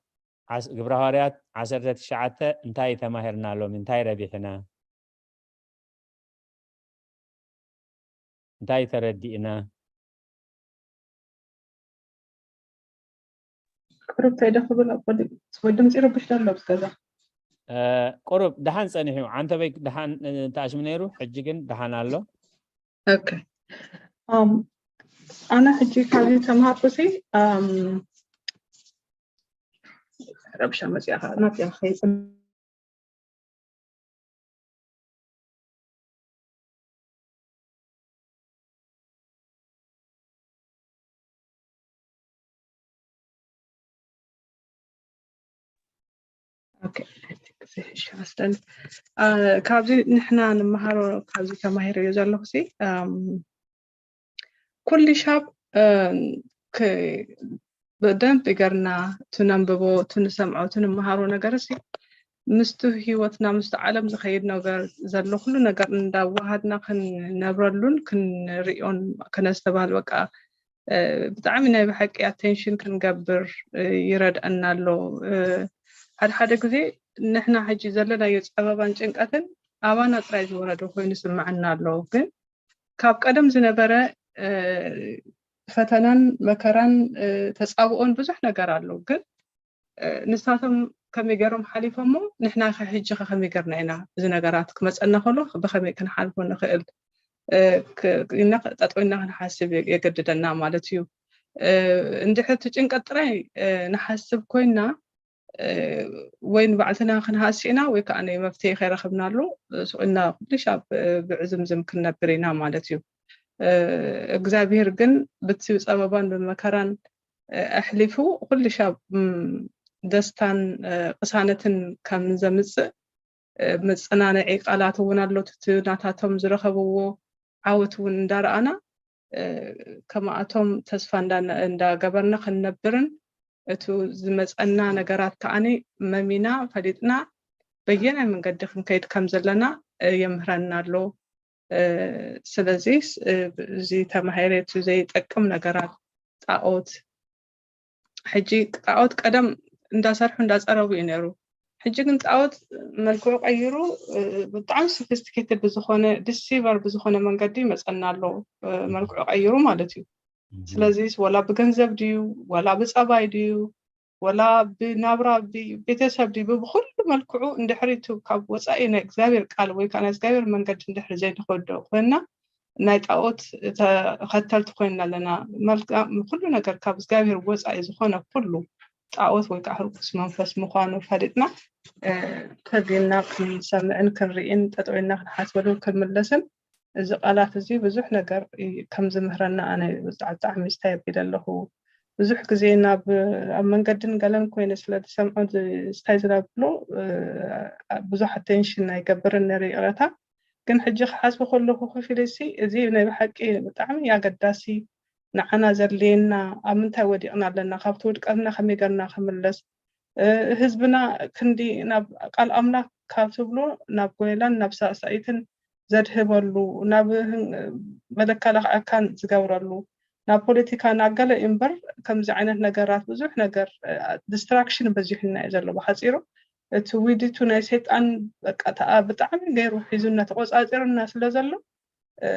ዓስ-፣ ግብረ ሃዋርያት ዓሰርተ ትሽዓተ እንታይ ተማሂርና ሎሚ? እንታይ ረቢሕና? እንታይ ተረዲእና? ቁሩብ ተይደ ክብል ኣብ ወዲ-፣ ወይ ድምፂ ረብሽ ዶ ኣሎ ኣብዚ ገዛ? እ፣ ቁሩብ ደሓን ጸኒሑ። ዓንተበይ ደሓን፣ እ፣ ተኣሽሙ ነይሩ፣ ሕጂ ግን ደሓን ኣሎ። ኦኬ። ኣም፣ ኣነ ሕጂ ካብዚ ተምሃርኩሲ፣ ኣም፣ ረብሻ መፅያ ኸዓ ናፅያ ኸይፅም-፣ ኦኬ፣ I think እዚ ይሕሽ መስለኒ። አ፣ ካብዚ ንሕና ንመሃሮ፣ ካብዚ ተማሂረዮ ዘለኹሲ፣ ኣም፣ ኩሉ ሻብ፣ እ፣ ክ-፣ ብደንብ ጌርና እቲ ነንብቦ፣ እቲ ንሰምዖ፣ እቲ ንመሃሮ ነገርሲ ምስቲ ህይወትና፣ ምስቲ ዓለም ዝኸይድ ነገር ዘሎ ኩሉ ነገር እንዳወሃድና ክንነብረሉን ክንሪኦን፣ ከነስተብሃል፣ በቃ፣ እ፣ ብጣዕሚ ናይ ብሓቂ ኣቴንሽን ክንገብር፣ እ፣ ይረድኣና ኣሎ። እ፣ ሓደ ሓደ ግዜ ንሕና ሕጂ ዘለናዮ ጸበባን ጭንቀትን ኣባና ጥራይ ዝወረደ ኮይኑ ይስምዓና ኣሎ። ግን ካብ ቀደም ዝነበረ፣ እ፣ ፈተናን መከራን፣ እ፣ ተጻብኦን ብዙሕ ነገር ኣሎ። ግን፣ እ፣ ንሳቶም ከመይ ገይሮም ሓሊፎሞ፣ ንሕና ከ ሕጂ ከ ከመይ ገይርና ኢና እዚ ነገራት ክመጸና ከሎ ብኸመይ ክንሓልፎ ንኽእል? እ፣ ክ-፣ ኢልና ጠጠው ኢልና ክንሓስብ የ-፣ የገድደና ማለት እዩ። እ፣ እንድሕር እቲ ጭንቀት ጥራይ፣ እ፣ ንሓስብ ኮይና፣ እ፣ ወይ ንባዕልትና ክንሃስ ኢና ወይ ከዓ ናይ መፍትሒ ከይረኸብናሉ፣ እ፣ ስቕ ኢልና ኩሉ ሻብ፣ እ፣ ብዕዝምዝም ክንነብር ኢና ማለት እዩ። እ፣ እግዚኣብሔር ግን ብቲ ጸበባን ብመከራን፣ እ፣ ኣሕሊፉ ኩሉ ሻብ፣ እም፣ ደስታን፣ እ፣ ቅሳነትን ከም ዘምጽእ፣ እ፣ መጸናንዒ ቃላት እውን ኣሎ። እቲ ናታቶም ዝረኸብዎ ዓወት እውን እንዳረኣና፣ እ፣ ከማኣቶም ተስፋ እንዳ-፣ እንዳገበርና ክንነብርን እቱ ዝመጸና ነገራት ከዓኒ መሚና ፈሊጥና በየናይ መንገዲ ክንከይድ ከም ዘለና፣ እ፣ የምህረና ኣሎ። እ፣ ስለዚ ስ-፣ እ፣ እዚ ተማሂረ እቲ ዘይጠቅም ነገራት ጣኦት ሕጂ ጣኦት ቀደም እንዳሰርሑ እንዳጸረቡ እዩ ነይሩ። ሕጂ ግን ጣኦት መልክዑ ቀይሩ፣ እ፣ ብጣዕሚ ሶፊስቲኬትድ ብዝኾነ፣ ዲሲቨር ብዝኾነ መንገዲ ይመጸና ኣሎ፣ እ፣ መልክዑ ቀይሩ ማለት እዩ። ስለዚ ወላ ብገንዘብ ድዩ፣ ወላ ብጸባይ ድዩ፣ ወላ ብናብራ፣ ብ-፣ ቤተሰብ ድዩ፣ ብብኹሉ መልክዑ እንድሕሪ እቲ ካብ ወጻኢ ናይ እግዚኣብሔር ቃል ወይ ከዓ ናይ እግዚኣብሔር መንገዲ እንድሕሪ ዘይንኸዶ ኮይንና፣ ናይ ጣኦት ተኸተልቲ ኮይንና ኣለና። መልካ-፣ ኩሉ ነገር ካብ እግዚኣብሔር ወጻኢ ዝኾነ ኩሉ ጣኦት ወይ ከዓ ርኩስ መንፈስ ምዃኑ ፈሊጥና፣ እ፣ ከዚና ክንሰምዕን ክንርኢን፣ ጠጠው ኢልና ክንሓስበሉን ክንምለስን፣ እዚ ቃላት እዚ ብዙሕ ነገር እዩ ከም ዝምህረና ኣነ ብጣዕ-፣ ብጣዕሚ ስታይ ኣቢለ ኣለኹ። ብዙሕ ግዜ ናብ፣ ኣብ መንገድን ገለን ኮይነ ስለ ዝሰምዖ ዝ-፣ ስታይ ዝናብሎ፣ እ፣ ብዙሕ ኣቴንሽን ኣይገብርን ነይረ፣ ይቕረታ። ግን ሕጂ ክሓስቦ ከለኹ ኮፍ ኢለ ሲ፣ እዚ ናይ ብሓቂ ብጣዕሚ ኣገዳሲ፣ ንዓና ዘድልየና፣ ኣብ ምንታይ ወዲቕና ኣለና፣ ካብቲ ውድቀትና ከመይ ገርና ክምለስ፣ እ፣ ህዝብና ክንዲ ናብ ቃል ኣምላኽ ካብ ትብሎ ናብ ጎይላን ናብ ሳሳኢትን ዘድህበሉ፣ ናብ ህን-፣ መለካለክዐካን ዝገብረሉ፣ ናብ ፖለቲካ ናብ ገለ እምበር፣ ከምዚ ዓይነት ነገራት ብዙሕ ነገር፣ እ፣ ዲስትራክሽን በዚሑና እዩ ዘሎ። ብሓጺሩ እቲ ዊዲቱ ናይ ሰይጣን በቃ ተኣ-፣ ብጣዕሚ ገይሩ ሒዙና ተቆጻጺሩና ስለ ዘሎ፣ እ፣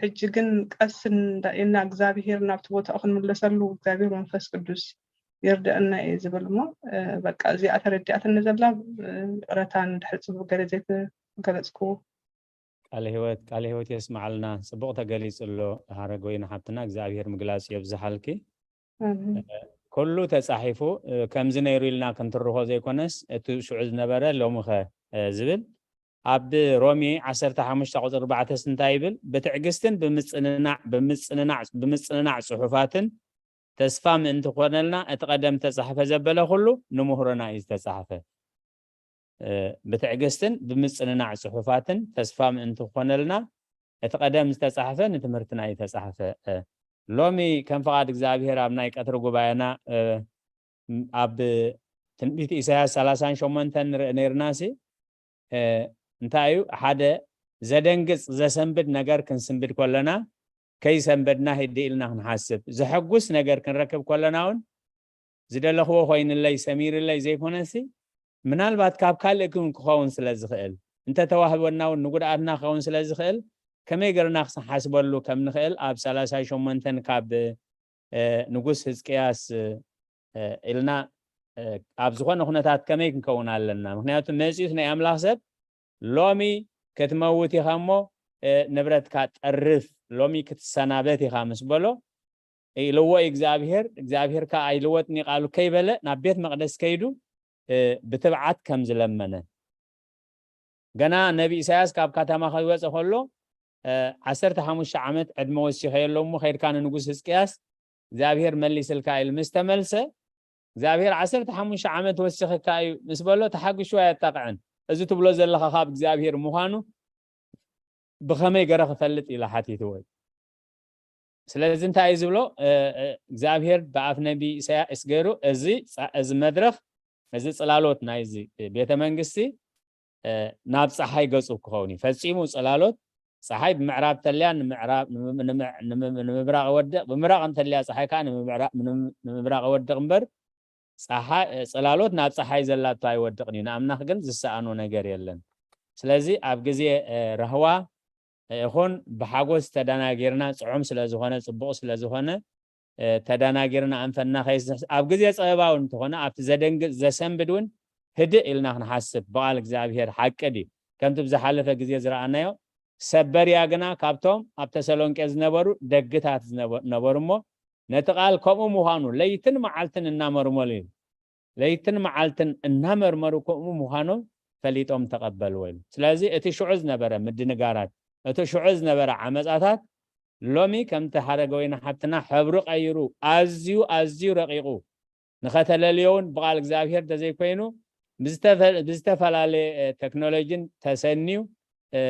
ሕጂ ግን ቀስ እንዳ-፣ ኢልና እግዚኣብሄር ናብቲ ቦታኡ ክንምለሰሉ እግዚኣብሄር መንፈስ ቅዱስ ይርድአና እዩ ዝብል እሞ፣ እ፣ በቃ እዚኣ ተረዲኣትኒ ዘላ፣ እ፣ ይቕረታ እንድሕር ጽቡቅ ገለ ዘይተገለጽክዎ። ቃለ ህይወት፣ ቃለ ህይወት የስምዓልና። ጽቡቕ ተገሊጹ ኣሎ ሃረገወይኒ ሓብትና፣ እግዚኣብሄር ምግላጽ የብዝሓልኪ። ኣሜን። እ፣ ኩሉ ተጻሒፉ፣ እ፣ ከምዚ ነይሩ ኢልና ክንትርኾ ዘይኮነስ፣ እቲ ሽዑ ዝነበረ ሎምኸ፣ እ፣ ዝብል ኣብ ሮሜ ዓሰርተ ሓሙሽተ ቁጽሪ ኣርባዕተስ እንታይ ይብል? ብትዕግስትን ብምጽንናዕ፣ ብምጽንናዕ፣ ብምጽንናዕ ጽሑፋትን ተስፋ ምእንቲ ክኾነልና እቲ ቀደም ዝተጻሕፈ ዘበለ ኩሉ ንምህሮና እዩ ዝተጻሕፈ። እ፣ ብትዕግስትን ብምጽንናዕ ጽሑፋትን ተስፋ ምእንቲ ክኾነልና እቲ ቀደም ዝተጻሕፈ ንትምህርትና እዩ ዝተጻሕፈ። እ፣ ሎሚ ከም ፍቓድ እግዚኣብሔር ኣብ ናይ ቀትሪ ጉባኤና፣ እ፣ ም-፣ ኣብ ትንቢት ኢሳያስ ሰላሳን ሸሞንተን ንርኢ ነይርና ሲ፣ እ፣ እንታይ እዩ? ሓደ ዘደንግጽ ዘሰንብድ ነገር ክንስንብድ ከለና፣ ከይሰንበድና ህድእ ኢልና ክንሓስብ፣ ዘሐጉስ ነገር ክንረክብ ከለና እውን ዝደለኽዎ ኮይንለይ ሰሚርለይ ዘይኮነሲ፣ ምናልባት ካብ ካልእ ክን-፣ ክኸውን ስለ ዝኽእል፣ እንተተዋህበና እውን ንጉድኣትና ክኸውን ስለ ዝኽእል፣ ከመይ ገርና ክንሓስበሉ ከም ንኽእል ኣብ ሰላሳ ሸሞንተን ካብ፣ እ፣ ንጉስ ህዝቅያስ፣ እ፣ ኢልና፣ እ፣ ኣብ ዝኾነ ኩነታት ከመይ ክንከውን ኣለና? ምኽንያቱ መጺኡት ናይ ኣምላኽ ሰብ ሎሚ ክትመውት ኢኻ እሞ፣ እ፣ ንብረትካ ጠርፍ፣ ሎሚ ክትሰናበት ኢኻ ምስ በሎ፣ ኢልዎ እዩ እግዚኣብሄር። እግዚኣብሄር ከኣ ኣይልወጥን እዩ ቃሉ ከይበለ ናብ ቤት መቕደስ ከይዱ፣ እ፣ ብትብዓት ከም ዝለመነ። ገና ነቢ ኢሳያስ ካብ ከተማ ከይወጸ ከሎ፣ እ፣ ዓሰርተ ሓሙሽተ ዓመት ዕድመ ወሲኸ ኣሎ እሞ ከይድካ ንንጉስ ህዝቅያስ እግዚኣብሄር መሊስልካ ኢሉ ምስ ተመልሰ፣ እግዚኣብሄር ዓሰርተ ሓሙሽተ ዓመት ወሲኽካ እዩ ምስ በሎ ተሓጒሱ ኣየጣቕዐን። እዚ ትብሎ ዘለኻ ካብ እግዚኣብሄር ምዃኑ ብኸመይ ገረ ክፈልጥ ኢለ ሓቲትዎ እዩ። ስለዚ እንታይ እዩ ዝብሎ? እ፣ እ፣ እግዚኣብሄር ብኣፍ ነቢ ኢሳያስ ገይሩ እዚ ጻ-፣ እዚ መድረኽ፣ እዚ ጽላሎት ናይዚ ቤተ መንግስቲ፣ እ፣ ናብ ጸሓይ ገጹ ክኸውን እዩ። ፈጺሙ ጽላሎት ጸሓይ ብምዕራብ ተልያ ንምዕራብ፣ ንምም-፣ ንምዕ-፣ ንምም-፣ ንምብራቕ ወድቕ፣ ብምብራቕ እንተልያ ጸሓይ ከኣ ንምብዕራ-፣ ንምም-፣ ንምብራቕ ወድቕ እምበር፣ ጸሓይ፣ ጽላሎት ናብ ጸሓይ ዘላቶ ኣይወድቕን እዩ፣ ንኣምላኽ ግን ዝሰኣኖ ነገር የለን። ስለዚ ኣብ ግዜ፣ እ፣ ራህዋ፣ እ፣ ይኹን ብሓጎስ ተደናጊርና፣ ጽዑም ስለ ዝኾነ፣ ጽቡቕ ስለ ዝኾነ፣ እ፣ ተደናጊርና ኣንፈትና ከይስ-፣ ኣብ ግዜ ጸበባ እውን እንተኾነ፣ ኣብቲ ዘደንግጽ ዘሰንብድ እውን ህድእ ኢልና ክንሓስብ፣ ብቓል እግዚኣብሄር ሓቂ ድዩ? ከምቲ ብዝሓለፈ ግዜ ዝረኣናዮ፣ ሰብ በርያ ግና ካብቶም ኣብ ተሰሎንቄ ዝነበሩ ደግታት ዝነበ-፣ ነበሩ እሞ፣ ነቲ ቃል ከምኡ ምዃኑ ለይትን መዓልትን እናመርመሉ እዩ። ለይትን መዓልትን እናመርመሩ ከምኡ ምዃኑ ፈሊጦም ተቐበልዎ ኢሉ። ስለዚ እቲ ሽዑ ዝነበረ ምድንጋራት፣ እቲ ሽዑ ዝነበረ ዓመጻታት ሎሚ ከምቲ ሃረገወይኒ ሓብትና ሕብሩ ቀይሩ ኣዝዩ፣ ኣዝዩ ረቂቑ ንኸተለልዮ እውን ብቓል እግዚኣብሔር እንተዘይኮይኑ ብዝተፈ-፣ ብዝተፈላለየ፣ እ፣ ቴክኖሎጂን ተሰንዩ፣ እ፣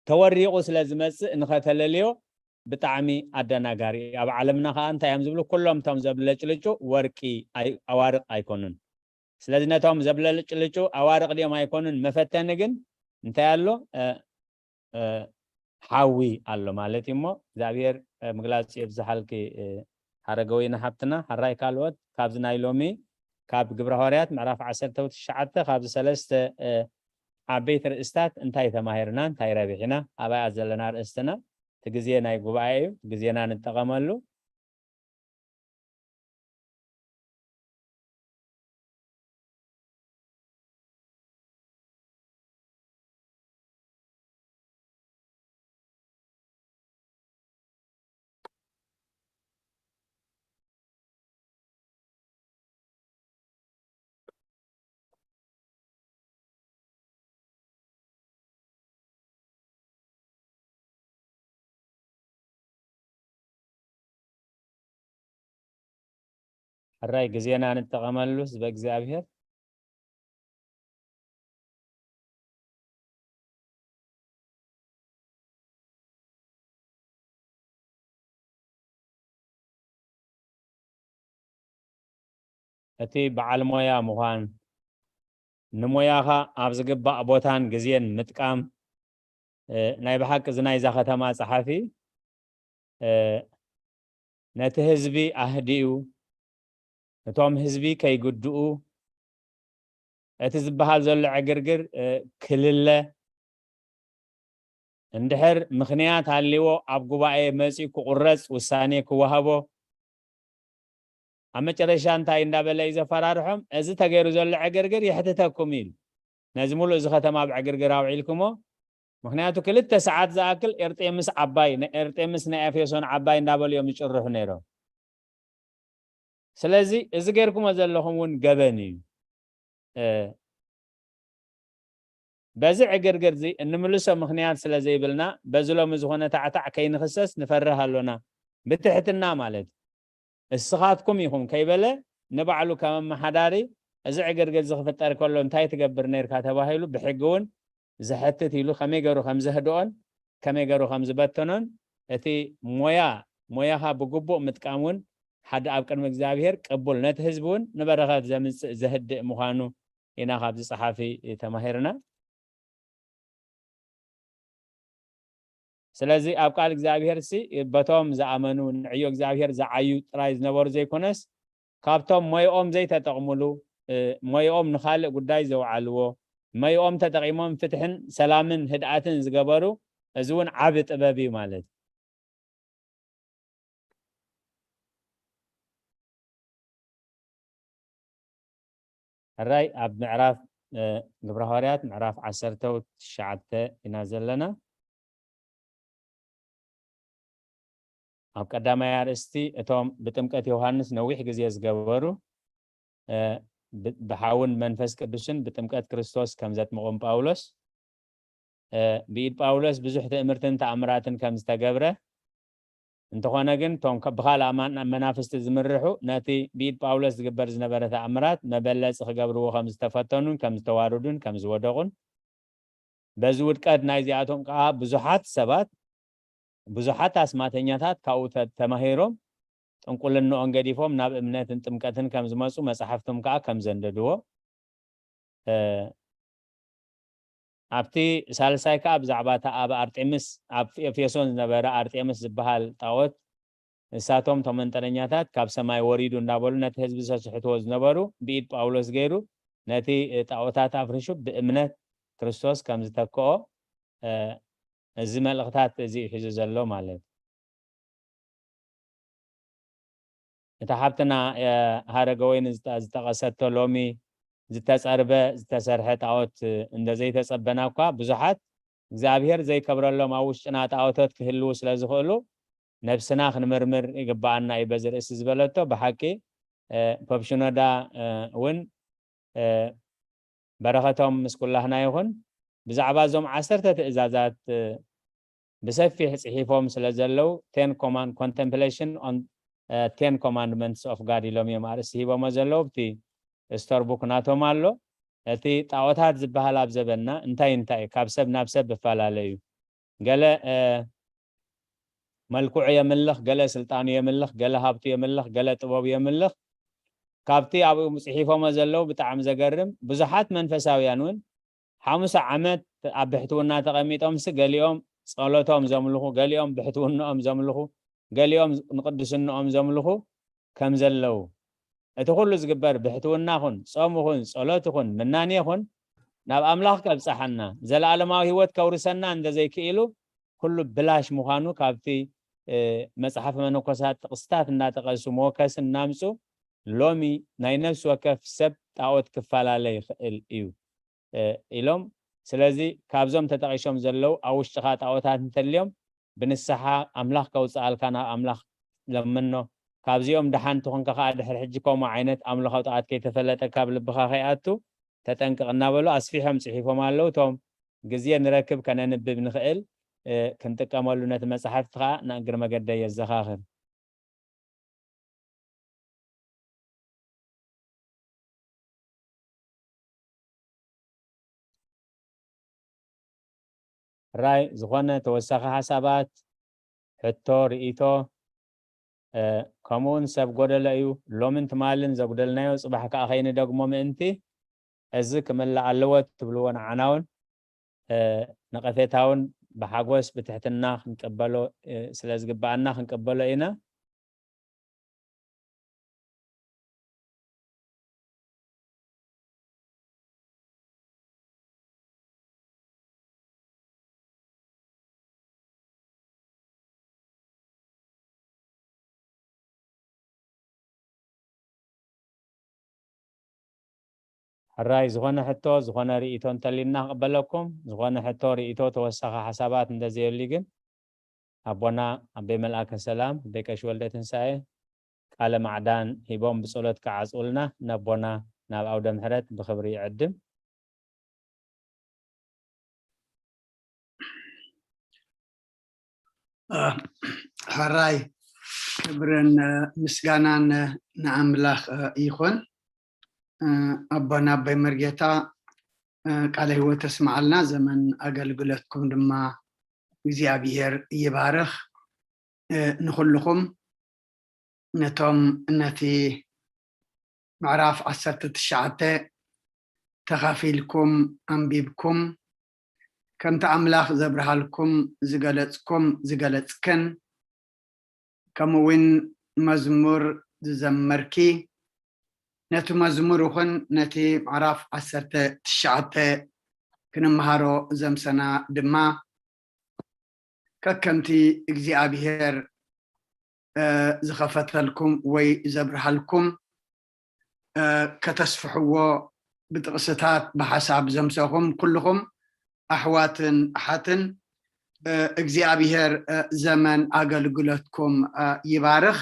ተወሪቑ ስለ ዝመጽእ ንኸተለልዮ ብጣዕሚ ኣደናጋሪ እዩ። ኣብ ዓለምና ኸዓ እንታይ እዮም ዝብሉ? ኩሎም እቶም ዘብለጭልጩ ወርቂ ኣይ-፣ ኣዋርቕ ኣይኮኑን። ስለዚ ነቶም ዘብለጭልጩ ኣዋርቕ ድዮም ኣይኮኑን መፈተኒ ግን እንታይ ኣሎ? እ፣ እ፣ ሓዊ ኣሎ ማለት እዩ። እሞ እግዚኣብሔር፣ እ፣ ምግላጹ የብዝሓልኪ፣ እ፣ ሓረገወይኒ ሓብትና። ሓራይ ካልኦት ካብዚ ናይ ሎሚ ካብ ግብረ ሃዋርያት ምዕራፍ ዓሰርተ ትሽዓተ ካብዚ ሰለስተ፣ እ፣ ዓበይቲ ርእስታት እንታይ ተማሂርና፣ እንታይ ረቢሕና? ኣበይ ዘለና ርእስትና? እቲ ግዜ ናይ ጉባኤ እዩ። ግዜና ንጠቐመሉ። ሕራይ ግዜና ንጠቐመሉ ህዝበ እግዚኣብሔር። እቲ በዓል ሞያ ምዃን፣ ንሞያኻ ኣብ ዝግባእ ቦታን ግዜን ምጥቃም፣ እ፣ ናይ ብሓቂ እዚ ናይዛ ከተማ ጸሓፊ፣ እ፣ ነቲ ህዝቢ ኣህዲኡ፣ እቶም ህዝቢ ከይጉድኡ፣ እቲ ዝበሃል ዘሎ ዕግርግር፣ እ፣ ክልለ፣ እንድሕር ምኽንያት ሃልይዎ ኣብ ጉባኤ መጺኡ ክቑረጽ ውሳኔ ክወሃቦ፣ ኣብ መጨረሻ እንታይ እንዳበለ እዩ ዘፈራርሖም? እዚ ተገይሩ ዘሎ ዕግርግር የሕትተኩም ኢሉ። ነዚ ሙሉእ እዚ ከተማ ኣብ ዕግርግር ኣውዒልኩሞ። ምኽንያቱ ክልተ ሰዓት ዝኣክል ኤርጤምስ ዓባይ፣ ን-፣ ኤርጤምስ ናይ ኤፌሶን ዓባይ እንዳበሉ እዮም ዝጭርሑ ነይሮም። ስለዚ እዚ ገይርኩሞ ዘለኹም እውን ገበን እዩ። እ፣ በዚ ዕግርግር እዚ እንምልሶ ምኽንያት ስለ ዘይብልና፣ በዚ ሎሚ ዝኾነ ታዕታዕ ከይንኽሰስ ንፈርህ ኣሎና። ብትሕትና ማለት፣ እስኻትኩም ኢኹም ከይበለ፣ ንባዕሉ ከም ኣመሓዳሪ፣ እዚ ዕግርግር እዚ ክፍጠር ከሎ እንታይ ትገብር ነይርካ ተባሂሉ ብሕጊ እውን ዘሕትት ኢሉ፣ ከመይ ገይሩ ከም ዘህድኦን ከመይ ገይሩ ከም ዝበተኖን፣ እቲ ሞያ፣ ሞያኻ ብግቡእ ምጥቃም እውን ሓደ ኣብ ቅድሚ እግዚኣብሔር ቅቡል፣ ነቲ ህዝቢ እውን ንበረኸት ዘምጽእ ዘህድእ ምዃኑ ኢና ካብዚ ጸሓፊ ተማሂርና። ስለዚ ኣብ ቃል እግዚኣብሔር ሲ በቶም ዝኣመኑ ንዕዮ እግዚኣብሔር ዝዓዩ ጥራይ ዝነበሩ ዘይኮነስ፣ ካብቶም ሞይኦም ዘይተጠቕሙሉ፣ እ፣ ሞይኦም ንኻልእ ጉዳይ ዘውዓልዎ፣ ሞይኦም ተጠቒሞም ፍትሕን ሰላምን ህድኣትን ዝገበሩ፣ እዚ እውን ዓቢ ጥበብ እዩ ማለት እዩ። ሕራይ ኣብ ምዕራፍ፣ እ፣ ግብረ ሃዋርያት ምዕራፍ ዓሰርተ ትሽዓተ ኢና ዘለና። ኣብ ቀዳማይ ኣርእስቲ እቶም ብጥምቀት ዮሃንስ ነዊሕ ግዜ ዝገበሩ፣ እ፣ ብ-፣ ብሓውን መንፈስ ቅዱስን ብጥምቀት ክርስቶስ ከም ዘጥምቖም ጳውሎስ፣ እ፣ ብኢድ ጳውሎስ ብዙሕ ትእምርትን ተኣምራትን ከም ዝተገብረ፣ እንተኾነ ግን እቶም ከ-፣ ብኻልእ ኣማን-፣ መናፍስቲ ዝምርሑ ነቲ ብኢድ ጳውሎስ ዝግበር ዝነበረ ተኣምራት መበለጺ ክገብርዎ ከም ዝተፈተኑን ከም ዝተዋረዱን ከም ዝወደቑን፣ በዚ ውድቀት ናይዚኣቶም ከኣ ብዙሓት ሰባት፣ ብዙሓት ኣስማተኛታት ካብኡ ተ-፣ ተማሂሮም ጥንቁልንኦም ገዲፎም ናብ እምነትን ጥምቀትን ከም ዝመጹ መጻሕፍቶም ከኣ ከም ዘንደድዎ፣ እ፣ ኣብቲ ሳልሳይ ከኣ ብዛዕባ እታ ኣብ ኣርጤምስ፣ ኣብ ኤፌሶን ዝነበረ ኣርጤምስ ዝበሃል ጣኦት፣ ንሳቶም እቶም መንጠረኛታት ካብ ሰማይ ወሪዱ እንዳበሉ ነቲ ህዝቢ ዘስሕትዎ ዝነበሩ፣ ብኢድ ጳውሎስ ገይሩ ነቲ ጣኦታት ኣፍሪሹ ብእምነት ክርስቶስ ከም ዝተክኦ፣ እ፣ እዚ መልእኽታት እዚ እዩ ሒዙ ዘሎ ማለት እዩ። እታ ሓብትና፣ እ፣ ሃረገወይኒ ዝጠ-፣ ዝጠቐሰቶ ሎሚ ዝተጸርበ፣ ዝተሰርሐ ጣኦት፣ እ፣ እንደ ዘይተጸበና እኳ ብዙሓት እግዚኣብሔር ዘይከብረሎም ኣብ ውሽጥና ጣዖታት ክህልዉ ስለ ዝኽእሉ ነብስና ክንምርምር ይግባኣና እዩ በዚ ርእሲ ዝበለቶ። ብሓቂ ፖፕሽኖዳ እውን በረኸቶም ምስ ኩላህና ይኹን። ብዛዕባ እዞም ዓሰርተ ትእዛዛት ብሰፊሕ ጽሒፎም ስለ ዘለዉ ten command contemplation on ten commandments of God ኢሎም እዮም ኣርእስቲ ሂቦሞ ዘለዉ። ኣብቲ ስቶርቡክ ናቶም ኣሎ። እቲ ጣዖታት ዝበሃል ኣብ ዘበንና እንታይ እንታይ እዩ? ካብ ሰብ ናብ ሰብ ብፈላለ እዩ። ገለ መልክዑ የምልኽ፣ ገለ ስልጣኑ የምልኽ፣ ገለ ሃብቱ የምልኽ፣ ገለ ጥበቡ የምልኽ። ካብቲ ኣብኡ ጽሒፎሞ ዘለዉ ብጣዕሚ ዘገርም፣ ብዙሓት መንፈሳውያን እውን ሓሙሳ ዓመት ኣብ ብሕትውና ተቐሚጦምሲ ገሊኦም ጸሎቶም ዘምልኹ፣ ገሊኦም ብሕትውንኦም ዘምልኹ፣ ገሊኦም ንቅድስንኦም ዘምልኹ ከም ዘለዉ፣ እቲ ኩሉ ዝግበር ብሕትውና ኹን፣ ጾም ኹን፣ ጸሎት ኹን፣ ምናኔ ኹን ናብ ኣምላኽ ከብጽሓና፣ ዘለኣለማዊ ህይወት ከውርሰና እንተዘይክኢሉ ኩሉ ብላሽ ምዃኑ ካብቲ መጽሓፍ መነኮሳት ጥቕስታት እናጠቐሱ መወከሲ እናምጹ ሎሚ ናይ ነፍሲ ወከፍ ሰብ ጣዖት ክፈላለ ይኽእል እዩ ኢሎም። ስለዚ ካብዞም ተጠቒሶም ዘለዉ ኣብ ውሽጥኻ ጣዖታት እንተልዮም ብንስሓ ኣምላኽ ከውፅኣልካ ናብ ኣምላኽ ለምኖ። ካብዚኦም ደሓን ትኾንካ ከዓ ድሕሪ ሕጂ ከምኡ ዓይነት ኣምልኻዊ ጣዖት ከይተፈለጠካ ኣብ ልብኻ ከይኣቱ ተጠንቀቕ እናበሉ ኣስፊሖም ፅሒፎም ኣለዉ። እቶም ግዜ ንረክብ ከነንብብ ንኽእል ክንጥቀመሉ ነቲ መፅሓፍቲ ከዓ ንእግሪ መገደይ የዘኻኽር። ሕራይ ዝኾነ ተወሳኺ ሓሳባት፣ ሕቶ፣ ርእይቶ፣ ከምኡውን ሰብ ጎደሎ እዩ ሎምን ትማልን ዘጉደልናዮ ጽባሕ ከኣ ከይንደግሞ ምእንቲ፣ እዚ ክምላእ ኣለዎ ትብልዎ ንዓና እውን ነቐፌታ እውን ብሓጎስ ብትሕትና ክንቅበሎ ስለ ዝግብኣና ክንቅበሎ ኢና። ሕራይ ዝኾነ ሕቶ ዝኾነ ርእይቶ እንተሊና ክቕበለኩም። ዝኾነ ሕቶ ርእይቶ ተወሳኺ ሓሳባት እንተዘየልዩ ግን ኣቦና ኣበይ መልኣከ ሰላም ኣበይ ቀሺ ወልደ ትንሳኤ ቃለ ማዕዳን ሂቦም ብጸሎት ክዓጽውልና ነቦና ናብ ኣውደ ምሕረት ብኽብሪ ይዕድም። ሕራይ ክብርን ምስጋናን ንኣምላኽ ይኹን። ኣቦና ኣቦይ መርጌታ ቃለ ህይወት ተስምዓልና፣ ዘመን ኣገልግሎትኩም ድማ እግዚኣብሔር ይባርኽ። ንኹልኹም ነቶም ነቲ ምዕራፍ ዓሰርተ ትሽዓተ ተኻፊልኩም ኣንቢብኩም፣ ከምቲ ኣምላኽ ዘብርሃልኩም ዝገለጽኩም ዝገለጽክን፣ ከምኡ እውን መዝሙር ዝዘመርኪ፣ ነቲ መዝሙር ይኹን ነቲ ምዕራፍ ዓሰርተ ትሽዓተ ክንምሃሮ ዘምሰና ድማ ከከምቲ እግዚኣብሔር ዝኸፈተልኩም ወይ ዘብርሃልኩም ከተስፍሕዎ ብጥቕስታት ብሓሳብ ዘምሰኹም ኩልኹም ኣሕዋትን ኣሓትን እግዚኣብሔር ዘመን ኣገልግሎትኩም ይባርኽ።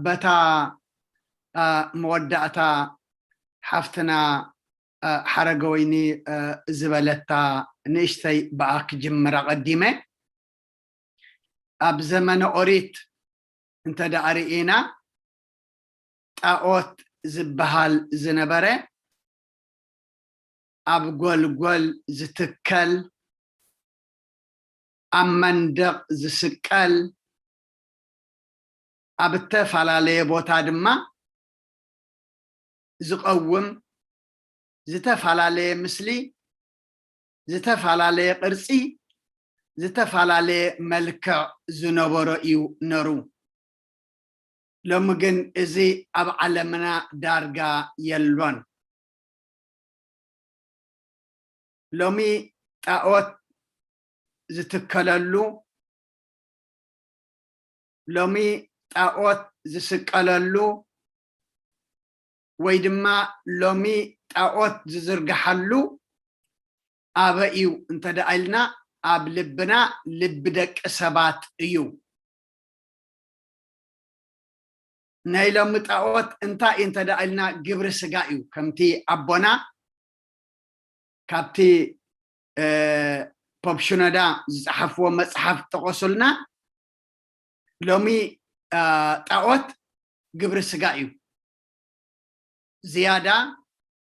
በታ መወዳእታ ሓፍትና ሓረገወይኒ ዝበለታ ንእሽተይ ብኣ ክጅምር ኣቐዲመ። ኣብ ዘመነ ኦሪት እንተ ደኣ ርኢና ጣኦት ዝበሃል ዝነበረ ኣብ ጎልጎል ዝትከል ኣብ መንደቕ ዝስቀል ኣብ እተፈላለየ ቦታ ድማ ዝቐውም ዝተፈላለየ ምስሊ ዝተፈላለየ ቅርጺ ዝተፈላለየ መልክዕ ዝነበሮ እዩ ነሩ። ሎሚ ግን እዚ ኣብ ዓለምና ዳርጋ የሎን። ሎሚ ጣኦት ዝትከለሉ ሎሚ ጣኦት ዝስቀለሉ ወይ ድማ ሎሚ ጣኦት ዝዝርግሓሉ ኣበይ እዩ እንተ ደኣ ኢልና፣ ኣብ ልብና፣ ልቢ ደቂ ሰባት እዩ። ናይ ሎሚ ጣዖት እንታይ እዩ እንተ ደኣ ኢልና፣ ግብሪ ስጋ እዩ። ከምቲ ኣቦና ካብቲ ፖፕ ሽኖዳ ዝጸሓፍዎ መጽሓፍ ጠቐሱልና፣ ሎሚ ጣዖት ግብሪ ስጋ እዩ። ዝያዳ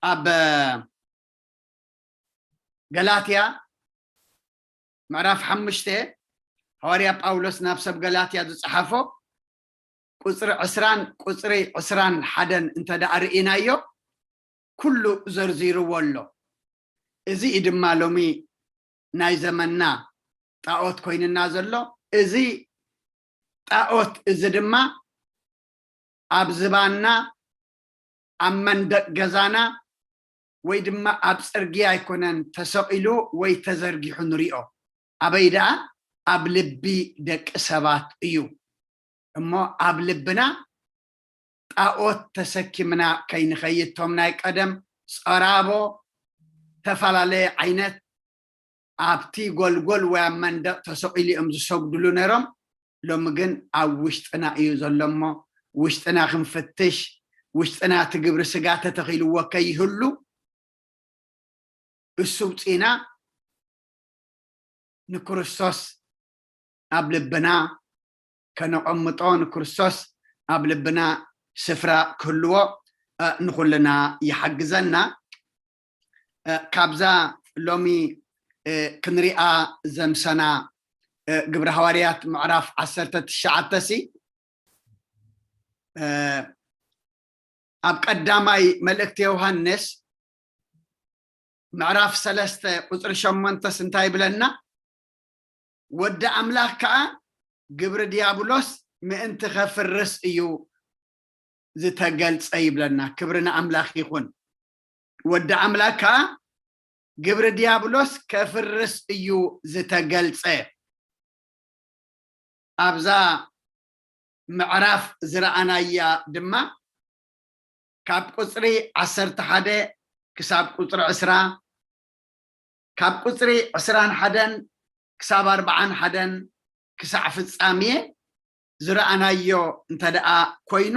ኣብ ገላትያ ምዕራፍ ሓሙሽተ፣ ሃዋርያ ጳውሎስ ናብ ሰብ ገላትያ ዝጸሓፎ፣ ቁጽሪ ዕስራን ቁጽሪ ዕስራን ሓደን እንተ ደኣ ርኢናዮ፣ ኩሉ ዘርዚርዎ ኣሎ። እዚ እዩ ድማ ሎሚ ናይ ዘመንና ጣዖት ኮይንና ዘሎ። እዚ ጣዖት እዚ ድማ ኣብ ዝባንና፣ ኣብ መንደቕ ገዛና፣ ወይ ድማ ኣብ ጽርግያ ኣይኮነን ተሰቒሉ ወይ ተዘርጊሑ ንሪኦ። ኣበይ ደኣ? ኣብ ልቢ ደቂ ሰባት እዩ። እሞ ኣብ ልብና ጣዖት ተሰኪምና ከይንኸይድ፣ እቶም ናይ ቀደም ጸራቦ፣ ዝተፈላለየ ዓይነት ኣብቲ ጎልጎል ወይ ኣብ መንደቕ ተሰቒሉ እዮም ዝሰግድሉ ነይሮም። ሎሚ ግን ኣብ ውሽጥና እዩ ዘሎ እሞ፣ ውሽጥና ክንፍትሽ፣ ውሽጥና እቲ ግብሪ ስጋ ተተኺልዎ ከይህሉ፣ እሱ ውጺና ንክርስቶስ ኣብ ልብና ከነቐምጦ፣ ንክርስቶስ ኣብ ልብና ስፍራ ክህልዎ፣ እ፣ ንኹልና ይሓግዘና። እ፣ ካብዛ ሎሚ፣ እ፣ ክንሪኣ ዘምሰና፣ እ፣ ግብረ ሃዋርያት ምዕራፍ ዓሰርተ ትሽዓተ ሲ፣ እ፣ ኣብ ቀዳማይ መልእክቲ ዮሃንስ ምዕራፍ ሰለስተ ቁጽሪ ሸሞንተስ እንታይ ይብለና? "ወዲ ኣምላኽ ከኣ ግብሪ ዲያብሎስ ምእንቲ ኸፍርስ እዩ ዝተገልጸ" ይብለና። ክብሪ ንኣምላኽ ይኹን። "ወዲ ኣምላኽ ከኣ ግብሪ ዲያብሎስ ከፍርስ እዩ ዝተገልጸ." ኣብዛ ምዕራፍ ዝረኣናያ ድማ ካብ ቁጽሪ ዓሰርተ ሓደ ክሳብ ቁጽሪ ዕስራ፣ ካብ ቁጽሪ ዕስራን ሓደን ክሳብ ኣርብዓን ሓደን ክሳዕ ፍጻሜ ዝረኣናዮ እንተ ደኣ ኮይኑ፣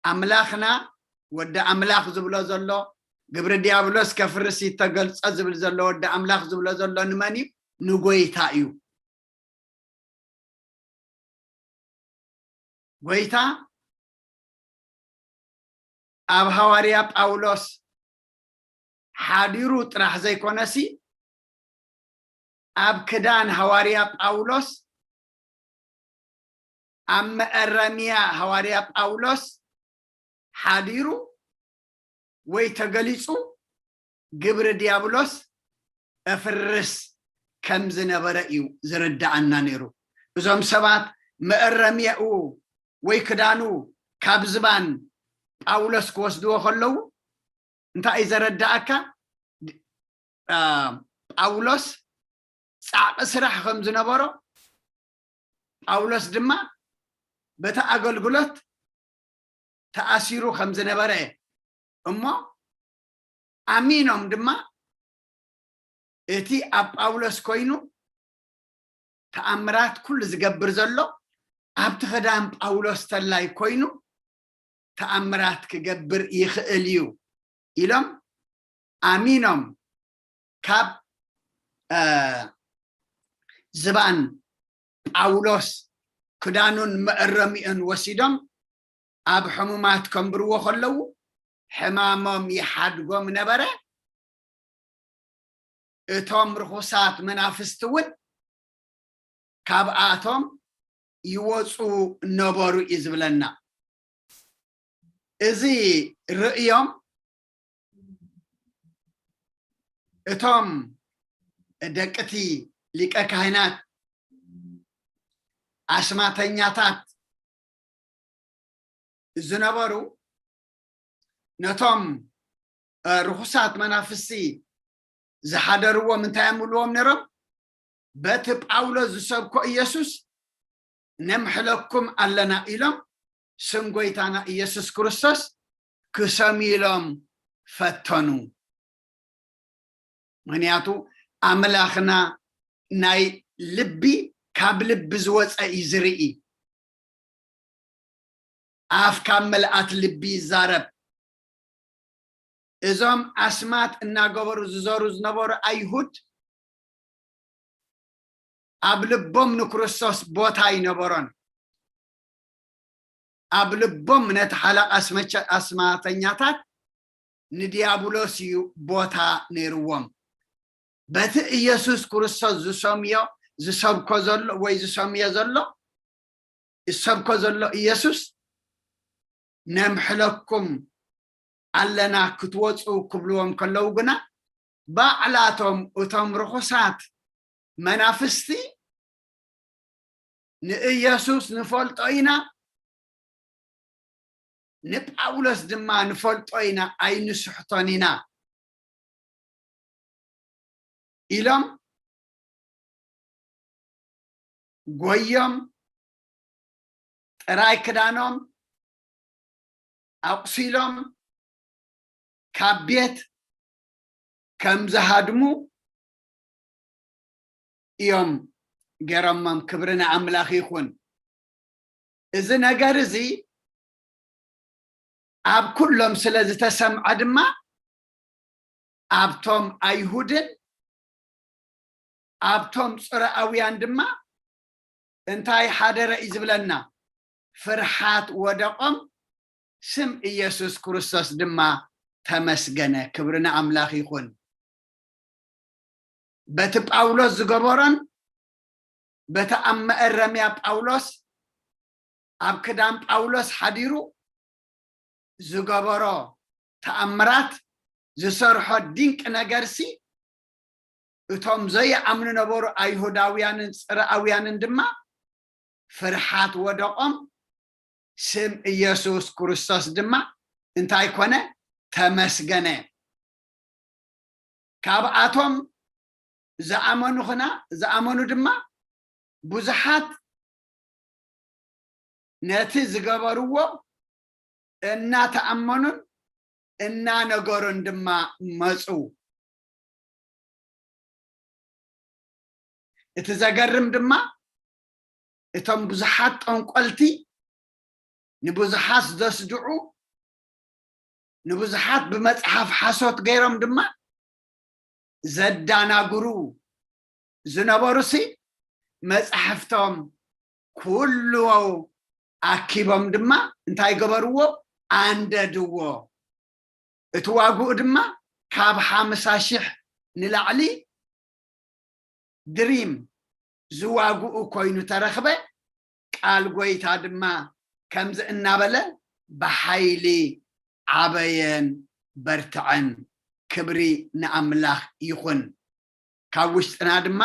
ኣምላኽና፣ ወዲ ኣምላኽ ዝብሎ ዘሎ፣ ግብሪ ዲያብሎስ ከፍርስ ይተገልጸ ዝብል ዘሎ፣ ወዲ ኣምላኽ ዝብሎ ዘሎ ንመን እዩ? ንጎይታ እዩ። ጎይታ ኣብ ሃዋርያ ጳውሎስ ሓዲሩ ጥራሕ ዘይኮነሲ፣ ኣብ ክዳን ሃዋርያ ጳውሎስ፣ ኣብ መእረምያ ሃዋርያ ጳውሎስ ሓዲሩ ወይ ተገሊጹ፣ ግብሪ ዲያብሎስ እፍርስ ከም ዝነበረ እዩ ዝርድኣና ነይሩ። እዞም ሰባት መእረምያኡ ወይ ክዳኑ ካብ ዝባን ጳውሎስ ክወስድዎ ከለዉ፣ እንታይ እዩ ዘረድኣካ? ድ-፣ አ፣ ጳውሎስ ጻዕቂ ስራሕ ከም ዝነበሮ፣ ጳውሎስ ድማ በቲ ኣገልግሎት ተኣሲሩ ከም ዝነበረ እሞ፣ ኣሚኖም ድማ እቲ ኣብ ጳውሎስ ኮይኑ ተኣምራት ኩሉ ዝገብር ዘሎ፣ ኣብቲ ክዳን ጳውሎስ ተላይ ኮይኑ ተኣምራት ክገብር ይኽእል እዩ ኢሎም ኣሚኖም፣ ካብ፣ እ፣ ዝባን ጳውሎስ ክዳኑን መእረሚኡን ወሲዶም ኣብ ሕሙማት ከንብርዎ ከለዉ፣ ሕማሞም ይሓድጎም ነበረ። እቶም ርኹሳት መናፍስቲ እውን ካብኣቶም ይወፁ ነበሩ እዩ ዝብለና። እዚ ርእዮም እቶም ደቅቲ ሊቀ ካህናት ኣስማተኛታት ዝነበሩ፣ ነቶም፣ እ፣ ርኹሳት መናፍስቲ ዝሓደርዎም እንታይ እዮም ይብልዎም ነይሮም? "በቲ ጳውሎስ ዝሰብኮ ኢየሱስ ነምሕለኩም ኣለና" ኢሎም ስም ጎይታና ኢየሱስ ክርስቶስ ክሰምዩሎም ፈተኑ። ምኽንያቱ ኣምላኽና ናይ ልቢ፣ ካብ ልቢ ዝወፀ እዩ ዝርኢ። ኣፍ ካብ መልኣት ልቢ ይዛረብ። እዞም ኣስማት እናገበሩ ዝዘሩ ዝነበሩ ኣይሁድ ኣብ ልቦም ንክርስቶስ ቦታ ኣይነበሮን። ኣብ ልቦም ነቲ ሓለቓ ኣስመቸ- ኣስማተኛታት ንዲያብሎስ እዩ ቦታ ነይርዎም። በቲ ኢየሱስ ክርስቶስ ዝሰምዮ ዝሰብኮ ዘሎ ወይ ዝሰምዮ ዘሎ ዝሰብኮ ዘሎ ኢየሱስ ነምሕለኩም ኣለና ክትወፁ ክብልዎም ከለዉ ግና ባዕላቶም እቶም ርኹሳት መናፍስቲ ንኢየሱስ ንፈልጦ ኢና፣ ንጳውሎስ ድማ ንፈልጦ ኢና ኣይንስሕቶን ኢና ኢሎም ጎዮም ጥራይ ክዳኖም ኣቑሲሎም ካብ ቤት ከም ዝሃድሙ እዮም ገይሮሞም። ክብሪ ንኣምላኽ ይኹን። እዚ ነገር እዚ ኣብ ኩሎም ስለ ዝተሰምዐ ድማ ኣብቶም ኣይሁድን ኣብቶም ጽርኣውያን ድማ እንታይ ሓደረ እዩ ዝብለና? ፍርሓት ወደቖም፣ ስም ኢየሱስ ክርስቶስ ድማ ተመስገነ። ክብሪ ንኣምላኽ ይኹን። በቲ ጳውሎስ ዝገበሮን በቲ ኣብ መእረምያ ጳውሎስ ኣብ ክዳን ጳውሎስ ሓዲሩ ዝገበሮ ተኣምራት ዝሰርሖ ድንቂ ነገርሲ እቶም ዘይኣምኑ ነበሩ ኣይሁዳውያንን ጽርኣውያንን ድማ ፍርሓት ወደቖም፣ ስም ኢየሱስ ክርስቶስ ድማ እንታይ ኮነ? ተመስገነ። ካብኣቶም ዝኣመኑ ኽና ዝኣመኑ ድማ ብዙሓት ነቲ ዝገበርዎ እናተኣመኑን እናነገሩን ድማ መፁ። እቲ ዘገርም ድማ እቶም ብዙሓት ጠንቆልቲ ንብዙሓት ዘስድዑ ንብዙሓት ብመፅሓፍ ሓሶት ገይሮም ድማ ዘዳናግሩ ዝነበሩሲ መፃሕፍቶም ኩሉ ኣኪቦም ድማ እንታይ ገበርዎ? ኣንደድዎ። እቲ ዋግኡ ድማ ካብ ሓምሳ ሽሕ ንላዕሊ ድሪም ዝዋግኡ ኮይኑ ተረኽበ። ቃል ጎይታ ድማ ከምዚ እናበለ ብሓይሊ ዓበየን በርትዐን። ክብሪ ንኣምላኽ ይኹን። ካብ ውሽጥና ድማ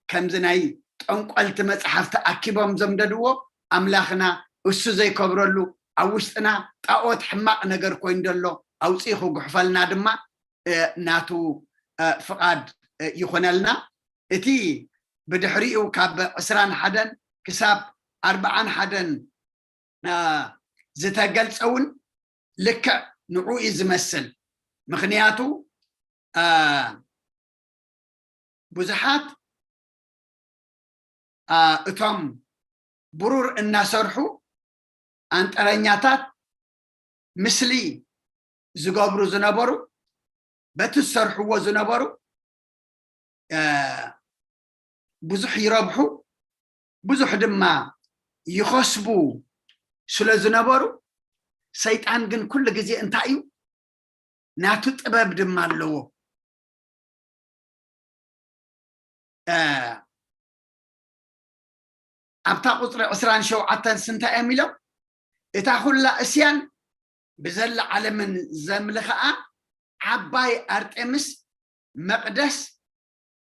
ከምዚ ናይ ጠንቆልቲ መፅሓፍቲ ኣኪቦም ዘምደድዎ ኣምላኽና እሱ ዘይከብረሉ ኣብ ውሽጥና ጣኦት ሕማቕ ነገር ኮይኑ ዘሎ ኣውፅኡ ክጉሕፈልና ድማ ናቱ ፍቓድ ይኹነልና። እቲ ብድሕሪኡ ካብ ዕስራን ሓደን ክሳብ ኣርብዓን ሓደን ዝተገልፀ እውን ልክዕ ንዑ እዩ ዝመስል። ምኽንያቱ ብዙሓት እቶም ብሩር እናሰርሑ ኣንጠረኛታት፣ ምስሊ ዝገብሩ ዝነበሩ፣ በቲ ዝሰርሕዎ ዝነበሩ ብዙሕ ይረብሑ፣ ብዙሕ ድማ ይኸስቡ ስለ ዝነበሩ፣ ሰይጣን ግን ኩሉ ግዜ እንታይ እዩ? ናቱ ጥበብ ድማ ኣለዎ። ኣብታ ቁፅሪ ዕስራን ሸውዓተን ስንታይ እዮም ኢሎም? እታ ኩላ እስያን ብዘላ ዓለምን ዘምልኽኣ ዓባይ ኣርጤምስ መቕደስ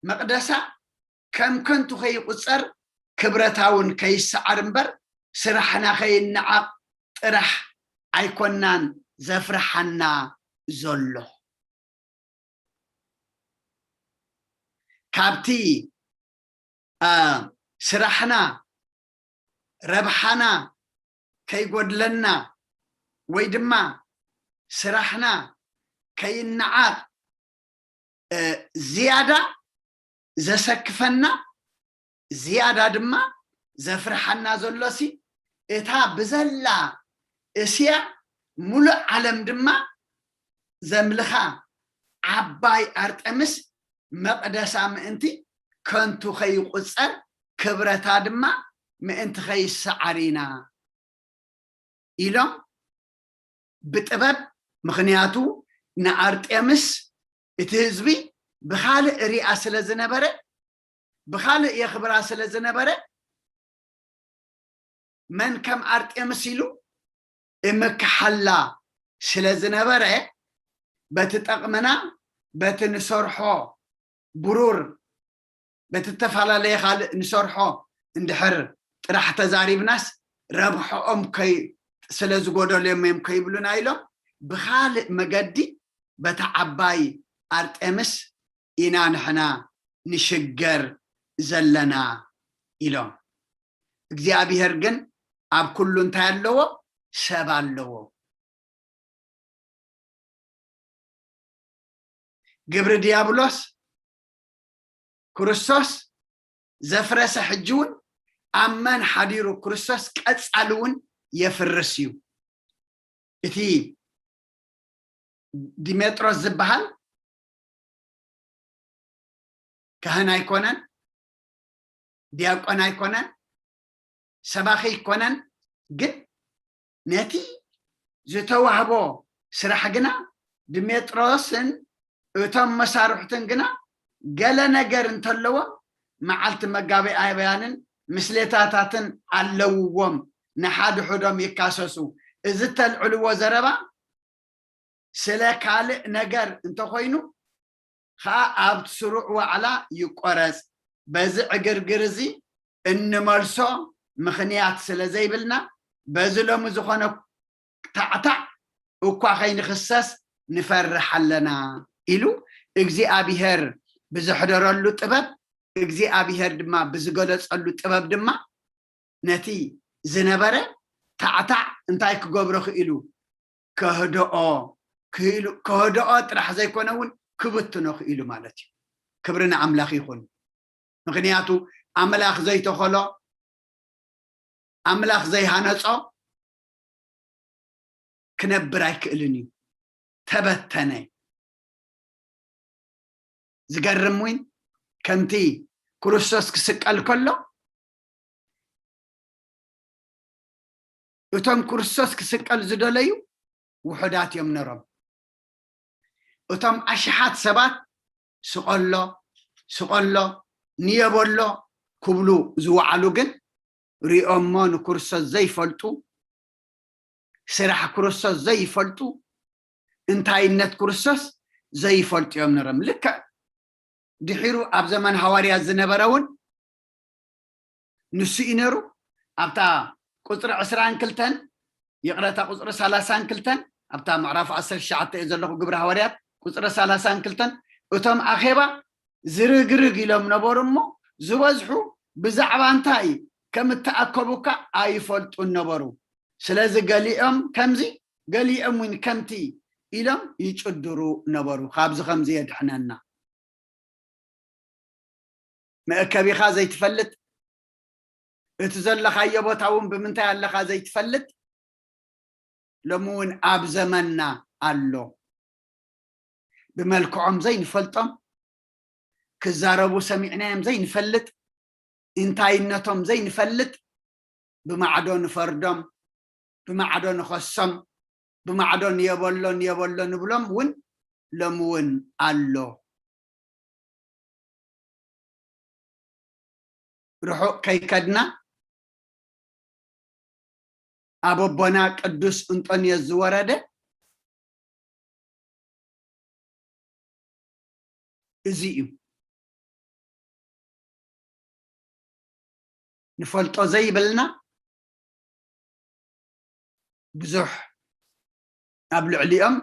መቕደሳ ከም ከንቱ ከይቁፀር ክብረታውን ከይሰዓር እምበር ስራሕና ከይነዓቕ ጥራሕ ኣይኮናን ዘፍርሓና ዘሎ። ካብቲ ስራሕና ረብሓና ከይጎድለና ወይ ድማ ስራሕና ከይነዓቕ ዝያዳ ዘሰክፈና፣ ዝያዳ ድማ ዘፍርሓና ዘሎሲ እታ ብዘላ እስያ ሙሉእ ዓለም ድማ ዘምልኻ ዓባይ ኣርጠምስ መቕደሳ ምእንቲ ከንቱ ከይቁጸር፣ ክብረታ ድማ ምእንቲ ከይሰዓር ኢና ኢሎም ብጥበብ። ምኽንያቱ ንኣርጤምስ እቲ ህዝቢ ብኻልእ ሪኣ ስለ ዝነበረ፣ ብኻልእ የኽብራ ስለ ዝነበረ፣ መን ከም ኣርጤምስ ኢሉ እምክሓላ ስለ ዝነበረ፣ በቲ ጠቕምና፣ በቲ ንሰርሖ ብሩር፣ በቲ እተፈላለየ ካልእ ንሰርሖ እንድሕር ጥራሕ ተዛሪብናስ፣ ረብሖኦም ከይ-፣ ስለ ዝጎደሎም እዮም ከይብሉና ኢሎም ብኻልእ መገዲ በታ ዓባይ ኣርጤምስ ኢና ንሕና ንሽገር ዘለና ኢሎም። እግዚኣብሔር ግን ኣብ ኩሉ እንታይ ኣለዎ? ሰብ ኣለዎ። ግብሪ ዲያብሎስ፣ ክርስቶስ ዘፍረሰ ሕጂ እውን ኣብ መን ሓዲሩ? ክርስቶስ ቀጻሊ እውን የፍርስ እዩ። እቲ ዲሜጥሮስ ዝበሃል ካህን ኣይኮነን፣ ዲያቆን ኣይኮነን፣ ሰባኺ ኣይኮነን። ግን ነቲ ዝተዋህቦ ስራሕ ግና ድሜጥሮስን እቶም መሳርሕቱን ግና ገለ ነገር እንተለዎም መዓልቲ መጋቢኣውያንን ምስሌታታትን ኣለውዎም፣ ንሓድሕዶም ይካሰሱ። እዚ እተልዕልዎ ዘረባ ስለ ካልእ ነገር እንተኾይኑ ኸኣ ኣብ ስሩዕ ዋዕላ ይቆረጽ። በዚ ዕግርግር እዚ እንመልሶ ምኽንያት ስለ ዘይብልና፣ በዚ ሎሚ ዝኾነ ታዕታዕ እኳ ከይንኽሰስ ንፈርሕ ኣለና ኢሉ እግዚኣብሔር ብዘሕደረሉ ጥበብ፣ እግዚኣብሔር ድማ ብዝገለጸሉ ጥበብ ድማ ነቲ ዝነበረ ታዕታዕ እንታይ ክገብሮ ክኢሉ? ከህድኦ ክኢሉ። ከህድኦ ጥራሕ ዘይኮነ እውን ክብትኖ ክኢሉ ማለት እዩ። ክብሪ ንኣምላኽ ይኹን። ምኽንያቱ ኣምላኽ ዘይተኸሎ፣ ኣምላኽ ዘይሃነጾ ክነብር ኣይክእልን እዩ። ተበተነ። ዝገርም እውን ከምቲ ክርስቶስ ክስቀል ከሎ እቶም ክርስቶስ ክስቀል ዝደለዩ ውሑዳት እዮም ነሮም። እቶም ኣሽሓት ሰባት ስቐሎ፣ ስቐሎ፣ ንየበሎ ክብሉ ዝወዓሉ ግን ሪኦሞ ንክርስቶስ ዘይፈልጡ፣ ስራሕ ክርስቶስ ዘይፈልጡ፣ እንታይነት ክርስቶስ ዘይፈልጡ እዮም ነሮም። ልክዕ ድሒሩ ኣብ ዘመን ሃዋርያት ዝነበረ እውን ንሱ እዩ ነሩ። ኣብታ ቁፅሪ ዕስራን ክልተን፣ ይቕረታ፣ ቁፅሪ ሰላሳን ክልተን፣ ኣብታ ምዕራፍ ዓሰርተ ትሽዓተ እየ ዘለኹ፣ ግብሪ ሃዋርያት ቁፅሪ ሰላሳን ክልተን፣ እቶም ኣኼባ ዝርግርግ ኢሎም ነበሩ እሞ ዝበዝሑ ብዛዕባ እንታይ ከም እተኣከቡ እኳ ኣይፈልጡን ነበሩ። ስለዚ ገሊኦም ከምዚ፣ ገሊኦም እውን ከምቲ ኢሎም ይጭድሩ ነበሩ። ካብዚ ከምዚ የድሕነና። መእከቢኻ ዘይትፈልጥ፣ እቲ ዘለኻዮ ቦታ እውን ብምንታይ ኣለኻ ዘይትፈልጥ፣ ሎሚ እውን ኣብ ዘመንና ኣሎ። ብመልክዖም ዘይንፈልጦም፣ ክዛረቡ ሰሚዕናዮም ዘይንፈልጥ፣ እንታይነቶም ዘይንፈልጥ፣ ብማዕዶ ንፈርዶም፣ ብማዕዶ ንኸሶም፣ ብማዕዶ ንየበሎ ንየበሎ ንብሎም እውን ሎሚ እውን ኣሎ። ርሑቕ ከይከድና ኣብ ኣቦና ቅዱስ እንጦንዮስ ዝወረደ እዚ እዩ። ንፈልጦ ዘይብልና ብዙሕ ኣብ ልዕሊኦም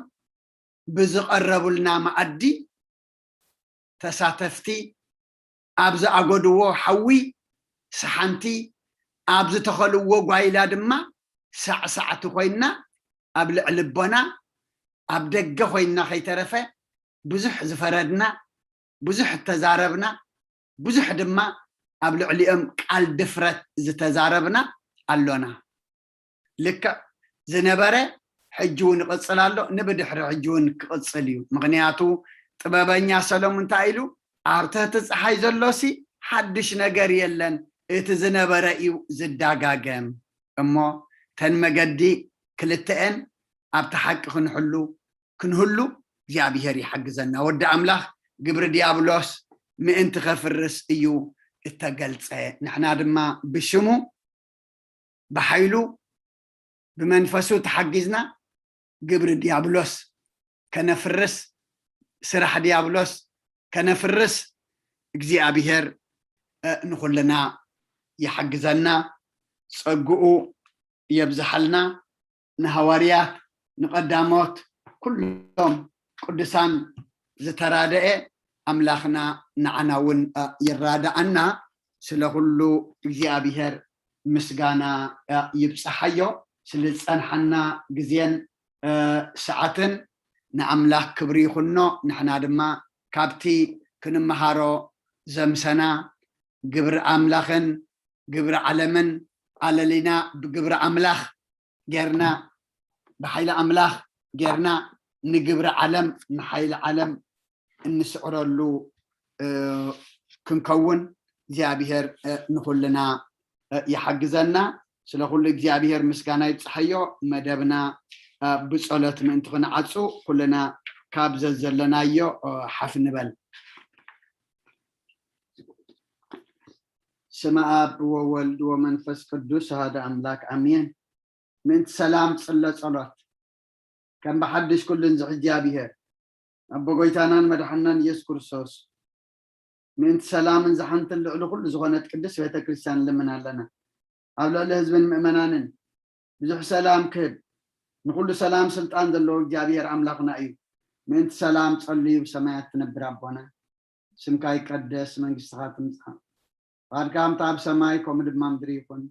ብዝቐረቡልና መኣዲ ተሳተፍቲ፣ ኣብ ዝኣጎድዎ ሓዊ ሰሓንቲ፣ ኣብ ዝተኸልዎ ጓይላ ድማ ሳዕሳዕቲ ኮይንና ኣብ ልዕሊ ኣቦና ኣብ ደገ ኮይንና ከይተረፈ ብዙሕ ዝፈረድና፣ ብዙሕ እተዛረብና፣ ብዙሕ ድማ ኣብ ልዕሊኦም ቃል ድፍረት ዝተዛረብና ኣሎና። ልክዕ ዝነበረ ሕጂ እውን ይቕጽል ኣሎ፣ ንብድሕሪ ሕጂ እውን ክቕጽል እዩ። ምኽንያቱ ጥበበኛ ሰሎሙን እንታይ ኢሉ? ኣብ ትሕቲ ጸሓይ ዘሎሲ ሓድሽ ነገር የለን፣ እቲ ዝነበረ እዩ ዝዳጋገም። እሞ ተን መገዲ ክልተኤን ኣብቲ ሓቂ ክንሕሉ ክንህሉ እግዚኣብሔር ይሓግዘና። ወዲ ኣምላኽ ግብሪ ዲያብሎስ ምእንቲ ከፍርስ እዩ እተገልጸ። ንሕና ድማ ብሽሙ ብሓይሉ ብመንፈሱ ተሓጊዝና ግብሪ ዲያብሎስ ከነፍርስ፣ ስራሕ ዲያብሎስ ከነፍርስ እግዚኣብሔር ንኹልና ይሓግዘና፣ ጸግኡ የብዝሓልና። ንሃዋርያት፣ ንቐዳሞት፣ ኩሎም ቅዱሳን ዝተራደኤ ኣምላኽና ንዓና እውን ይራዳኣና። ስለ ኩሉ እግዚኣብሔር ምስጋና ይብጽሓዮ። ስለ ዝጸንሓና ግዜን ሰዓትን ንኣምላኽ ክብሪ ይኹኖ። ንሕና ድማ ካብቲ ክንመሃሮ ዘምሰና ግብሪ ኣምላኽን ግብሪ ዓለምን ኣለሊና ብግብሪ ኣምላኽ ጌርና፣ ብሓይሊ ኣምላኽ ጌርና ንግብሪ ዓለም ንሓይሊ ዓለም እንስዕረሉ ክንከውን እግዚኣብሔር ንኹልና ይሓግዘና። ስለ ኩሉ እግዚኣብሔር ምስጋና ይብጽሓዮ። መደብና ብጸሎት ምእንቲ ክንዓጹ ኩልና ካብ ዘዘለናዮ ሓፍ ንበል። ስመ ኣብ ወወልድ ወመንፈስ ቅዱስ ኣሃደ ኣምላክ ኣሜን። ምእንቲ ሰላም ጽለ ጸሎት። ከም ብሓድሽ ኩሉ እንዝሕ እግዚኣብሔር ኣቦ ጎይታናን መድሓናን ኢየሱስ ክርስቶስ ምእንቲ ሰላምን ዝሓንትን ልዕሊ ኩሉ ዝኾነት ቅድስት ቤተ ክርስቲያን ንልምን ኣለና። ኣብ ልዕሊ ህዝብን ምእመናንን ብዙሕ ሰላም ክህብ ንኩሉ ሰላም ስልጣን ዘለዎ እግዚኣብሔር ኣምላኽና እዩ። ምእንቲ ሰላም ጸልዩ ብሰማያት ትነብር ኣቦና ስምካ ይቀደስ መንግስትኻ ትምጻእ ፍቓድካ ከምታ ኣብ ሰማይ ከምኡ ድማ ምድሪ ይኹን።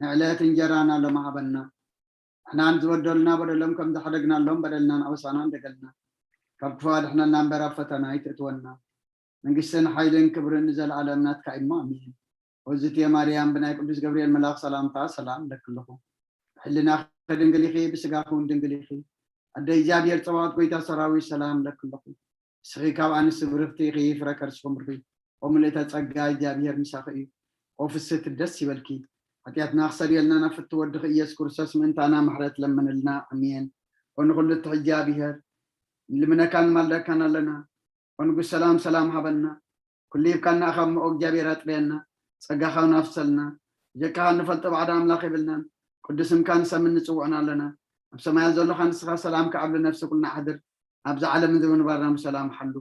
ንዕለት እንጀራና ሎሚ ሃበና። ንሕናን ዝበደሉና በደሎም ከም ዝሓደግናሎም በደልና ንኣበሳና እንደገልና ካብ ክፉ ኣድሕነና እምበር ኣብ ፈተና ኣይትእትወና። መንግስትን ሓይልን ክብርን ንዘለኣለም ናትካ እሞ ኣሜን። ወዝትየ ማርያም ብናይ ቅዱስ ገብርኤል መልኣኽ ሰላምታ ሰላም ለክልኹ። ብሕልናኺ ድንግል ኢኺ፣ ብስጋኺ እውን ድንግል ኢኺ። ኣደ እግዚኣብሔር ጸባኦት ጎይታ ሰራዊት ሰላም ለክልኹ። ንስኺ ካብ ኣንስቲ ብርኽቲ ኢኺ፣ ፍረ ከርስኺ ብሩኽ እዩ። ኦ ምልእተ ጸጋ እግዚኣብሔር ምሳኺ እዩ። ኦ ፍስህቲ ደስ ይበልኪ። ሓጢኣትና ክሰርየልና ናብ ፍቲ ወድኺ ኢየሱስ ክርስቶስ ምእንታና ምሕረት ለምንልና። ኣሜን። ኦ ንኹሉ እትሕጂ እግዚኣብሔር ንልምነካን ንማልደካን ኣለና። ኦ ንጉስ ሰላም ሰላም ሃበና። ኩሉ ሂብካና ኢኻ እሞ ኦ እግዚኣብሔር ኣጥርየና። ጸጋኻ እውን ኣፍሰልና። ብጀካኻ እንፈልጦ ባዕዳ ኣምላኽ የብልናን። ቅዱስ ስምካ ንሰምን ንጽውዕን ኣለና። ኣብ ሰማያት ዘለኻ ንስኻ ሰላም ክዓብሊ ነፍሲ ኩልና ኣሕድር። ኣብዚ ዓለም እዚ ምንባርና ብሰላም ሓሉ።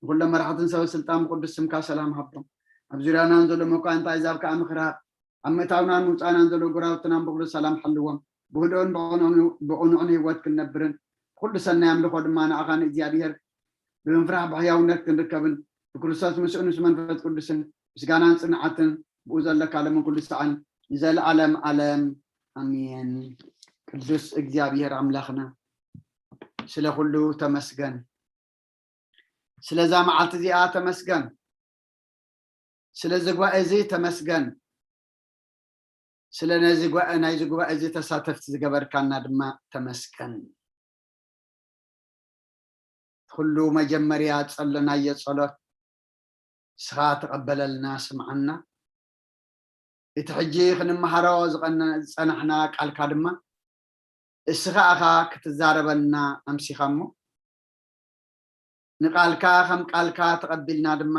ንኹሎም መራሕትን ሰበ ስልጣን ብቅዱስ ስምካ ሰላም ሃቦም። ኣብ ዙርያናን ዘሎ መኳንንት ኣሕዛብ ከኣ ምኽሪ ሃብ። ኣብ ምእታውናን ምውጻእናን ዘሎ ጎረባብትናን ብኹሉ ሰላም ሓልዎም። ብህድኦን ብቕኑዕን ብቕኑዕን ህይወት ክንነብርን ብኹሉ ሰናይ ኣምልኾ ድማ ንኣኻ ንእግዚኣብሔር ብምፍራሕ ብሕያውነት ክንርከብን ብክርስቶስ ምስኡ ምስ መንፈስ ቅዱስን ምስጋናን ጽንዓትን ብኡ ዘለካ ሎምን ኩሉ ሰዓን ንዘለኣለም ዓለም ኣሜን። ቅዱስ እግዚኣብሔር ኣምላኽና ስለ ኩሉ ተመስገን። ስለዛ መዓልቲ እዚኣ ተመስገን። ስለዚ ጉባኤ እዚ ተመስገን። ስለ ነዚ ጉባኤ ናይዚ ጉባኤ እዚ ተሳተፍቲ ዝገበርካና ድማ ተመስገን። ኩሉ መጀመርያ ጸለናዮ ጸሎት ንስኻ ተቐበለልና፣ ስምዓና። እቲ ሕጂ ክንመሃሮ ዝቐነ-፣ ዝጸናሕና ቃልካ ድማ እስኻ ኢኻ ክትዛረበና ኣምሲኻ እሞ፣ ንቃልካ ከም ቃልካ ተቐቢልና ድማ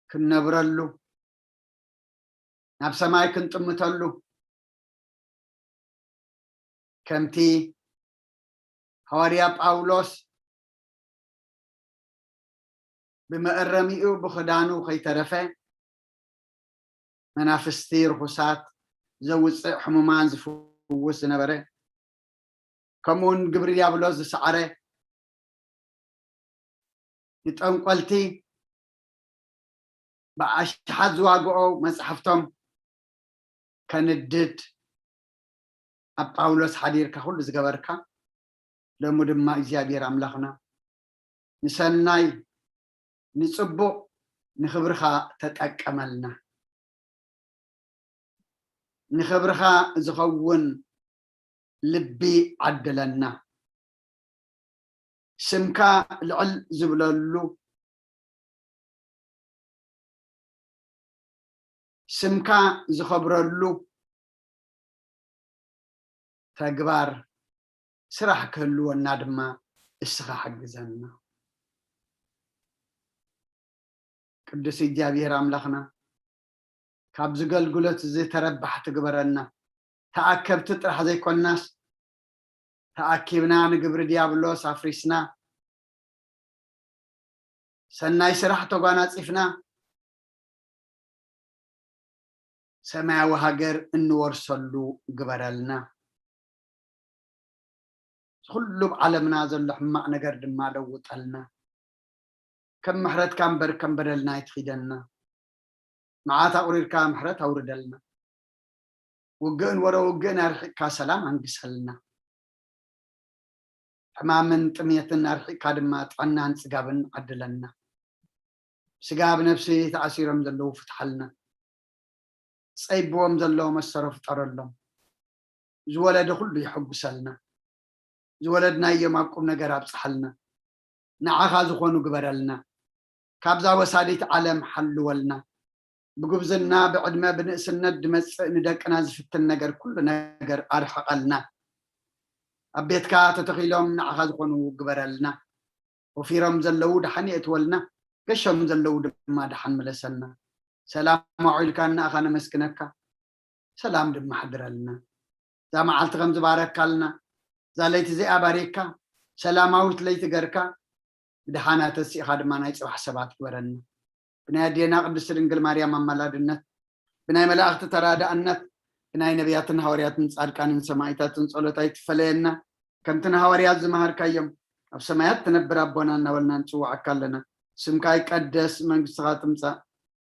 ክንነብረሉ፣ ናብ ሰማይ ክንጥምተሉ፣ ከምቲ ሃዋርያ ጳውሎስ ብመእረሚኡ ብኽዳኑ ከይተረፈ መናፍስቲ ርኹሳት ዘውፅእ ሕሙማን ዝፍውስ ዝነበረ፣ ከምኡውን ግብሪ ዲያብሎስ ዝሰዓረ፣ ንጠንቆልቲ ብኣሽሓት ዝዋግኦ መጽሓፍቶም ከንድድ ኣብ ጳውሎስ ሓዲርካ ኩሉ ዝገበርካ፣ ሎሚ ድማ እግዚኣብሔር ኣምላኽና ንሰናይ ንጽቡቕ ንኽብርኻ ተጠቀመልና። ንኽብርኻ ዝኸውን ልቢ ዓድለና። ስምካ ልዕል ዝብለሉ፣ ስምካ ዝኸብረሉ ተግባር፣ ስራሕ ክህልወና ድማ እስኻ ሓግዘና። ቅዱስ እግዚኣብሔር ኣምላኽና፣ ካብዚ ገልግሎት እዚ ተረባሕቲ ግበረና። ተኣከብቲ ጥራሕ ዘይኮንናስ፣ ተኣኪብና ንግብሪ ዲያብሎስ ኣፍሪስና፣ ሰናይ ስራሕ ተጓናጺፍና፣ ሰማያዊ ሃገር እንወርሰሉ ግበረልና። ኩሉ ኣብ ዓለምና ዘሎ ሕማቕ ነገር ድማ ለውጠልና። ከም ምሕረትካ እምበር ከም በደልና ኣይትኺደና። መዓት ኣቑሪርካ ምሕረት ኣውርደልና። ውግእን ወረ ውግእን ኣርሒቕካ ሰላም ኣንግሰልና። ሕማምን ጥሜትን ኣርሒቕካ ድማ ጥዕናን ጽጋብን ዓድለልና። ስጋ ብነፍሲ ተኣሲሮም ዘለዉ ፍትሓልና። ጸይብዎም ዘለዉ መሰሮ ፍጠረሎም። ዝወለደ ኩሉ ይሐጉሰልና። ዝወለድናዮም ኣብ ቁም ነገር ኣብጽሓልና። ንዓኻ ዝኾኑ ግበረልና። ካብዛ ወሳዲት ዓለም ሓልወልና። ብጉብዝና፣ ብዕድመ፣ ብንእስነት ድመጽእ ንደቅና ዝፍትን ነገር ኩሉ ነገር ኣርሕቐልና። ኣብ ቤትካ ተተኺሎም ንዓኻ ዝኾኑ ግበረልና። ወፊሮም ዘለዉ ደሓን የእትወልና፣ ገሾም ዘለዉ ድማ ደሓን ምለሰልና። ሰላም ኣውዒልካ ንኣኻ ነመስግነካ፣ ሰላም ድማ ሓድረልና። እዛ መዓልቲ ከም ዝባረካልና፣ እዛ ለይቲ እዚኣ ባሪካ፣ ሰላማዊት ለይቲ ገርካ፣ ብደሓና ተሲእኻ ድማ ናይ ጽባሕ ሰባት ግበረና። ብናይ ኣዴና ቅድስቲ ድንግል ማርያም ኣማላድነት፣ ብናይ መላእኽቲ ተራዳእነት፣ ብናይ ነቢያትን ሃዋርያትን ጻድቃንን ሰማዕታትን ጸሎት ኣይትፈለየና። ከምቲ ንሃዋርያት ዝመሃርካዮም፣ ኣብ ሰማያት ትነብር ኣቦና እናበልና ንጽውዓካ ኣለና። ስምካ ይቀደስ፣ መንግስትኻ ትምጻእ፣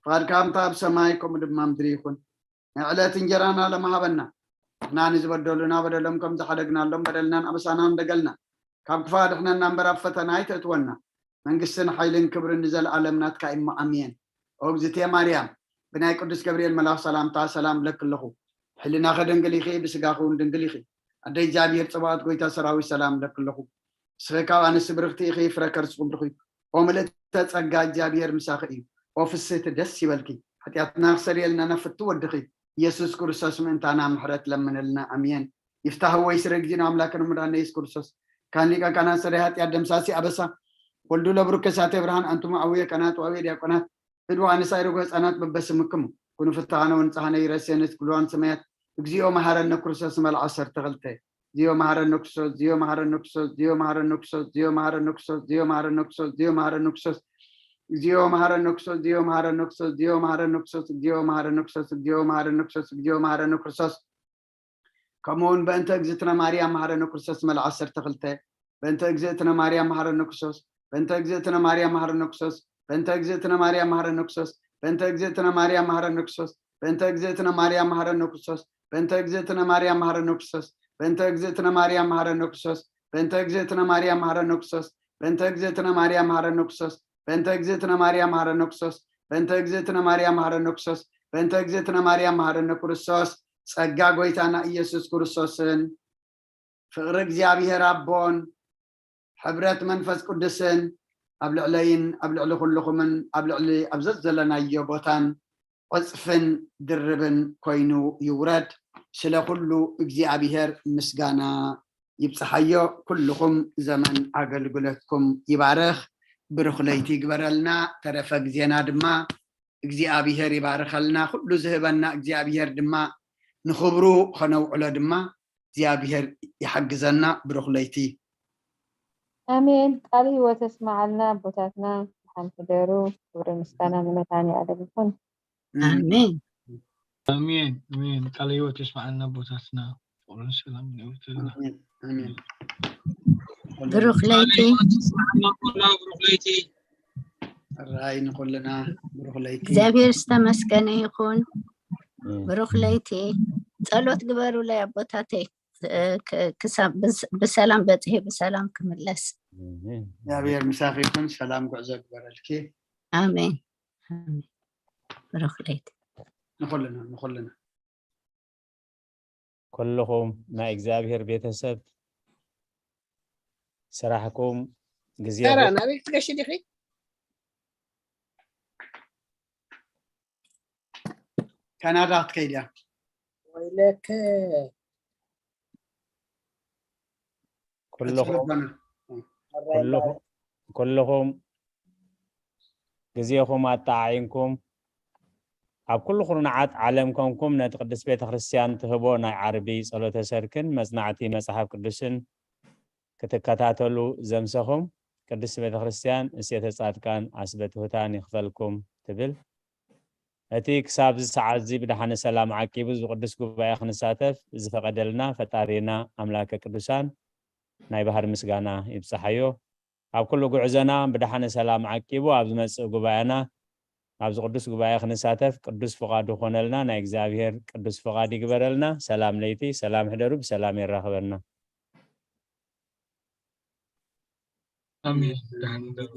ፍቓድካ ከምታ ኣብ ሰማይ ከምኡ ድማ ምድሪ ይኹን። ናይ ዕለት እንጀራና ሎሚ ሃበና። ንሕና ንዝበደሉና በደሎም ከም ዝሓደግናሎም በደልናን ኣበሳናን ደገልና። ካብ ክፉእ ኣድሕነና እምበር ኣብ ፈተና ኣይተእትወና። መንግስትን ሓይልን ክብርን ንዘለኣለም ናትካ እሞ ኣሜን። ኦ እግዝእትየ ማርያም፣ ብናይ ቅዱስ ገብርኤል መልኣኽ ሰላምታ ሰላም እብለኪ ኣለኹ። ብሕልናኺ ድንግል ኢኺ፣ ብስጋኺ እውን ድንግል ኢኺ። ኣደ እግዚኣብሔር ጸባኦት ጎይታ ሰራዊት ሰላም እብለኪ ኣለኹ። ንስኺ ካብ ኣንስቲ ብርኽቲ ኢኺ፣ ፍረ ከርስኺ ብሩኽ እዩ። ኦ ምልእተ ጸጋ እግዚኣብሔር ምሳኺ እዩ። ኦ ፍስህቲ ደስ ይበልኪ፣ ሓጢኣትና ክሰርየልና ናብ ፍቱ ወድኺ ኢየሱስ ክርስቶስ ምእንታና ምሕረት ለምንልና። ኣሜን። ይፍታህ ወይ ስረ ጊዜና ኣምላክን መድኃኒነ ኢየሱስ ክርስቶስ ካህን ሊቀ ካህናት ሰራይ ኃጢአት ደምሳሲ ኣበሳ ወልዱ ለብሩክ ከሳቴ ብርሃን ኣንቱም ኣውየ ካህናት ወኣውየ ዲያቆናት እድዋ ንሳይ ርጎ ህፃናት በበስምክሙ ኩኑ ፍትሃነ ወንጽሃነ ይረሴነ ኩልዋን ሰማያት እግዚኦ መሐረነ ክርስቶስ መልዓ ዓሰርተ ክልተ። እግዚኦ መሐረነ ክርስቶስ፣ እግዚኦ መሐረነ ክርስቶስ፣ እግዚኦ መሐረነ ክርስቶስ፣ እግዚኦ መሐረነ ክርስቶስ፣ እግዚኦ መሐረነ ክርስቶስ፣ እግዚኦ መሐረነ ክርስቶስ፣ እግዚኦ መሐረነ ክርስቶስ፣ እግዚኦ መሐረነ ክርስቶስ፣ እግዚኦ መሐረነ ክርስቶስ፣ እግዚኦ መሐረነ ክርስቶስ፣ እግዚኦ መሐረነ ክርስቶስ፣ እግዚኦ መሐረነ ክርስቶስ። ከምኡ እውን በእንተ እግዝእትነ ማርያም መሐረነ ክርስቶስ መልዓ ዓሰርተ ክልተ። በእንተ እግዝእትነ ማርያም መሐረነ ክርስቶስ፣ በእንተ እግዝእትነ ማርያም መሐረነ ክርስቶስ፣ በእንተ እግዝእትነ ማርያም መሐረነ ክርስቶስ፣ በእንተ እግዝእትነ ማርያም መሐረነ ክርስቶስ፣ በእንተ እግዝእትነ ማርያም መሐረነ ክርስቶስ፣ በእንተ እግዝእትነ ማርያም መሐረነ ክርስቶስ፣ በእንተ እግዝእትነ ማርያም መሐረነ ክርስቶስ፣ በእንተ እግዝእትነ ማርያም መሐረነ ክርስቶስ፣ በእንተ እግዝእትነ ማርያም መሐረነ ክርስቶስ፣ በእንተ እግዝእትነ ማርያም መሐረነ ክርስቶስ፣ በእንተ እግዝእትነ ማርያም መሐረነ ክርስቶስ፣ በእንተ እግዝእትነ ማርያም መሐረነ ክርስቶስ። ጸጋ ጎይታና ኢየሱስ ክርስቶስን ፍቕሪ እግዚኣብሔር ኣቦን ሕብረት መንፈስ ቅዱስን ኣብ ልዕለይን ኣብ ልዕሊ ኩልኹምን ኣብ ልዕሊ ኣብ ዘዘለናዮ ቦታን ዕጽፍን ድርብን ኮይኑ ይውረድ። ስለ ኩሉ እግዚኣብሔር ምስጋና ይብጽሓዮ። ኩልኹም ዘመን ኣገልግሎትኩም ይባርኽ። ብሩኽ ለይቲ ይግበረልና። ተረፈ ግዜና ድማ እግዚኣብሔር ይባርኸልና። ኩሉ ዝህበና እግዚኣብሔር ድማ ንኽብሩ ኸነውዕሎ ድማ እግዚኣብሔር ይሓግዘና። ብሩኽ ለይቲ። ኣሜን። ቃል ህይወት የስመዓልና ኣቦታትና። ብሓንቲ ደሩ ክብሪ ምስጋና ንመድሃኒ ዓለም ይኹን። ኣሜን። ኣሜን ኣሜን። ቃል ህይወት የስመዓልና ኣቦታትና። ፍቕርን ሰላምን የውርደልና። ኣሜን ኣሜን። ብሩኽ ለይቲ። ቃል ህይወት የስመዓልና ኣቦና። ብሩኽ ለይቲ። ራይ ንኹልና ብሩኽ ለይቲ። እግዚኣብሔር ዝተመስገነ ይኹን። ብሩኽ ለይቲ። ጸሎት ግበሩለይ ኣቦታተይ። እ፣ ክ- ክሳ- ብስ- ብሰላም በፅሔ ብሰላም ክምለስ። እግዚኣብሔር ምሳኺ ይኹን። ሰላም ጉዕዞ ግበረልኪ። ኣሜን ኣሜን። ብሩኽ ለይቲ። ንኹልና ንኹልና ኩልኹም ናይ እግዚኣብሔር ቤተሰብ፣ ስራሕኩም፣ ሳራ ግዜኹም ናበይ ክትገሺ ዲኺ? ካናዳ ክትከይድ እያ። ወይለከ ኩልኹም ቀፅልባና። ኣራይ ኩልኹም ኩልኹም ግዜኹም ኣጠዓዒንኩም ኣብ ኩሉ ኩርናዓት ዓለም ኮንኩም ነቲ ቅድስት ቤተ ክርስቲያን ትህቦ ናይ ዓርቢ ጸሎተ ሰርክን መጽናዕቲ መጽሓፍ ቅዱስን ክትከታተሉ ዘምሰኹም ቅድስት ቤተ ክርስቲያን እሴተ ጻድቃን ኣስበትሁታን ይኽፈልኩም ትብል። እቲ ክሳብ እዚ ሰዓት እዚ ብደሓነ ሰላም ዓቂቡ እዚ ቅዱስ ጉባኤ ክንሳተፍ ዝፈቐደልና ፈጣሪና ኣምላከ ቅዱሳን ናይ ባህር ምስጋና ይብጽሓዮ። ኣብ ኩሉ ጉዕዞና ብደሓነ ሰላም ዓቂቡ ኣብ ዝመጽእ ጉባኤና ኣብዚ ቅዱስ ጉባኤ ክንሳተፍ ቅዱስ ፍቓዱ ኮነልና። ናይ እግዚኣብሔር ቅዱስ ፍቓድ ይግበረልና። ሰላም ለይቲ፣ ሰላም ሕደሩ፣ ብሰላም የራኽበና። ኣሜን። ደህና ደሩ።